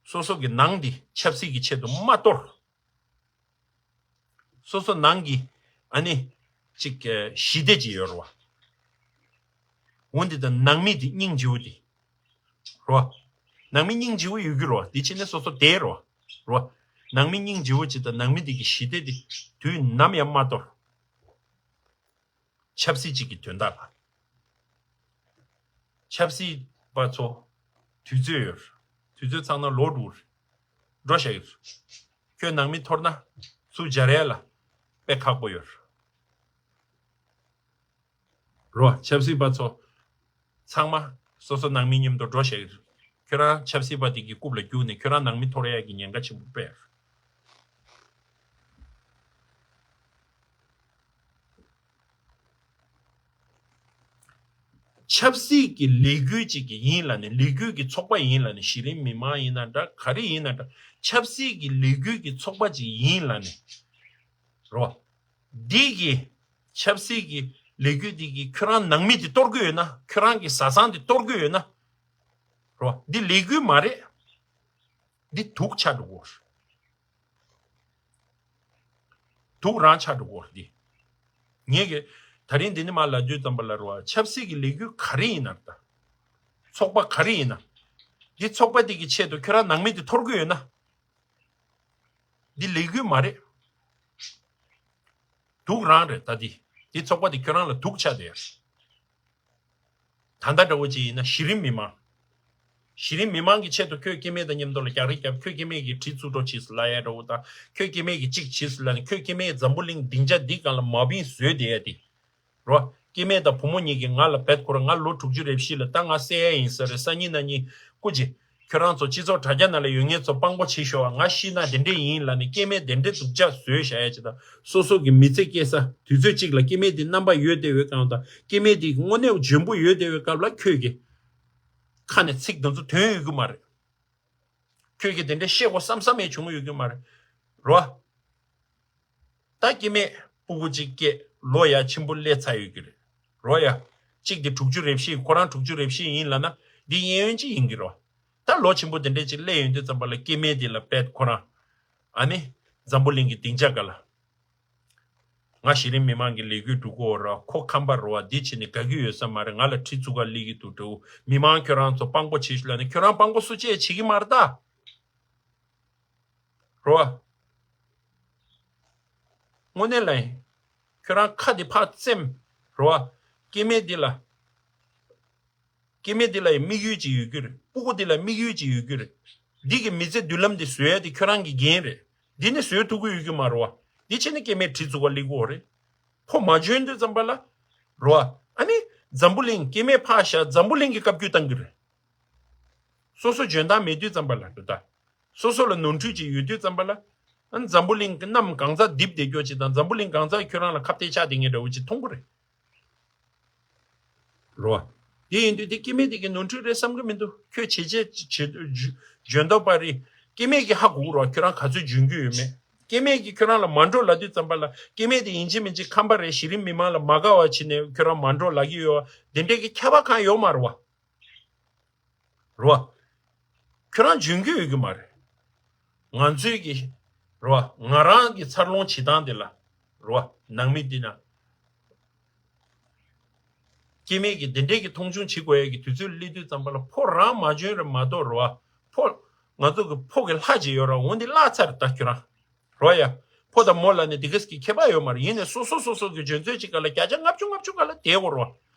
སོ་སོ་གི་ནང་འདི་ཆབ་སྲིད་ཀྱི་ཆེད་དུ་མ་གཏོར། སོ་སོ་ནང་གི་ཨ་ནི་ཅིག་ཞི་བདེ་ཅིག་ཡོད་རེད་བ། འོ་འདི་དང་ནང་མི་འདི་སྙིང་རྗེ་བོ་འདི་རེད་བ། ནང་མི་སྙིང་རྗེ་བོ་ཡོད་རྒྱུ་རེད་བ། འདི་བྱས་ནས་སོ་སོ་བདེ་རེད་བ། རེད་བ། ནང་མི་སྙིང་རྗེ་བོ་ཅིག་དང་ནང་མི་འདི་གི་ཞི་བདེ་འདི་དུས་ནམ་ཡང་མ་གཏོར། ཆབ་སྲིད་ཅིག་གི་དོན་དག་ལ། ཆབ་སྲིད་པ་ཚོ་དུས་ཚོད་ཡོད། དུས་ཚོད་ཚང་ན་ལོག་འགྲོ། འགྲོ་བཞག་ཡོད། ཁྱོད་ནང་མི་འཐོར་ན་ཚུར་སྦྱར་ཡ་ལ་དཔེ་ཁག་པོ་ཡོད། རོ། ཆབ་སྲིད་པ་ཚོ་ཚང་མ་ སོ་སོ་ནང་མི་མཉམ་དུ་འགྲོ་བཞག་གི་རེད། ཁྱོད་རང་ཆབ་སྲིད་པ་དེ་གི་རྐུབ་ལ་རྒྱུག་ནས་ཁྱོད་རང་ནང་མི་འཐོར་ཡག་གི་ཉེན་ཁ་ཆེན་པོ་དཔེ་རེད། ཆབ་སྲིད་ཀྱི་ལས་འགུལ་ཅིག་གི་ཡིན་ལ་ནི་ལས་འགུལ་གྱི་ཚོགས་པ་ཡིན་ལ་ནི་གཞི་རིམ་མི་མང་ཡིན་ན་འདྲ་ག་རེ་ཡིན་ན་འདྲ། ཆབ་སྲིད་ཀྱི་ལས་འགུལ་གྱི་ཚོགས་པ་ཅིག་ཡིན་ལ་ནི་རོ། འདི་གི་ཆབ་སྲིད་ཀྱི་ལས་འགུལ་འདི་གི་ཁྱོད་རང་ནང་མི་དེ་གཏོར་གི་ཡོད་ན། ཁྱོད་རང་གི་བཟའ་ཚང་དེ་གཏོར་གི་ཡོད་ན་རོ། འདི་ལས་འགུལ་མ་རེད། འདི་དུག་ཆགས་འགྲོ་གི་ཡོད་རེད། དུག་རང་ཆགས་འགྲོ་གི་ཡོད་རེད་འདི། ངས་གི་ད་རིང་འདི་ནས་མར་ལབ་དུས་ཙམ་པ་ལ་རོ། ཆབ་སྲིད་ཀྱི་ལས་འགུལ་ག་རེ་ཡིན་ན་ད། ཚོགས་པ་ག་རེ་ཡིན་ན། འདི་ཚོགས་པ་འདི་གི་ཆེད་དུ་ཁྱོད་རང་ནང་མི་དེ་འཐོར་གི་ཡོད་ན། འདི་ལས་འགུལ་མ་རེད། དུག་རང་རེད་ད་འདི། འདི་ཚོགས་པ་འདི་ཁྱོད་རང་ལ་དུག་ཆགས་བསྡད་ཡོད་རེད། ད་ལྟ་འདྲ་བོ་ཅིག་ཡིན་ན་གཞི་རིམ་མི་མང་། གཞི་རིམ་མི་མང་གི་ཆེད་དུ་ཁྱོད་སྐྱེ་དམན་དང་མཉམ་དུ་ལ་རྒྱག་རེས་རྒྱབ། ཁྱོད་སྐྱེ་དམན་གྱིས་གྲི་བཙུགས་འགྲོ་བྱས་སུ་ལབ་ཡ་འདྲ་བོ་དང་། ཁྱོད་སྐྱེ་དམན་གྱིས་གཅིག་བྱས་སུ་ལབ་ནས། ཁྱོད་སྐྱེ་དམན་འཛམ་བུ་གླིང་སྡིངས་ཆ་འདི་སྒང་ལ་མ་བིང་བཟོས་བསྡད་ཡ་དེ། རོ། སྐྱེ་དམན་དང་བུ་མོ་གཉིས་ཀྱིས་ང་ལ་བེད་ཁོ་ར། ང་ལོ་དྲུག་ཅུ་རེ་བཞི་ལ་ད་ང་བསད་ཡ་ཡིན་ས་རེད། སང་ཉིན་གནངས་ཉིན་སྐུ་མཁྱེན། ཁྱོད་རང་ཚོ་སྤྱི་ཚོགས་དྲ་རྒྱ་ནང་ལ་ཡོད་མཁན་ཚོ་དཔང་པོ་བྱེད་ཤོག་ང་ཤི་ན་དེ་འདྲས་ཡིན་ལབ་ནས་སྐྱེ་དམན་དེ་འདྲས་སྡུག་ཅག་བཟོས་བཞག་ཡ་ཅིག་དང་། སོ་སོ་གི་མི་ཚེ་སྐྱེལ་ས་དུས་ཚོད་གཅིག་ལ་སྐྱེ་དམན་དེ་རྣམ་པ་ཡོད་བསྡད་པའི་སྐབས་དང་། སྐྱེ་དམན་དེ་དངོས་གནས་འཇོན་པོ་ཡོད་བསྡད་པའི་སྐབས་ལ་ཁྱོད་ཀྱི་ཁ་ནས་ཚིག་དེ་ཚོ་ཐོན་ཡོད་ཀྱི་མ་རེད། ཁྱོད་ཀྱིས་དེ་འདྲས་བཤད་དགོས་བསམ་བསམ་ཡང་བྱུང་ཡོད་ཀྱི་མ་རེད། རོ། ད་སྐྱེ་དམན་སྤུ་གུ་གཅིག་སྐྱེས་ལོ་ཡ་ཆེན་པོ་སླེབས་ཚར་ཡོད་ཀྱི་རེད། རོ་ཡ། གཅིག་དེ་དྲུག་ཅུ་རེ་བཞི། ཁོ་རང་དྲུག་ཅུ་རེ་བཞི་ཡིན་ལབ་ན་འདི་གཡས་གཡོན་གཅིག་ཡིན་གྱི་རོ། ད་ལོ་ཆེན་པོ་དེ་འདྲས་ཅིག་སླེབས་ཡོང་དུས་ཙམ་པ་ལ་སྐྱེ་དམན་དེ་ལ་བེད་ཁོ་རང་ཨ་ནི་འཛམ་བུ་གླིང་གི་སྡིངས་ཆ་སྒང་ལ། ང་གཞི་རིམ་མི་མང་གི་ལས་འགུལ་སྒྲུབ་ཀྱི་ཡོད་ར། ཁོ་ཁམས་པ་རེད་བ། འདི་བྱས་ནས་དགའ་གི་ཡོད་ས་མ་རེད། ང་ལ་གྲི་བཙུགས་ག་སླེབས་ཀྱི་འདུག་འདྲ་བོ། མི་མང་ཁྱོད་རང་ཚོ་དཔང་པོ་བྱེད་ཤོག་ལབ་ནས། ཁྱོད་རང་དཔང་པོ་སུ་གཅིག་བྱེད་ཀྱི་མ་རེད་ད། རེད་བ། དངོས་གནས་ལ་ཡིན། ཁྱོད་རང་ཁ་འདི་ཕར་བཙེམ། རེད་བ། སྐྱེ་དམན་འདི་ལ། སྐྱེ་དམན་འདི་ལ་ཡང་དམིགས་ཡུལ་ཅིག་ཡོད་རྒྱུ་རེད། སྤུ་གུ་འདི་ལ་དམིགས་ཡུལ་ཅིག་ཡོད་རྒྱུ་རེད། འདི་གི་མི་ཚེ་མདུན་ལམ་འདི་བཟོ་ཡ་འདི་ཁྱོད་རང་གི་འགན་རེད། འདི་ནི་བཟོ་ཐུབ་ཀྱི་ཡོད་རྒྱུ་མ་རེད་བ། འདི་བྱས་ནས་སྐྱེ་དམན་གྲི་བཙུགས་ག་སླེབས་ཀྱི་ཡོད་རེད། ཁོ་མ་འཇོན་དུས་ཙམ་པ་ལ། རེད་བ། ཨ་ནི་འཛམ་བུ་གླིང་སྐྱེ་དམན་ཕར་བཞག་འཛམ་བུ་གླིང་གི་བཀའ་བཀྱོན་བཏང་གི་རེད། སོ་སོ་འཇོན་ཐང་མེད་དུས་ཙམ་པ་ལ་འགྲོ་ད། སོ་སོ་ལ་ནོར་འཁྲུལ་ཅིག་ཡོད་དུས་ཙམ་པ་ལ། ཨ་ནི་འཛམ་བུ་གླིང་གི་གནམ་གང་ཚ་རྡིབ་བསྡད་རྒྱུ་ཅིག་དང་། འཛམ་བུ་གླིང་གང་ཚ་ཁྱོད་རང་ལ་ཁ་གཏད་བཅག་བསྡད་མཁན་འདྲ་བོ་ཅིག་མཐོང་གི་རེད། རོ། དེ་ཡིན་དུས་དེ་སྐྱེ་དམན་དེ་གི་ནོར་འཁྲུལ་རེད་བསམ་གི་མི་འདུག་ཁྱོད་བྱས་རྗེས་བྱེད་འཇོན་ཐང་པ་རེད། སྐྱེ་དམན་གྱི་ཧ་གོ་གི་རོ། ཁྱོད་རང་ག་ཚོད་འཇོན་གྱི་ཡོད་མེད། སྐྱེ་དམན་གྱིས་ཁྱོད་རང་ལ་མ་འགྲོ་ལབ་དུས་ཙམ་པ་ལ། སྐྱེ་དམན་དེ་ཡིན་གཅིག་མིན་གཅིག་ཁམས་པ་རེད། གཞི་རིམ་མི་མང་ལ་མ་དགའ་བ་བྱས་ནས་ཁྱོད་རང་མ་འགྲོ་ལབ་ཀྱི་ཡོད་བ། དེ་འདྲས་ཀྱི་ཁྱབ་པ་གང་ཡོད་མ་རེད་བ། རེད་བ། ཁྱོད་རང་འཇོན་གྱི་ཡོད་ཀྱི་མ་རེད། ང་ཚོའི་གི་རེད་བ། ང་རང་གི་འཚར་ལོངས་བྱེད་སྟངས་དེ་ལ་རེད་བ། ནང་མི་འདི་ན་སྐྱེ་དམན་གྱི་དེ་འདྲས་ཀྱི་མཐོང་ཆུང་བྱེད་དགོས་ཡ་གི་དུས་ཚོད་སླེབས་དུས་ཙམ་པ་ལ། ཕོ་རང་མ་འཇོན་རེད་མ་གཏོགས་རེད་བ། ཕོ་ང་ཚོ་གི་ཕོ་གི་ལྷ་ཅིག་ཡོད་ར། འོ་འདི་བརླག་ཚར་ད་ཁྱོད་རང་། རོ་ཡ། ཕོ་དང་མོ་ལ་ནི་དེ་ག་ཟིག་གི་ཁྱད་པར་ཡོད་མ་རེད། ཡིན་ནའི་སོ་སོ་སོ་སོ་གི་འཇོན་ཚོད་ཅིག་ག་ལ་བརྒྱ་ཆ་ལྔ་བཅུ་ལྔ་བཅུ་ག་ལ་བསྡད་དགོས་རོ།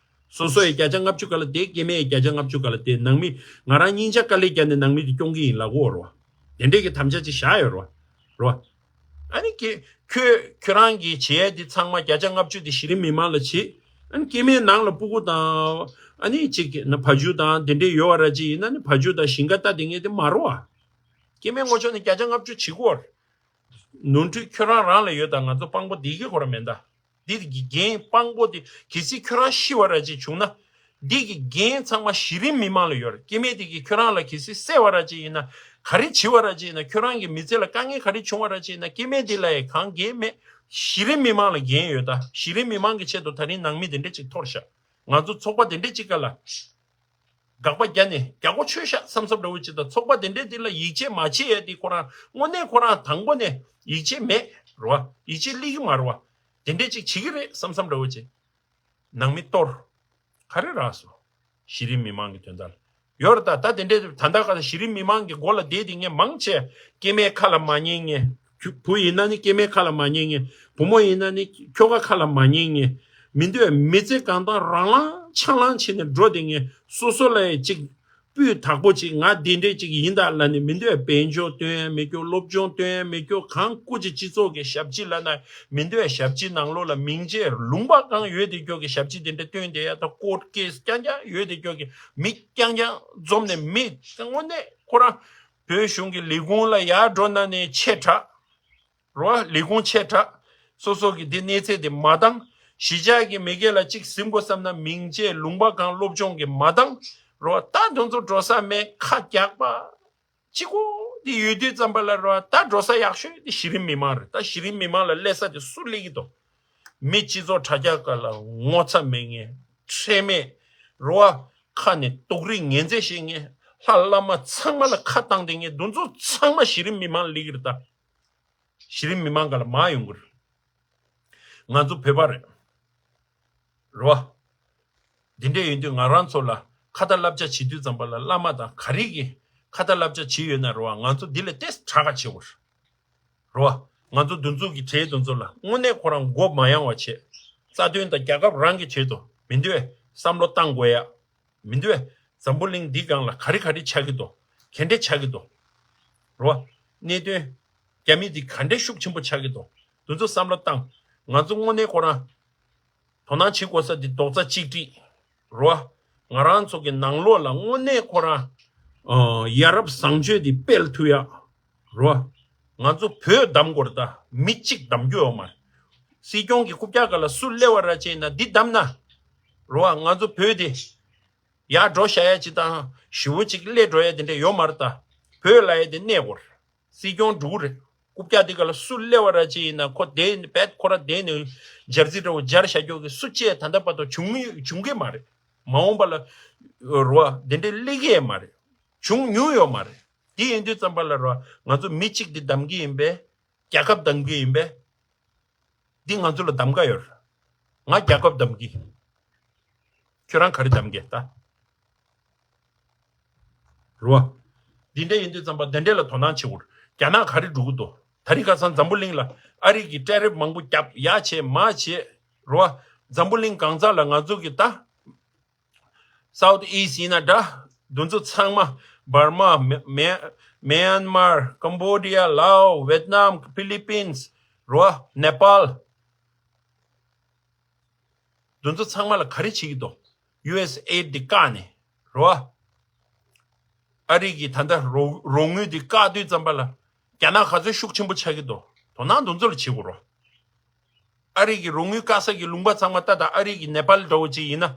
སོ་སོ་ཡི་བརྒྱ་ཆ་ལྔ་བཅུ་ག་ལ་བསྡད། སྐྱེ་དམན་ཡི་བརྒྱ་ཆ་ལྔ་བཅུ་ག་ལ་བསྡད། ནང་མི་ང་རང་སྙིང་རྗེ་དཀའ་ལས་བརྒྱབ་ནས་ནང་མི་དེ་སྐྱོང་གི་ཡིན་ལབ་དགོས་རོ། དེ་འདྲས་ཀྱི་དམ་བཅའ་ཅིག་བཞག་ཡོད་རོ། རོ། ཨ་ནི་ཁྱེད་ཁྱོད་ཁྱོད་རང་གི་བྱེད་ཡས་དེ་ཚང་མ་བརྒྱ་ཆ་ལྔ་བཅུ་དེ་གཞི་རིམ་མི་མང་ལ་བྱེད། ཨ་ནི་སྐྱེ་དམན་ནང་ལ་སྤུ་གུ་དང་། ཨ་ནི་ཅིག་ན་ཕ་ཇོ་དང་དེ་འདྲས་ཡོད་བ་ར་ཅིག་ཡིན་ན་ནི་ཕ་ཇོ་དང་ཞིང་ཁ་ལྟ་དེ་ངས་དེ་མ་རོ་བ། སྐྱེ་དམན་ངོ་ཕྱོགས་ནས་བརྒྱ་ཆ་ལྔ་བཅུ་བྱེད་དགོས། ནོར་འཁྲུལ་ཁྱོད་རང་རང་ལ་ཡོད་དང་། ང་ཚོ་དཔང་པོ་འདི་གི་ཁོ་ར་མེད་ད། འདི་གི་འགན་དཔང་པོ་དེ་གལ་སྲིད་ཁྱོད་རང་ཤི་བ་ར་ཅིག་བྱུང་ན། འདི་གི་འགན་ཚང་མ་གཞི་རིམ་མི་མང་ལ་ཡོད་རེད། སྐྱེ་དམན་དེ་གིས་ཁྱོད་རང་ལ་གལ་སྲིད་བསད་པ་ར་ཅིག་ཡིན་ན། ག་རེ་བྱས་པ་ར་ཅིག་ཡིན་ན། ཁྱོད་རང་གི་མི་ཚེ་ལ་དཀའ་ངལ་ག་རེ་བྱུང་བ་ར་ཅིག་ཡིན་ན། སྐྱེ་དམན་དེ་ལ་ཡང་གང་འགན་མེད། གཞི་རིམ་མི་མང་ལ་འགན་ཡོད་ད། གཞི་རིམ་མི་མང་གི་ཆེད་དུ་ད་རིང་ནང་མི་དེ་འདྲས་ཅིག་འཐོར་ཤག་ང་ཚོ་ཚོགས་པ་དེ་འདྲས་ཅིག་ག་ལ་དགག་པ་རྒྱག་ནས་རྒྱག་གོ་ཆོད་ཤག་བསམ་བསམ་འདྲ་བོ་ཅིག་དང་། ཚོགས་པ་དེ་འདྲས་དེ་ལ་ཡིད་ཆེས་མ་བྱེད་ཡ་དེ་ཁོ་རང་དངོས་གནས་ཁོ་རང་དང་པོ་ནས་ཡིད་ཆེས་མེད་རེད་བ། ཡིད་ཆེས་སླེབས་ཀྱི་མ་རེད་བ། དེ་འདྲས་ཅིག་བྱེད་ཀྱི་རེད་བསམ་བསམ་འདྲ་བོ་ཅིག་ནང་མི་གཏོར། ག་རེ་རག་སོང་། གཞི་རིམ་མི་མང་གི་དོན་དག་ལ་ཡོད་རེད་ད། ད་དེ་འདྲས་ད་ལྟ་ག་ལ་གཞི་རིམ་མི་མང་གི་མགོ་ལ་བསྡད་དེ་ངས་མང་ཆེ་སྐྱེ་དམན་ཁ་ལ་མ་ཉན་མཁན། བུ་ཡིན་ན་ནི་སྐྱེ་དམན་ཁ་ལ་མ་ཉན་མཁན། བུ་མོ་ཡིན་ན་ནི་ཁྱོ་ག་ཁ་ལ་མ་ཉན་མཁན། མི་འདོད་མི་ཚེ་གང་དང་རང་ལངས་ཆང་ལངས་བྱས་ནས་འགྲོ་བསྡད་མཁན། སོ་སོ་ལ་ཡང་ཅིག་ སྤུས་དག་པོ་ཅིག་ང་འདི་འདྲས་ཅིག་ཡིན་ད་ལབ་ནས་མི་འདོད། དཔལ་འབྱོར་སྟོན་ཡ་མི་སྐྱོ། སློབ་སྦྱོང་སྟོན་ཡ་མི་སྐྱོ། གང་སྐུ་ཅིག་སྤྱི་ཚོགས་ཀྱི་ཞབས་ཕྱི་ལབ་ན་མི་འདོད། ཞབས་ཕྱི་ནང་ལོགས་ལ་མིང་ཆད་ལུང་པ་གང་ཡོད་དེ་སྐྱོ་གི་ཞབས་ཕྱི་དེ་འདྲ་སྟོན་བསྡད་ཡ་ད་ཀོར་ཊི་ཀེ་སི་རྐྱང་རྐྱང་ཡོད་དེ་སྐྱོ་གི་མི་རྐྱང་རྐྱང་འཛོམས་ནས་མི་དངོས་གནས་ཁོ་རང་བོད་གཞུང་གི་ལས་ཁུངས་ལ་ཡར་འགྲོ་ན་ནས་ཆེ་དྲགས། རོ། ལས་ཁུངས་ཆེ་དྲགས། སོ་སོ་གི་འདི་གནས་ཚད་དེ་མ་འདང་། གཞིས་ཆགས་ཀྱི་མི་སྒེར་ལ་གཅིག་ཟིན་དགོས་བསམ་ན་མིང་ཆད་ལུང་པ་གང་སློབ་སྦྱོང་གི་མ་འདང་། རོ། ད་དེ་ཚོ་འགྲོ་ས་མེད། ཁ་རྒྱག་པ་གཅིག་པོ་འདི་ཡོད་དུས་ཙམ་པ་ལ་རོ། ད་འགྲོ་ས་ཡག་ཤོས་འདི་གཞི་རིམ་མི་མང་རེད། ད་གཞི་རིམ་མི་མང་ལ་སླེབས་ས་དེ་སུ་སླེབས་ཀྱི་འདུག་མི་སྤྱི་ཚོགས་དྲ་རྒྱ་སྒང་ལ་ངོ་ཚ་མེད་མཁན། ཁྲེལ་མེད། རོ། ཁ་ནས་དོགས་རིགས་ངན་རྫས་བཤད་མཁན། ལྷ་བླ་མ་ཚང་མ་ལ་ཁ་བཏང་བསྡད་མཁན་དེ་ཚོ་ཚང་མ་གཞི་རིམ་མི་མང་ལ་སླེབས་ཀྱི་རེད་ད། གཞི་རིམ་མི་མང་སྒང་ལ་མར་ཡོང་གི་རེད། ང་ཚོ་བོད་པ་རེད། རེད་བ། འདི་འདྲས་ཡིན་དུས་ང་རང་ཚོ་ལ་ཁ་ཏ་བསླབ་བྱ་བྱེད་དུས་ཙམ་པ་ལ་བླ་མ་དང་ག་རེ་གི་ཁ་ཏ་བསླབ་བྱ་བྱེད་ཡོད་ན་རེད་བ། ང་ཚོ་འདི་ལ་ཏོག་ཙམ་དྲག་ག་བྱེད་དགོས་རེད། རེད་བ། ང་ཚོ་འདི་ཚོ་གི་གྲས་འདི་ཚོ་ལ་དངོས་གནས་ཁོ་རང་མགོ་མ་ཡོང་བ་བྱེད། རྩ་དོན་དང་རྒྱལ་ཁབ་རང་གི་ཆེད་དུ་མི་འདོད་བསམ་བློ་བཏང་དགོས་ཡ། མི་འདུག་བས། འཛམ་བུ་གླིང་འདི་སྒང་ལ་ག་རེ་ག་རེ་ཆགས་ཀྱི་འདུག་ག་འདྲས་ཆགས་ཀྱི་འདུག་རོ། གནད་དོན། རྒྱ་མི་འདི་ག་འདྲས་ཤུགས་ཆེན་པོ་ཆགས་ཀྱི་འདུག་འདི་ཚོ་བསམ་བློ་བཏང་། ང་ཚོ་དངོས་གནས་ཁོ་རང་། དོ་སྣང་བྱེད་དགོས་ས་འདི་རྡོག་རྩ་གཅིག་སྒྲིལ། རོ། ང་རང་ཚོ་གི་ནང་ལོགས་ལ་དངོས་གནས་ཁོ་རང་། ཨ། ཡ་རབས་བཟང་སྤྱོད་འདི་སྤེལ་ཐུབ་ཡ། རོ། ང་ཚོ་བོད་བདམས་དགོས་རེད་ད། མི་གཅིག་བདམས་རྒྱུ་ཡོད་མ་རེད། སྲིད་སྐྱོང་གི་རྐུབ་བཀྱག་སྒང་ལ་སུ་སླེབས་པ་ར་བྱས་ན་འདི་བདམས་ན། རོ། ང་ཚོ་བོད་འདི། ཡར་འགྲོ་བཞག་ཡ་ཅིག་དང་ཞེ་པོ་ཅིག་སླེབས་འགྲོ་ཡ་དེ་འདྲ་ཡོད་མ་རེད་ད། བོད་ལབ་ཡ་དེ་གནས་སྐོར། སྲིད་སྐྱོང་འགྲོ་གི་རེད། རྐུབ་བཀྱག་དེ་ག་ལ་སུ་སླེབས་པ་ར་ཅིག་ཡིན་ན་ཁོ་དེ་བད་ཁོ་ར་དེ་ནས་སྦྱར་རྩི་འདྲ་བོ་སྦྱར་བཞག་རྒྱུ་གི་སུ་གཅིག་ད་ལྟ་བར་དུ་བྱུང་བྱུང་གི་མ་རེད། མ་འོངས་པ་ལ་རོ་དེ་འདྲ་སླེབས་ཀྱི་ཡ་མ་རེད། བྱུང་མྱོང་ཡོད་མ་རེད། དེ་ཡིན་དུས་ཙམ་པ་ལ་རོ་ང་ཚོ་མི་གཅིག་དེ་བདམས་ཀྱི་ཡིན་པས། རྒྱལ་ཁབ་བདམས་ཀྱི་ཡིན་པས། འདི་ང་ཚོ་ལ་གདམ་ག་ཡོད་རེད། ང་རྒྱལ་ཁབ་གདམ་གི། ཁྱོད་རང་ག་རེ་གདམ་གི་ད། རེད་བ། འདི་འདྲ་ཡིན་དུས་ཙམ་པ་འདི་འདྲ་ལ་དོ་སྣང་བྱེད་དགོས་རེད། རྒྱ་ནག་ག་རེ་འགྲོ་གི་འདུག་ད་རིང་ཁ་སང་འཛམ་བུ་གླིང་ལ་ཨ་རི་གི་ཊེ་རིབ་མང་པོ་བརྒྱབ་ཡ་བྱས་མ་བྱས། རེད་བ། འཛམ་བུ་གླིང་གང་ས་ལ་ང་ཚོ་གི་ད། South East ཡིན་ན་འདྲ། འདི་ཚོ་ཚང་མ། འབར་མ། མེ་མེ་མེན་མར། ཀམ་བོ་ཌི་ཡ། ལའོ། ཝེད་ནམ། ཕི་ལི་པིན། རེད་བ། ནེ་པཱལ། འདི་ཚོ་ཚང་མ་ལ་ག་རེ་བྱེད་ཀྱི་འདུག་ཡུ་ཨེས་ཨེ་ཌི་འདི་བཀག་ནས། རེད་བ། ཨ་རི་གི་ད་ལྟ་རོགས་རོགས་དངུལ་འདི་བཀག་དུས་ཙམ་པ་ལ། རྒྱ་ནག་ག་ཚོད་ཤུགས་ཆེན་པོ་ཆགས་ཀྱི་འདུག་དོ་སྣང་འདི་ཚོ་ལ་བྱེད་དགོས་རེད་བ། ཨ་རི་གི་རོགས་དངུལ་བཀག་ས་གི་ལུང་པ་ཚང་མ་ལྟ་དང་། ཨ་རི་གི་ནེ་པཱལ་འདྲ་བོ་ཅིག་ཡིན་ན།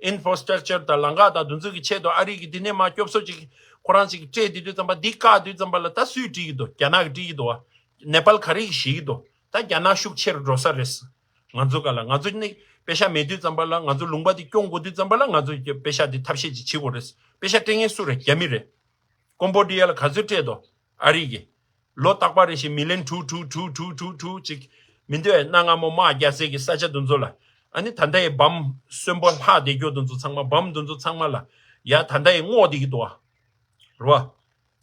ཨིན་ཕོ་སི་ཊག་ཅར་དང་ལམ་ཁ་དང་འདི་ཚོ་གི་ཆེད་དུ་ཨ་རི་གི་འདི་ནས་མར་སྐྱོབ་གསོ་ཅིག་ཁོ་རང་ཅིག་སྤྲད་དེ་དུས་ཙམ་པ། འདི་བཀག་དུས་ཙམ་པ་ལ་ད་སུས་སྒྲིག་གི་འདུག་རྒྱ་ནག་གིས་སྒྲིག་གི་འདུག་བ། ནེ་པཱལ་ག་རེ་གིས་བཞེས་ཀྱི་འདུག་ད་རྒྱ་ནག་ཤུགས་ཆེ་རུ་འགྲོ་ས་རེད། ང་ཚོ་ག་ལ། ང་ཚོ་ནི་པེ་ཤ་མེད་དུས་ཙམ་པ་ལ། ང་ཚོ་ལུང་པ་འདི་སྐྱོང་དགོས་དུས་ཙམ་པ་ལ། ང་ཚོ་པེ་ཤ་འདི་ཐབས་ཤེས་ཅིག་བྱེད་དགོས་རེད། པེ་ཤ་སྤྲད་མཁན་སུ་རེད། རྒྱ་མི་རེད། ཀོམ་བོ་ཌི་ཡ་ལ་ག་ཚོད་སྤྲད་དོ། ཨ་རི་གིས། ལོ་རྟག་པ་རེ་བཞིན་མི་ལན་དྲུག་དྲུག་དྲུག་དྲུག་དྲུག་དྲུག་ཅིག་མི་འདོད་གནའ་སྔ་མོ་དམག་རྒྱག་སའི་གི་ས་ཆ་འདི་ཚོ་ལ། ཨ་ནི་ད་ལྟ་ཡི་བམ་གསོན་པོ་ལྷག་བསྡད་རྒྱུ་འདི་ཚོ་ཚང་མ། བམ་འདི་ཚོ་ཚང་མ་ལ་ཡ་ད་ལྟ་ཡི་བསྔོགས་བསྡད་ཀྱི་འདུག་བ། རེད་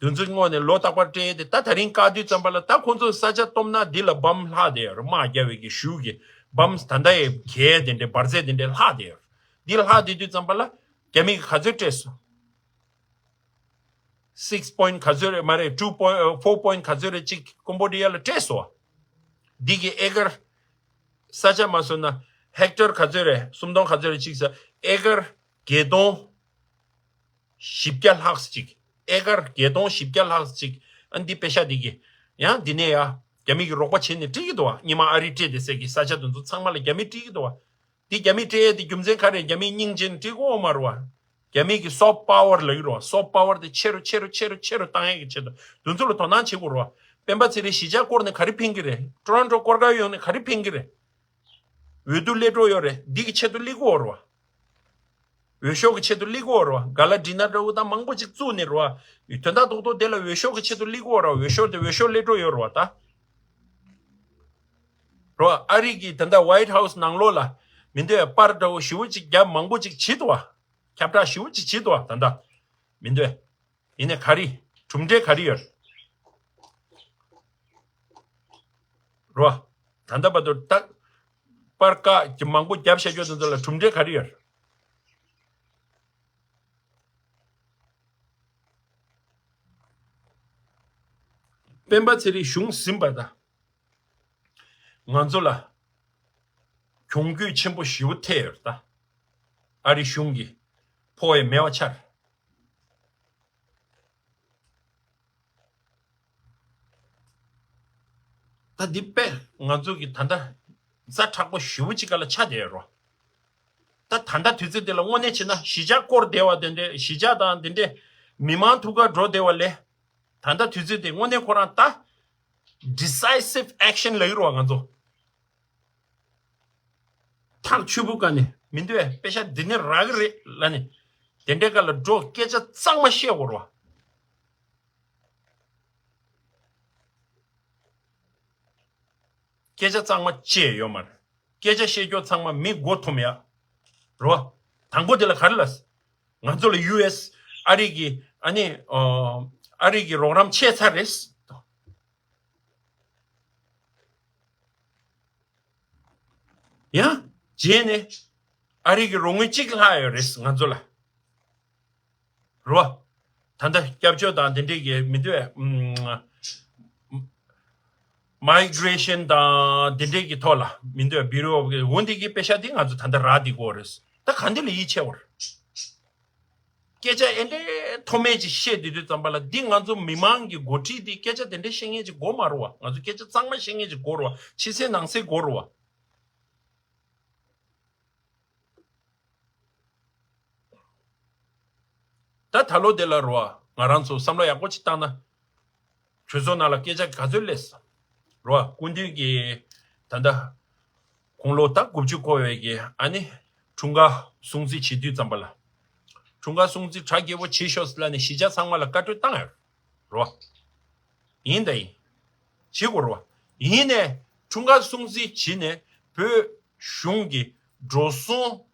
བ། འདི་ཚོ་བསྔོགས་ནས་ལོ་རྟག་པར་སྤྲད་དེ། ད་ད་རིང་བཀག་དུས་ཙམ་པ་ལ་ད་ཁོང་ཚོ་ས་ཆ་སྟོབས་ན་འདི་ལ་བམ་ལྷག་བསྡད་ཡོད་རེད། དམག་རྒྱག་པའི་གི་གཞུག་གི་བམ་ད་ལྟ་ཡི་གས་དེ་འདྲའི་འབར་རྫས་དེ་འདྲའི་ལྷག་བསྡད་ཡོད་རེད། འདི་ལྷག་བསྡད་དུས་ཙམ་པ་ལ་རྒྱ་མི་གིས་ག་ཚོད་སྤྲད་སོང་། six point ག་ཚོད་རེད་མ་རེད། two point four point ག་ཚོད་རེད་ཅིག་ཀོམ་བོ་ཌི་ཡ་ལ་སྤྲད་སོང་བ། འདི་གི་ཨེ་ཀར། ས་ཆ་མ་སོང་ན་ཧེག་ཊར་ག་ཚོད་རེད། སུམ་སྟོང་ག་ཚོད་རེད་ཅིག་ཟེར། ཨེ་ཀར་བརྒྱད་སྟོང་བཞི་བརྒྱ་ལྷག་ཅིག་ཨེ་ཀར་བརྒྱད་སྟོང་བཞི་བརྒྱ་ལྷག་ཅིག་ཨ་འདི་པེ་ཤ་འདི་གི། ཡང་འདི་ནས་ཡ། རྒྱ་མི་གིས་རོགས་པ་བྱས་ནས་སྤྲད་ཀྱི་འདུག་བ། སྔོན་མ་ཨ་རིས་སྤྲད་དེ་ཟེར་གི་ས་ཆ་དེ་ཚོ་ཚང་མ་ལ་རྒྱ་མིས་སྤྲད་ཀྱི་འདུག་བ། འདི་རྒྱ་མིས་སྤྲད་ཡས་དེ་རྒྱུ་མཚན་ག་རེ། རྒྱ་མིས་སྙིང་རྗེ་ནས་སྤྲད་ཀྱི་ཡོད་མ་རེད་བ། རྒྱ་མི་གི་སོཕ་ཊི་པ་ཝར་ལབ་ཀྱི་རེད་བ། སོཕ་ཊི་པ་ཝར་དེ་ཆེ་རུ་ཆེ་རུ་ཆེ་རུ་ཆེ་རུ་བཏང་ཡས་ཀྱི་ཆེད་དུ་དེ་ཚོ་ལ་དོ་སྣང་བྱེད་དགོས་རེད་བ། སྤེན་པ་ཚེ་རིང་གཞིས་ཆགས་སྐོར་ནས་ག་རེ་ཕན་གྱི་རེད། ཊོ་རོན་ཊོ་སྐོར་ག་ཡོང་ནས་ག་རེ་ཕན་གྱི་རེད། འོས་བསྡུ་སླེབས་འགྲོ་ཡོད་རེད། འདི་གི་ཆེད་དུ་སླེབས་ཀྱི་ཡོད་རེད་བ། འོས་ཤོག་གི་ཆེད་དུ་སླེབས་ཀྱི་ཡོད་རེད་བ། ག་ལ་འགྲིག་ན་འདྲ་བོ་དང་མང་པོ་ཅིག་བཙུགས་ནས་རེད་བ། དོན་དག་རྡོག་རྡོག་དེ་ལ་འོས་ཤོག་གི་ཆེད་དུ་སླེབས་ཀྱི་ཡོད་རེད་བ། འོས་ཤོག་དེ་འོས་ཤོག་སླེབས་འགྲོ་ཡོད་རེད་བ་ད། རེད་བ། ཨ་རི་གི་ད་ལྟ་ཝའིཊ་ཧའུ་སི་ནང་ལོགས་ལ་མི་འདོད་པར་འདྲ་བོ་ཞེ་པོ་ཅིག་རྒྱབ་མང་པོ་ཅིག་བྱེད་འདུག་བ། ཁྱབ་བསྒྲགས་ཞེ་པོ་ཅིག་བྱེད་འདུག་བ། ད་ལྟ་མི་འདོད། ཡིན་ནའི་ག་རེ། གྲུབ་འབྲས་ག་རེ་ཡོད། རོ། ད་ལྟ་བར་དུ་ད། པར་ཀ་གི་མང་པོ་རྒྱབ་བཞག་རྒྱུ་དེ་ཚོ་ལ་གྲུབ་འབྲས་ག་རེ་ཡོད། སྤེན་པ་ཚེ་རིང་གཞུང་ཟིན་པ་དང་། ང་ཚོ་ལ་གྱོང་གུད་ཆེན་པོ་ཞེ་པོ་ཐེབས་ཡོད་རེད་ད། ཨ་རི་གཞུང་གིས་ཕོ་བས་མེད་པ་ཆགས། ད་འདི་དཔེ་ང་ཚོ་གི་ད་ལྟ་ཛ་དྲག་པོ་ཞེ་པོ་ཅིག་ག་ལ་ཆགས་བསྡད་ཡོད་རེད། ད་ད་ལྟ་དུས་ཚོད་འདི་ལ་དངོས་གནས་བྱས་ན་གཞིས་ཆགས་སྐོར་བསྡད་པ་དེ་འདྲས། གཞིས་ཆགས་དང་དེ་འདྲས་མི་མང་ཐུག་ག་འགྲོ་བསྡད་པ་ལས། ད་ལྟ་དུས་ཚོད་དེ་དངོས་གནས་ཁོ་རང་ད་decisive action ལབ་ཀྱི་རེད་པ། ང་ཚོ་ཐག་ཆོད་པོ་ག་ནས་མི་འདུག་པས། པེ་ཤ་འདི་ནས་རག་གི་རེད་ལབ་ནས་དེ་འདྲའི་སྒང་ལ་འགྲོ། སྐད་ཆ་གཙང་མ་བཤད་དགོས་རེད་པ། སྐད་ཆ་གཙང་མ་བཤད་ཡོད་མ་རེད། སྐད་ཆ་བཤད་རྒྱུ་ཚང་མ་མི་མགོ་འཐོམ་ཡ་རེད་པ། དང་པོ་དེ་ལ་ག་རེ་ལབ། ང་ཚོ་ལ་ཡུ་ཨེས་ཨ་རི་གི་ཨ་ནི་ཨ་རི་གི་རོགས་རམ་ཆད་ཚར་རེད། ཡང་རྗེས་ནས་ཨ་རི་གི་རོགས་དངུལ་གཅིག་ལྷག་ཡོད་རེད་ང་ཚོ་ལ། རེད་པ། ད་ལྟ་སྐྱབས་བཅོལ་དང་དེ་འདྲས་ཀྱི་མི་འདུག་པས། migration དང་དེ་འདྲས་ཀྱི་ཐོག་ལ་མི་འདུག་པས། བི་རོ་འོ་འདི་གི་པེ་ཤ་འདི་ང་ཚོ་ད་ལྟ་རག་བསྡད་ཀྱི་ཡོད་རེད། ད་ག་འདི་ལ་ཡིད་ཆེས་པ་རེད། སྐད་ཆ་ཨེ་འདྲའི་མཐོ་དམན་ཅིག་བཤད་བསྡད་དུས་ཙམ་པ་ལ། འདི་ང་ཚོ་མི་མང་གི་འགོ་ཁྲིད་འདི་སྐད་ཆ་དེ་འདྲའི་བཤད་མཁན་ཅིག་དགོས་མ་རེད་པ། ང་ཚོ་སྐད་ཆ་གཙང་མ་བཤད་མཁན་ཅིག་དགོས་རེད་པ། ཕྱི་གསལ་ནང་གསལ་དགོས་རེད་པ། ད་ད་ལོ་དེ་ལ་རེད་པ། ང་རང་ཚོ་བསམ་བློ་ཡག་པོ་ཅིག་བཏང་ན། གྲོས་ཚོགས་ནང་ལ་སྐད་ཆ་ག་ཚོད་སླེབས་སོང་། རེད་པ། སྐུ་མདུན་གྱིས་ད་ལྟ་དགུང་ལོ་ད་དགུ་བཅུ་འཁོར་བའི་གི་ཨ་ནི་འཁྲུངས་སྐར་སྲུང་བརྩི་བྱེད་དུས་ཙམ་པ་ལ། འཁྲུངས་སྐར་སྲུང་བརྩི་གྲ་རྒྱས་པོ་བྱེད་ཤོག་ཟེར་ལབ་ནས་གཞིས་ཆགས་ཚང་མ་ལ་བཀའ་འཁྲོལ་བཏང་ཡོད་རེད་པ། ཡིན་ད་ཡིན། བྱེད་དགོས་རེད་པ། ཡིན་ནའི་འཁྲུངས་སྐར་སྲུང་བརྩི་བྱས་ནས་བོད་གཞུང་གི་འགྲོ་སོང་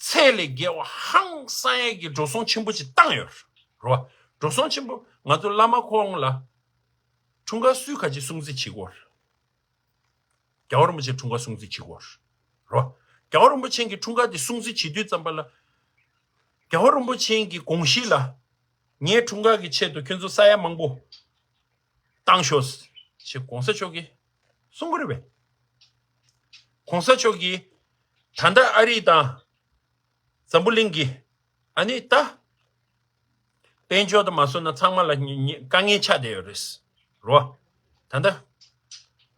ཚད་ལས་བརྒལ་བ་ཧང་སང་ཡས་ཀྱི་འགྲོ་སོང་ཆེན་པོ་ཅིག་བཏང་ཡོད་རེད་པ། འགྲོ་སོང་ཆེན་པོ། ང་ཚོ་བླ་མ་ཁོང་ལ་འཁྲུངས་སྐར་སུས་ག་ཅིག་སྲུང་བརྩི་བྱེད་དགོས་རེད། རྒྱལ་བ་རིན་པོ་ཆེ་འཁྲུངས་སྐར་སྲུང་བརྩི་བྱེད་དགོས་རེད་པ། རྒྱལ་བ་རིན་པོ་ཆེ་གི་འཁྲུངས་སྐར་དེ་སྲུང་བརྩི་བྱེད་དུས་ཙམ་པ་ལ། རྒྱལ་བ་རིན་པོ་ཆེ་གི་དགོངས་གཞི་ལ། ངའི་འཁྲུངས་སྐར་གྱི་ཆེད་དུ་ཁྱོད་ཚོ་ས་ཡ་མང་པོ་བཏང་ཤོག་ཅེས་གོང་ས་མཆོག་གིས་གསུང་གི་རེད་པས། གོང་ས་མཆོག་གིས་ད་ལྟ་ཨ་རི་དང་འཛམ་བུ་གླིང་གི་ཨ་ནི་ད་དཔལ་འབྱོར་དུ་མ་སོང་ན་ཚང་མ་ལ་ཉེ་ཉེ་དཀའ་ངལ་ཆགས་བསྡད་ཡོད་རེད། རེད་པ། ད་ལྟ་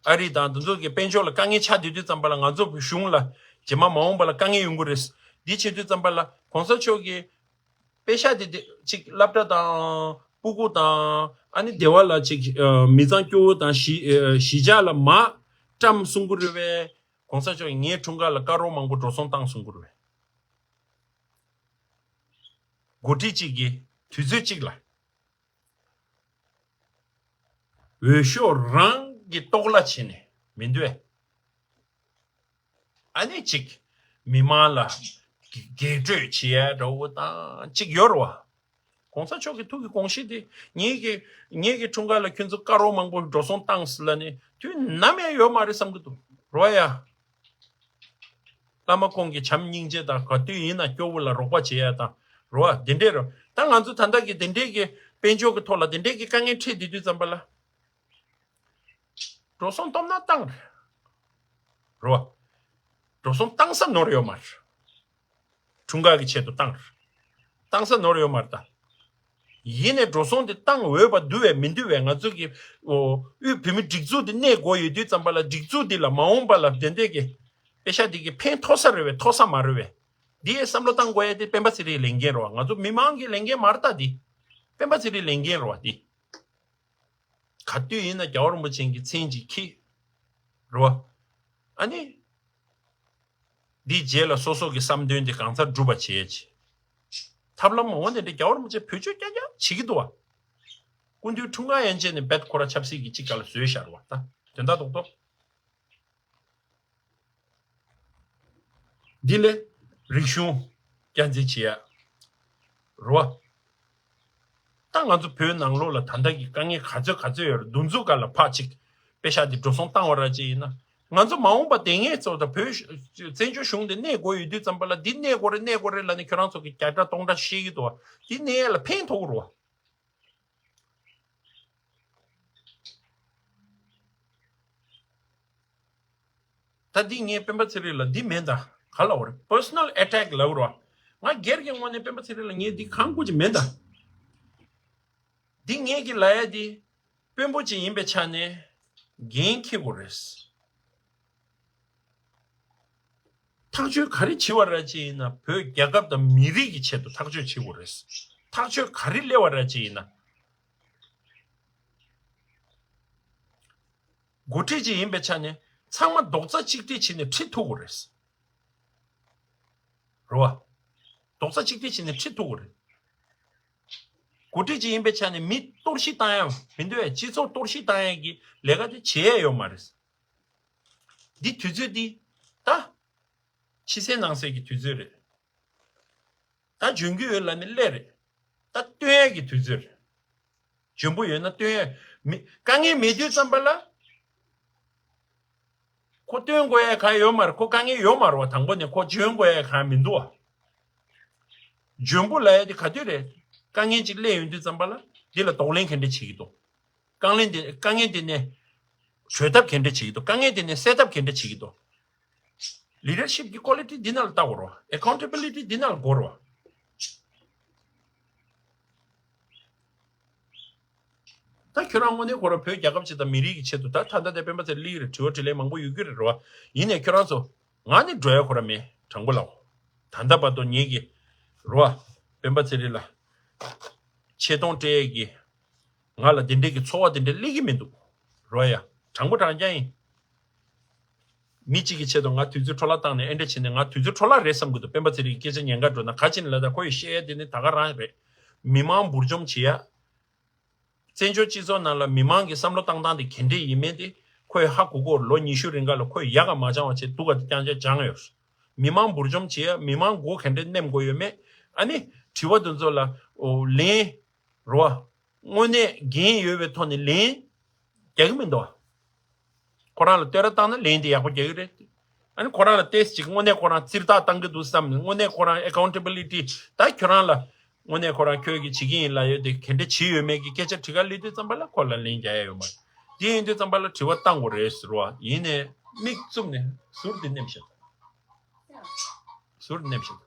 ཨ་རི་དང་དེ་ཚོ་གི་དཔལ་འབྱོར་ལ་དཀའ་ངལ་ཆགས་བསྡད་དུས་ཙམ་པ་ལ། ང་ཚོ་གཞུང་ལ་རྗེས་མ་མ་འོངས་པ་ལ་དཀའ་ངལ་ཡོང་གི་རེད། འདི་བྱེད་དུས་ཙམ་པ་ལ་གོང་ས་མཆོག་གིས་པེ་ཤ་དེ་དེ་ཅིག་སློབ་གྲྭ་དང་སྤུ་གུ་དང་ཨ་ནི་སྡེ་བ་ལ་ཅིག་ཨ་མི་ཚང་སྐྱོ་བོ་དང་གཞིས་ཨ་གཞིས་ཆགས་ལ་མར་བཀྲམ་གསུང་གི་རེད་པས། གོང་ས་མཆོག་ངའི་འཁྲུངས་སྐར་ལ་དཀར་རོ་མང་པོ་འགྲོ་སོང་བཏང་གསུང་གི་རེད་པས། འགོ་ཁྲིད་ཅིག་གིས་དུས་ཚོད་ཅིག་ལ་འོས་ཤོག་རང་གི་ལྟོ་ལ་བྱས་ནས་མི་འདུག་པས། ཨ་ནི་ཅིག་མི་མང་ལ་རྒྱས་སྤྲོས་བྱེད་ཡ་འདྲ་བོ་དང་ཅིག་ཡོད་རེད་པ། གོང་ས་མཆོག་གི་ཐུགས་ཀྱི་དགོངས་གཞི་དེ། ངེད་ཀྱི་ངེད་ཀྱི་འཁྲུངས་སྐར་ལ་ཁྱོད་ཚོ་དཀར་རོ་མང་པོ་འགྲོ་སོང་བཏང་ཟེར་ལབ་ནས་དུས་ནམ་ཡང་ཡོད་མ་རེད་བསམ་གྱི་འདུག་རེད་པ་ཡ། བླ་མ་ཁོང་གི་བྱམས་སྙིང་རྗེ་དང་། ག་དུས་ཡིན་ན་སྐྱོ་བོ་ལ་རོགས་པ་བྱེད་ཡ་དང་། རེད་པ། དེ་འདྲས་རེད། ད་ང་ཚོ་ད་ལྟ་གི་དེ་འདྲས་ཀྱི་དཔལ་འབྱོར་གྱི་ཐོག་ལ་དེ་འདྲས་ཀྱི་དཀའ་ངལ་འཕྲད་བསྡད་དུས་ཙམ་པ་ལ། འགྲོ་སོང་སྟོབས་ན་བཏང་རེད། རེད་པ། འགྲོ་སོང་བཏང་ས་ནོར་ཡོད་མ་རེད། འཁྲུངས་སྐར་གྱི་ཆེད་དུ་བཏང་རེད། བཏང་ས་ནོར་ཡོད་མ་རེད་ད། ཡིན་ནའི་འགྲོ་སོང་དེ་བཏང་འོས་པ་འདུག་པས་མི་འདུག་པས། ང་ཚོ་གི་ཨོ་དབུས་བོད་མི་སྒྲིག་འཛུགས་དེ་གནས་དགོས་ཡོད་དུས་ཙམ་པ་ལ། སྒྲིག་འཛུགས་འདི་ལ་མ་འོངས་པ་ལ་དེ་འདྲས་ཀྱི་པེ་ཤ་འདི་གི་ཕན་ཐོགས་ས་རེད་པས་ཐོགས་ས་མ་རེད་པས། འདི་ཡའི་བསམ་བློ་བཏང་དགོས་ཡ་དེ་སྤེན་པ་ཚེ་རིང་ལས་འགན་རེད་པ། ང་ཚོ་མི་མང་གི་ལས་འགན་མ་རེད་ད་འདི། སྤེན་པ་ཚེ་རིང་ལས་འགན་རེད་པ་འདི། ག་དུས་ཡིན་ན་རྒྱལ་བ་རིན་པོ་ཆེ་གི་མཚན་ཅིག་འཁྱེར། རེད་པ། ཨ་ནི། འདིའི་རྗེས་ལ་སོ་སོ་གི་བསམ་དོན་དེ་གང་ཚར་འགྲུབ་པ་བྱེད་ཡ་ཅིག་ཐབས་ལམ་མང་པོ་དེ་འདྲ་རྒྱལ་བ་རིན་པོ་ཆེ་བེད་སྤྱོད་རྐྱང་རྐྱང་བྱེད་ཀྱི་འདུག་པ། སྐུ་མདུན་འཁྲུངས་སྐར་ཡན་ཆད་ནས་རྦད་ཁོ་ར་ཆབ་སྲིད་ཀྱི་ཅིག་ག་ལ་བཟོས་བཞག་རེད་པ་ད། དོན་དག་རྡོག་རྡོག་འདི་ལས་རིག་གཞུང་སྐྱ་འཛིན་བྱེད་ཡ། རེད་པ། ད་ང་ཚོ་བོད་ནང་ལོགས་ལ་ད་ལྟ་གི་དཀའ་ངལ་ག་ཚོད་ག་ཚོད་ཡོད་རེད། འདི་ཚོ་སྒང་ལ་ཕར་ཅིག་པེ་ཤ་འདི་འགྲོ་སོང་བཏང་བ་ར་ཅིག་ཡིན་ན། ང་ཚོ་མ་འོངས་པ་དེ་སྔའི་ཚོ་ད་བོད་བཙན་བྱོལ་གཞུང་འདི་གནས་དགོས་ཡོད་དུས་ཙམ་པ་ལ། འདི་གནས་དགོས་རེད་གནས་དགོས་རེད་ལབ་ནས་ཁྱོད་རང་ཚོ་གི་བརྒྱ་ཕྲག་སྟོང་ཕྲག་བཤད་ཀྱི་འདུག་པ། འདི་གནས་ཡ་ལ་ཕན་ཐོགས་ཀྱི་རེད་པ། ད་འདི་ངས་སྤེན་པ་ཚེ་རིང་ལ་འདི་མེད་ད། ག་ལབ་དགོས་རེད། པར་སོ་ནལ་ཨེ་ཊེག་ལབ་དགོས་རེད་བ། ང་སྒེར་གྱི་ངོས་ནས་སྤེན་པ་ཚེ་རིང་ལ་ངས་འདི་གང་དགོས་ཀྱི་མེད་ད། འདི་ངས་ཀྱི་ལབ་ཡ་འདི། དཔོན་པོ་ཅིག་ཡིན་པའི་ཆ་ནས་འགན་འཁྱེར་དགོས་རེད། ཐག་གཅོད་ག་རེ་བྱེད་པ་ར་ཅིག་ཡིན་ན། བོད་རྒྱལ་ཁབ་དང་མི་རིགས་ཀྱི་ཆེད་དུ་ཐག་གཅོད་བྱེད་དགོས་རེད། ཐག་གཅོད་ག་རེ་སླེབས་པ་ར་ཅིག་ཡིན་ན། འགོ་ཁྲིད་ཅིག་ཡིན་པའི་ཆ་ནས་ཚང་མ་རྡོག་རྩ་གཅིག་སྒྲིལ་བྱས་ནས་ཁྲིད་ཐུབ་དགོས་རེད། རེད་བ། རྡོག་རྩ་གཅིག་སྒྲིལ་བྱས་ནས་ཁྲིད་ཐུབ་དགོས་རེད། འགོ་ཁྲིད་ཅིག་ཡིན་པའི་ཆ་ནས་མི་གཏོར་བཤིག་བཏང་ཡ་མི་འདུག་ཡ། སྤྱི་ཚོགས་གཏོར་བཤིག་བཏང་ཡ་གི་ལས་ཀ་དེ་བྱེད་ཡ་ཡོད་མ་རེད། འདི་དུས་ཚོད་འདི་ད་ཕྱི་གསལ་ནང་གསལ་གྱི་དུས་ཚོད་རེད། ད་འཇོན་གྱི་ཡོད་ལབ་ནས་སླེབས་རེད། ད་སྟོན་ཡ་གི་དུས་ཚོད་རེད། འཇོན་པོ་ཡོད་ན་སྟོན་ཡ་མི། དཀའ་ངལ་མེད་དུས་ཙམ་པ་ལ། ཁོ་སྟོན་དགོས་ཡ་གང་ཡོད་མ་རེད། ཁོ་དཀའ་ངལ་ཡོད་མ་རེད་བ། དང་པོ་ནས་ཁོ་འཇོན་དགོས་ཡ་གང་མི་འདུག་བ། འཇོན་པོ་ལབ་ཡ་དེ་ག་དུས་རེད། དཀའ་ངལ་ཅིག་སླེབས་ཡོང་དུས་ཙམ་པ་ལ་འདི་ལ་གདོང་ལེན་ག་འདྲ་བྱེད་ཀྱི་འདུག་དཀའ་ངལ་དེ། དཀའ་ངལ་དེ་ནས་གྲོལ་ཐབས་ག་འདྲ་བྱེད་ཀྱི་འདུག་དཀའ་ངལ་དེ་ནས་སེལ་ཐབས་ག་འདྲ་བྱེད་ཀྱི་འདུག་ལི་ཌར་ཤིབ་ཀྱི་ཀོ་ལི་ཊི་འདི་ནང་ལ་ལྟ་དགོས་རེད་བ། ཨེ་ཀའུན་ཊེ་བི་ལི་ཊི་འདི་ནང་ལ་དགོས་རེད་བ། ད་ཁྱོད་རང་དངོས་གནས་ཁོ་རང་བོད་རྒྱལ་ཁབ་ཅིག་དང་མི་རིགས་ཀྱི་ཆེད་དུ། ད་ད་ལྟ་དེ་སྤེན་པ་ཚེ་རིང་ལ་དྲི་བ་དྲིས་ལན་མང་པོ་ཡོད་རྒྱུ་རེད་རེད་བ། ཡིན་ནའི་ཁྱོད་རང་ཚོ། ང་ནི་འགྲོ་ཡ་ཁོ་རང་མེད། དྲང་པོ་ལབ། ད་ལྟ་བར་དུ་ངེད་ཀྱི་རེད་བ། སྤེན་པ་ཚེ་རིང་ལ་ཆེ་མཐོང་སྤྲད་ཡས་ཀྱི། ང་ལ་དེ་འདྲའི་གི་ཚོར་བ་དེ་འདྲ་སླེབས་ཀྱི་མི་འདུག་རོ་ཡ། དྲང་པོ་དྲང་རྐྱང་ཡིན། མི་གཅིག་གི་ཆེད་དུ་ང་དུས་ཚོད་འཕྲོ་བརླག་བཏང་ནས། ཨེ་འདྲ་བྱས་ནས་ང་དུས་ཚོད་འཕྲོ་བརླག་རེད་བསམ་གྱི་འདུག་སྤེན་པ་ཚེ་རིང་གི་སྐད་ཆ་ཉན་ག་འགྲོ་ན། ག་ཅི་ནས་ལབ་ད། ཁོ་ཡི་བཤད་ཡ་དེ་ནི་ད་ག་རང་རེད། མི་མང་འབུར་འཇོམས་བྱེད་ཡ། བཙན་བྱོལ་སྤྱི་ཚོགས་ནང་ལ་མི་མང་གི་བསམ་བློ་བཏང་སྟངས་དེ་ག་འདྲས་ཡིན་མིན་དེ་ཁོས་ཧ་གོ་གོ། ལོ་ཉི་ཤུ་རིང་ག་ལ་ཁོས་ཡག་ག་མ་སྦྱང་བ་བྱས་སྡུག་ག་དེ་རྐྱང་རྐྱང་སྦྱངས་ཡོད། མི་མང་འབུར་འཇོམས་བྱེད་ཡ། མི་མང་མགོ་ག་འདྲས་ནེམ་དགོས་ཡོད་མེད། ཨ་ནི་དྲི་བ་དེ་ཚོ་ལ་ལན་རོ། དངོས་གནས་འགན་ཡོད་པའི་ཐོག་ནས་ལན་རྒྱག་གི་མི་འདུག་ཁོ་རང་ལ་བསྟོད་ར་བཏང་ན་ལན་དེ་ཡག་པོ་རྒྱག་གི་རེད། ཨ་ནི་ཁོ་རང་ལ་ཏོག་ཙམ་ཅིག་དངོས་གནས་ཁོ་རང་རྩིས་རྟགས་བཏང་གི་འདུག་བསམ་ནས། དངོས་གནས་ཁོ་རང་ཨེ་ཀའུན་ཊེ་བི་ལི་ཊི། ད་ཁྱོད་རང་ལ་དངོས་གནས་ཁོ་རང་ཁྱོད་ཀྱིས་བྱེད་ཀྱི་ཡིན་ལབ་ཡོད་དེ་ག་འདྲ་བྱེད་ཡོད་མེད་ཀྱི་སྐད་ཆ་དྲི་ག་སླེབས་དུས་ཙམ་པ་ལ་ཁོ་ལ་ལན་རྒྱག་ཡ་ཡོད་མ་རེད། དེ་ཡིན་དུས་ཙམ་པ་ལ་དྲི་བ་བཏང་དགོས་རེད་ཟེར་བ་ཡིན་ནའི། མིག་བཙུམ་ནས་ཟུར་དེ་ནེམ་ཤོག་ཟུར་ནེམ་ཤོག་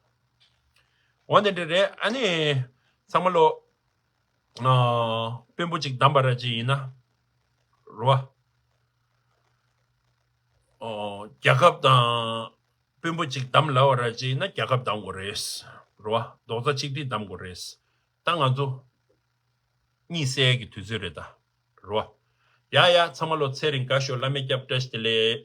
འོ་དེ་འདྲ་རེད། ཨ་ནི་ཚང་མ་ལོ། ཨ། དཔོན་པོ་གཅིག་བདམས་པ་ར་ཅིག་ཡིན་ན། རོ། ཨོ། རྒྱལ་ཁབ་དང་། དཔོན་པོ་གཅིག་བདམས་ལབ་པ་ར་ཅིག་ཡིན་ན་རྒྱལ་ཁབ་བདམས་དགོས་རེད། རོ། རྡོག་རྩ་གཅིག་སྒྲིལ་བདམས་དགོས་རེད། ད་ང་ཚོ་གཉིད་སད་ཀྱི་དུས་ཚོད་རེད་ད། རོ། ཡ་ཡ། ཚང་མ་ལོ་ཚེ་རིང་དགའ་ཤོག་བླ་མའི་སྐྱབས། བཀྲ་ཤིས་བདེ་ལེགས།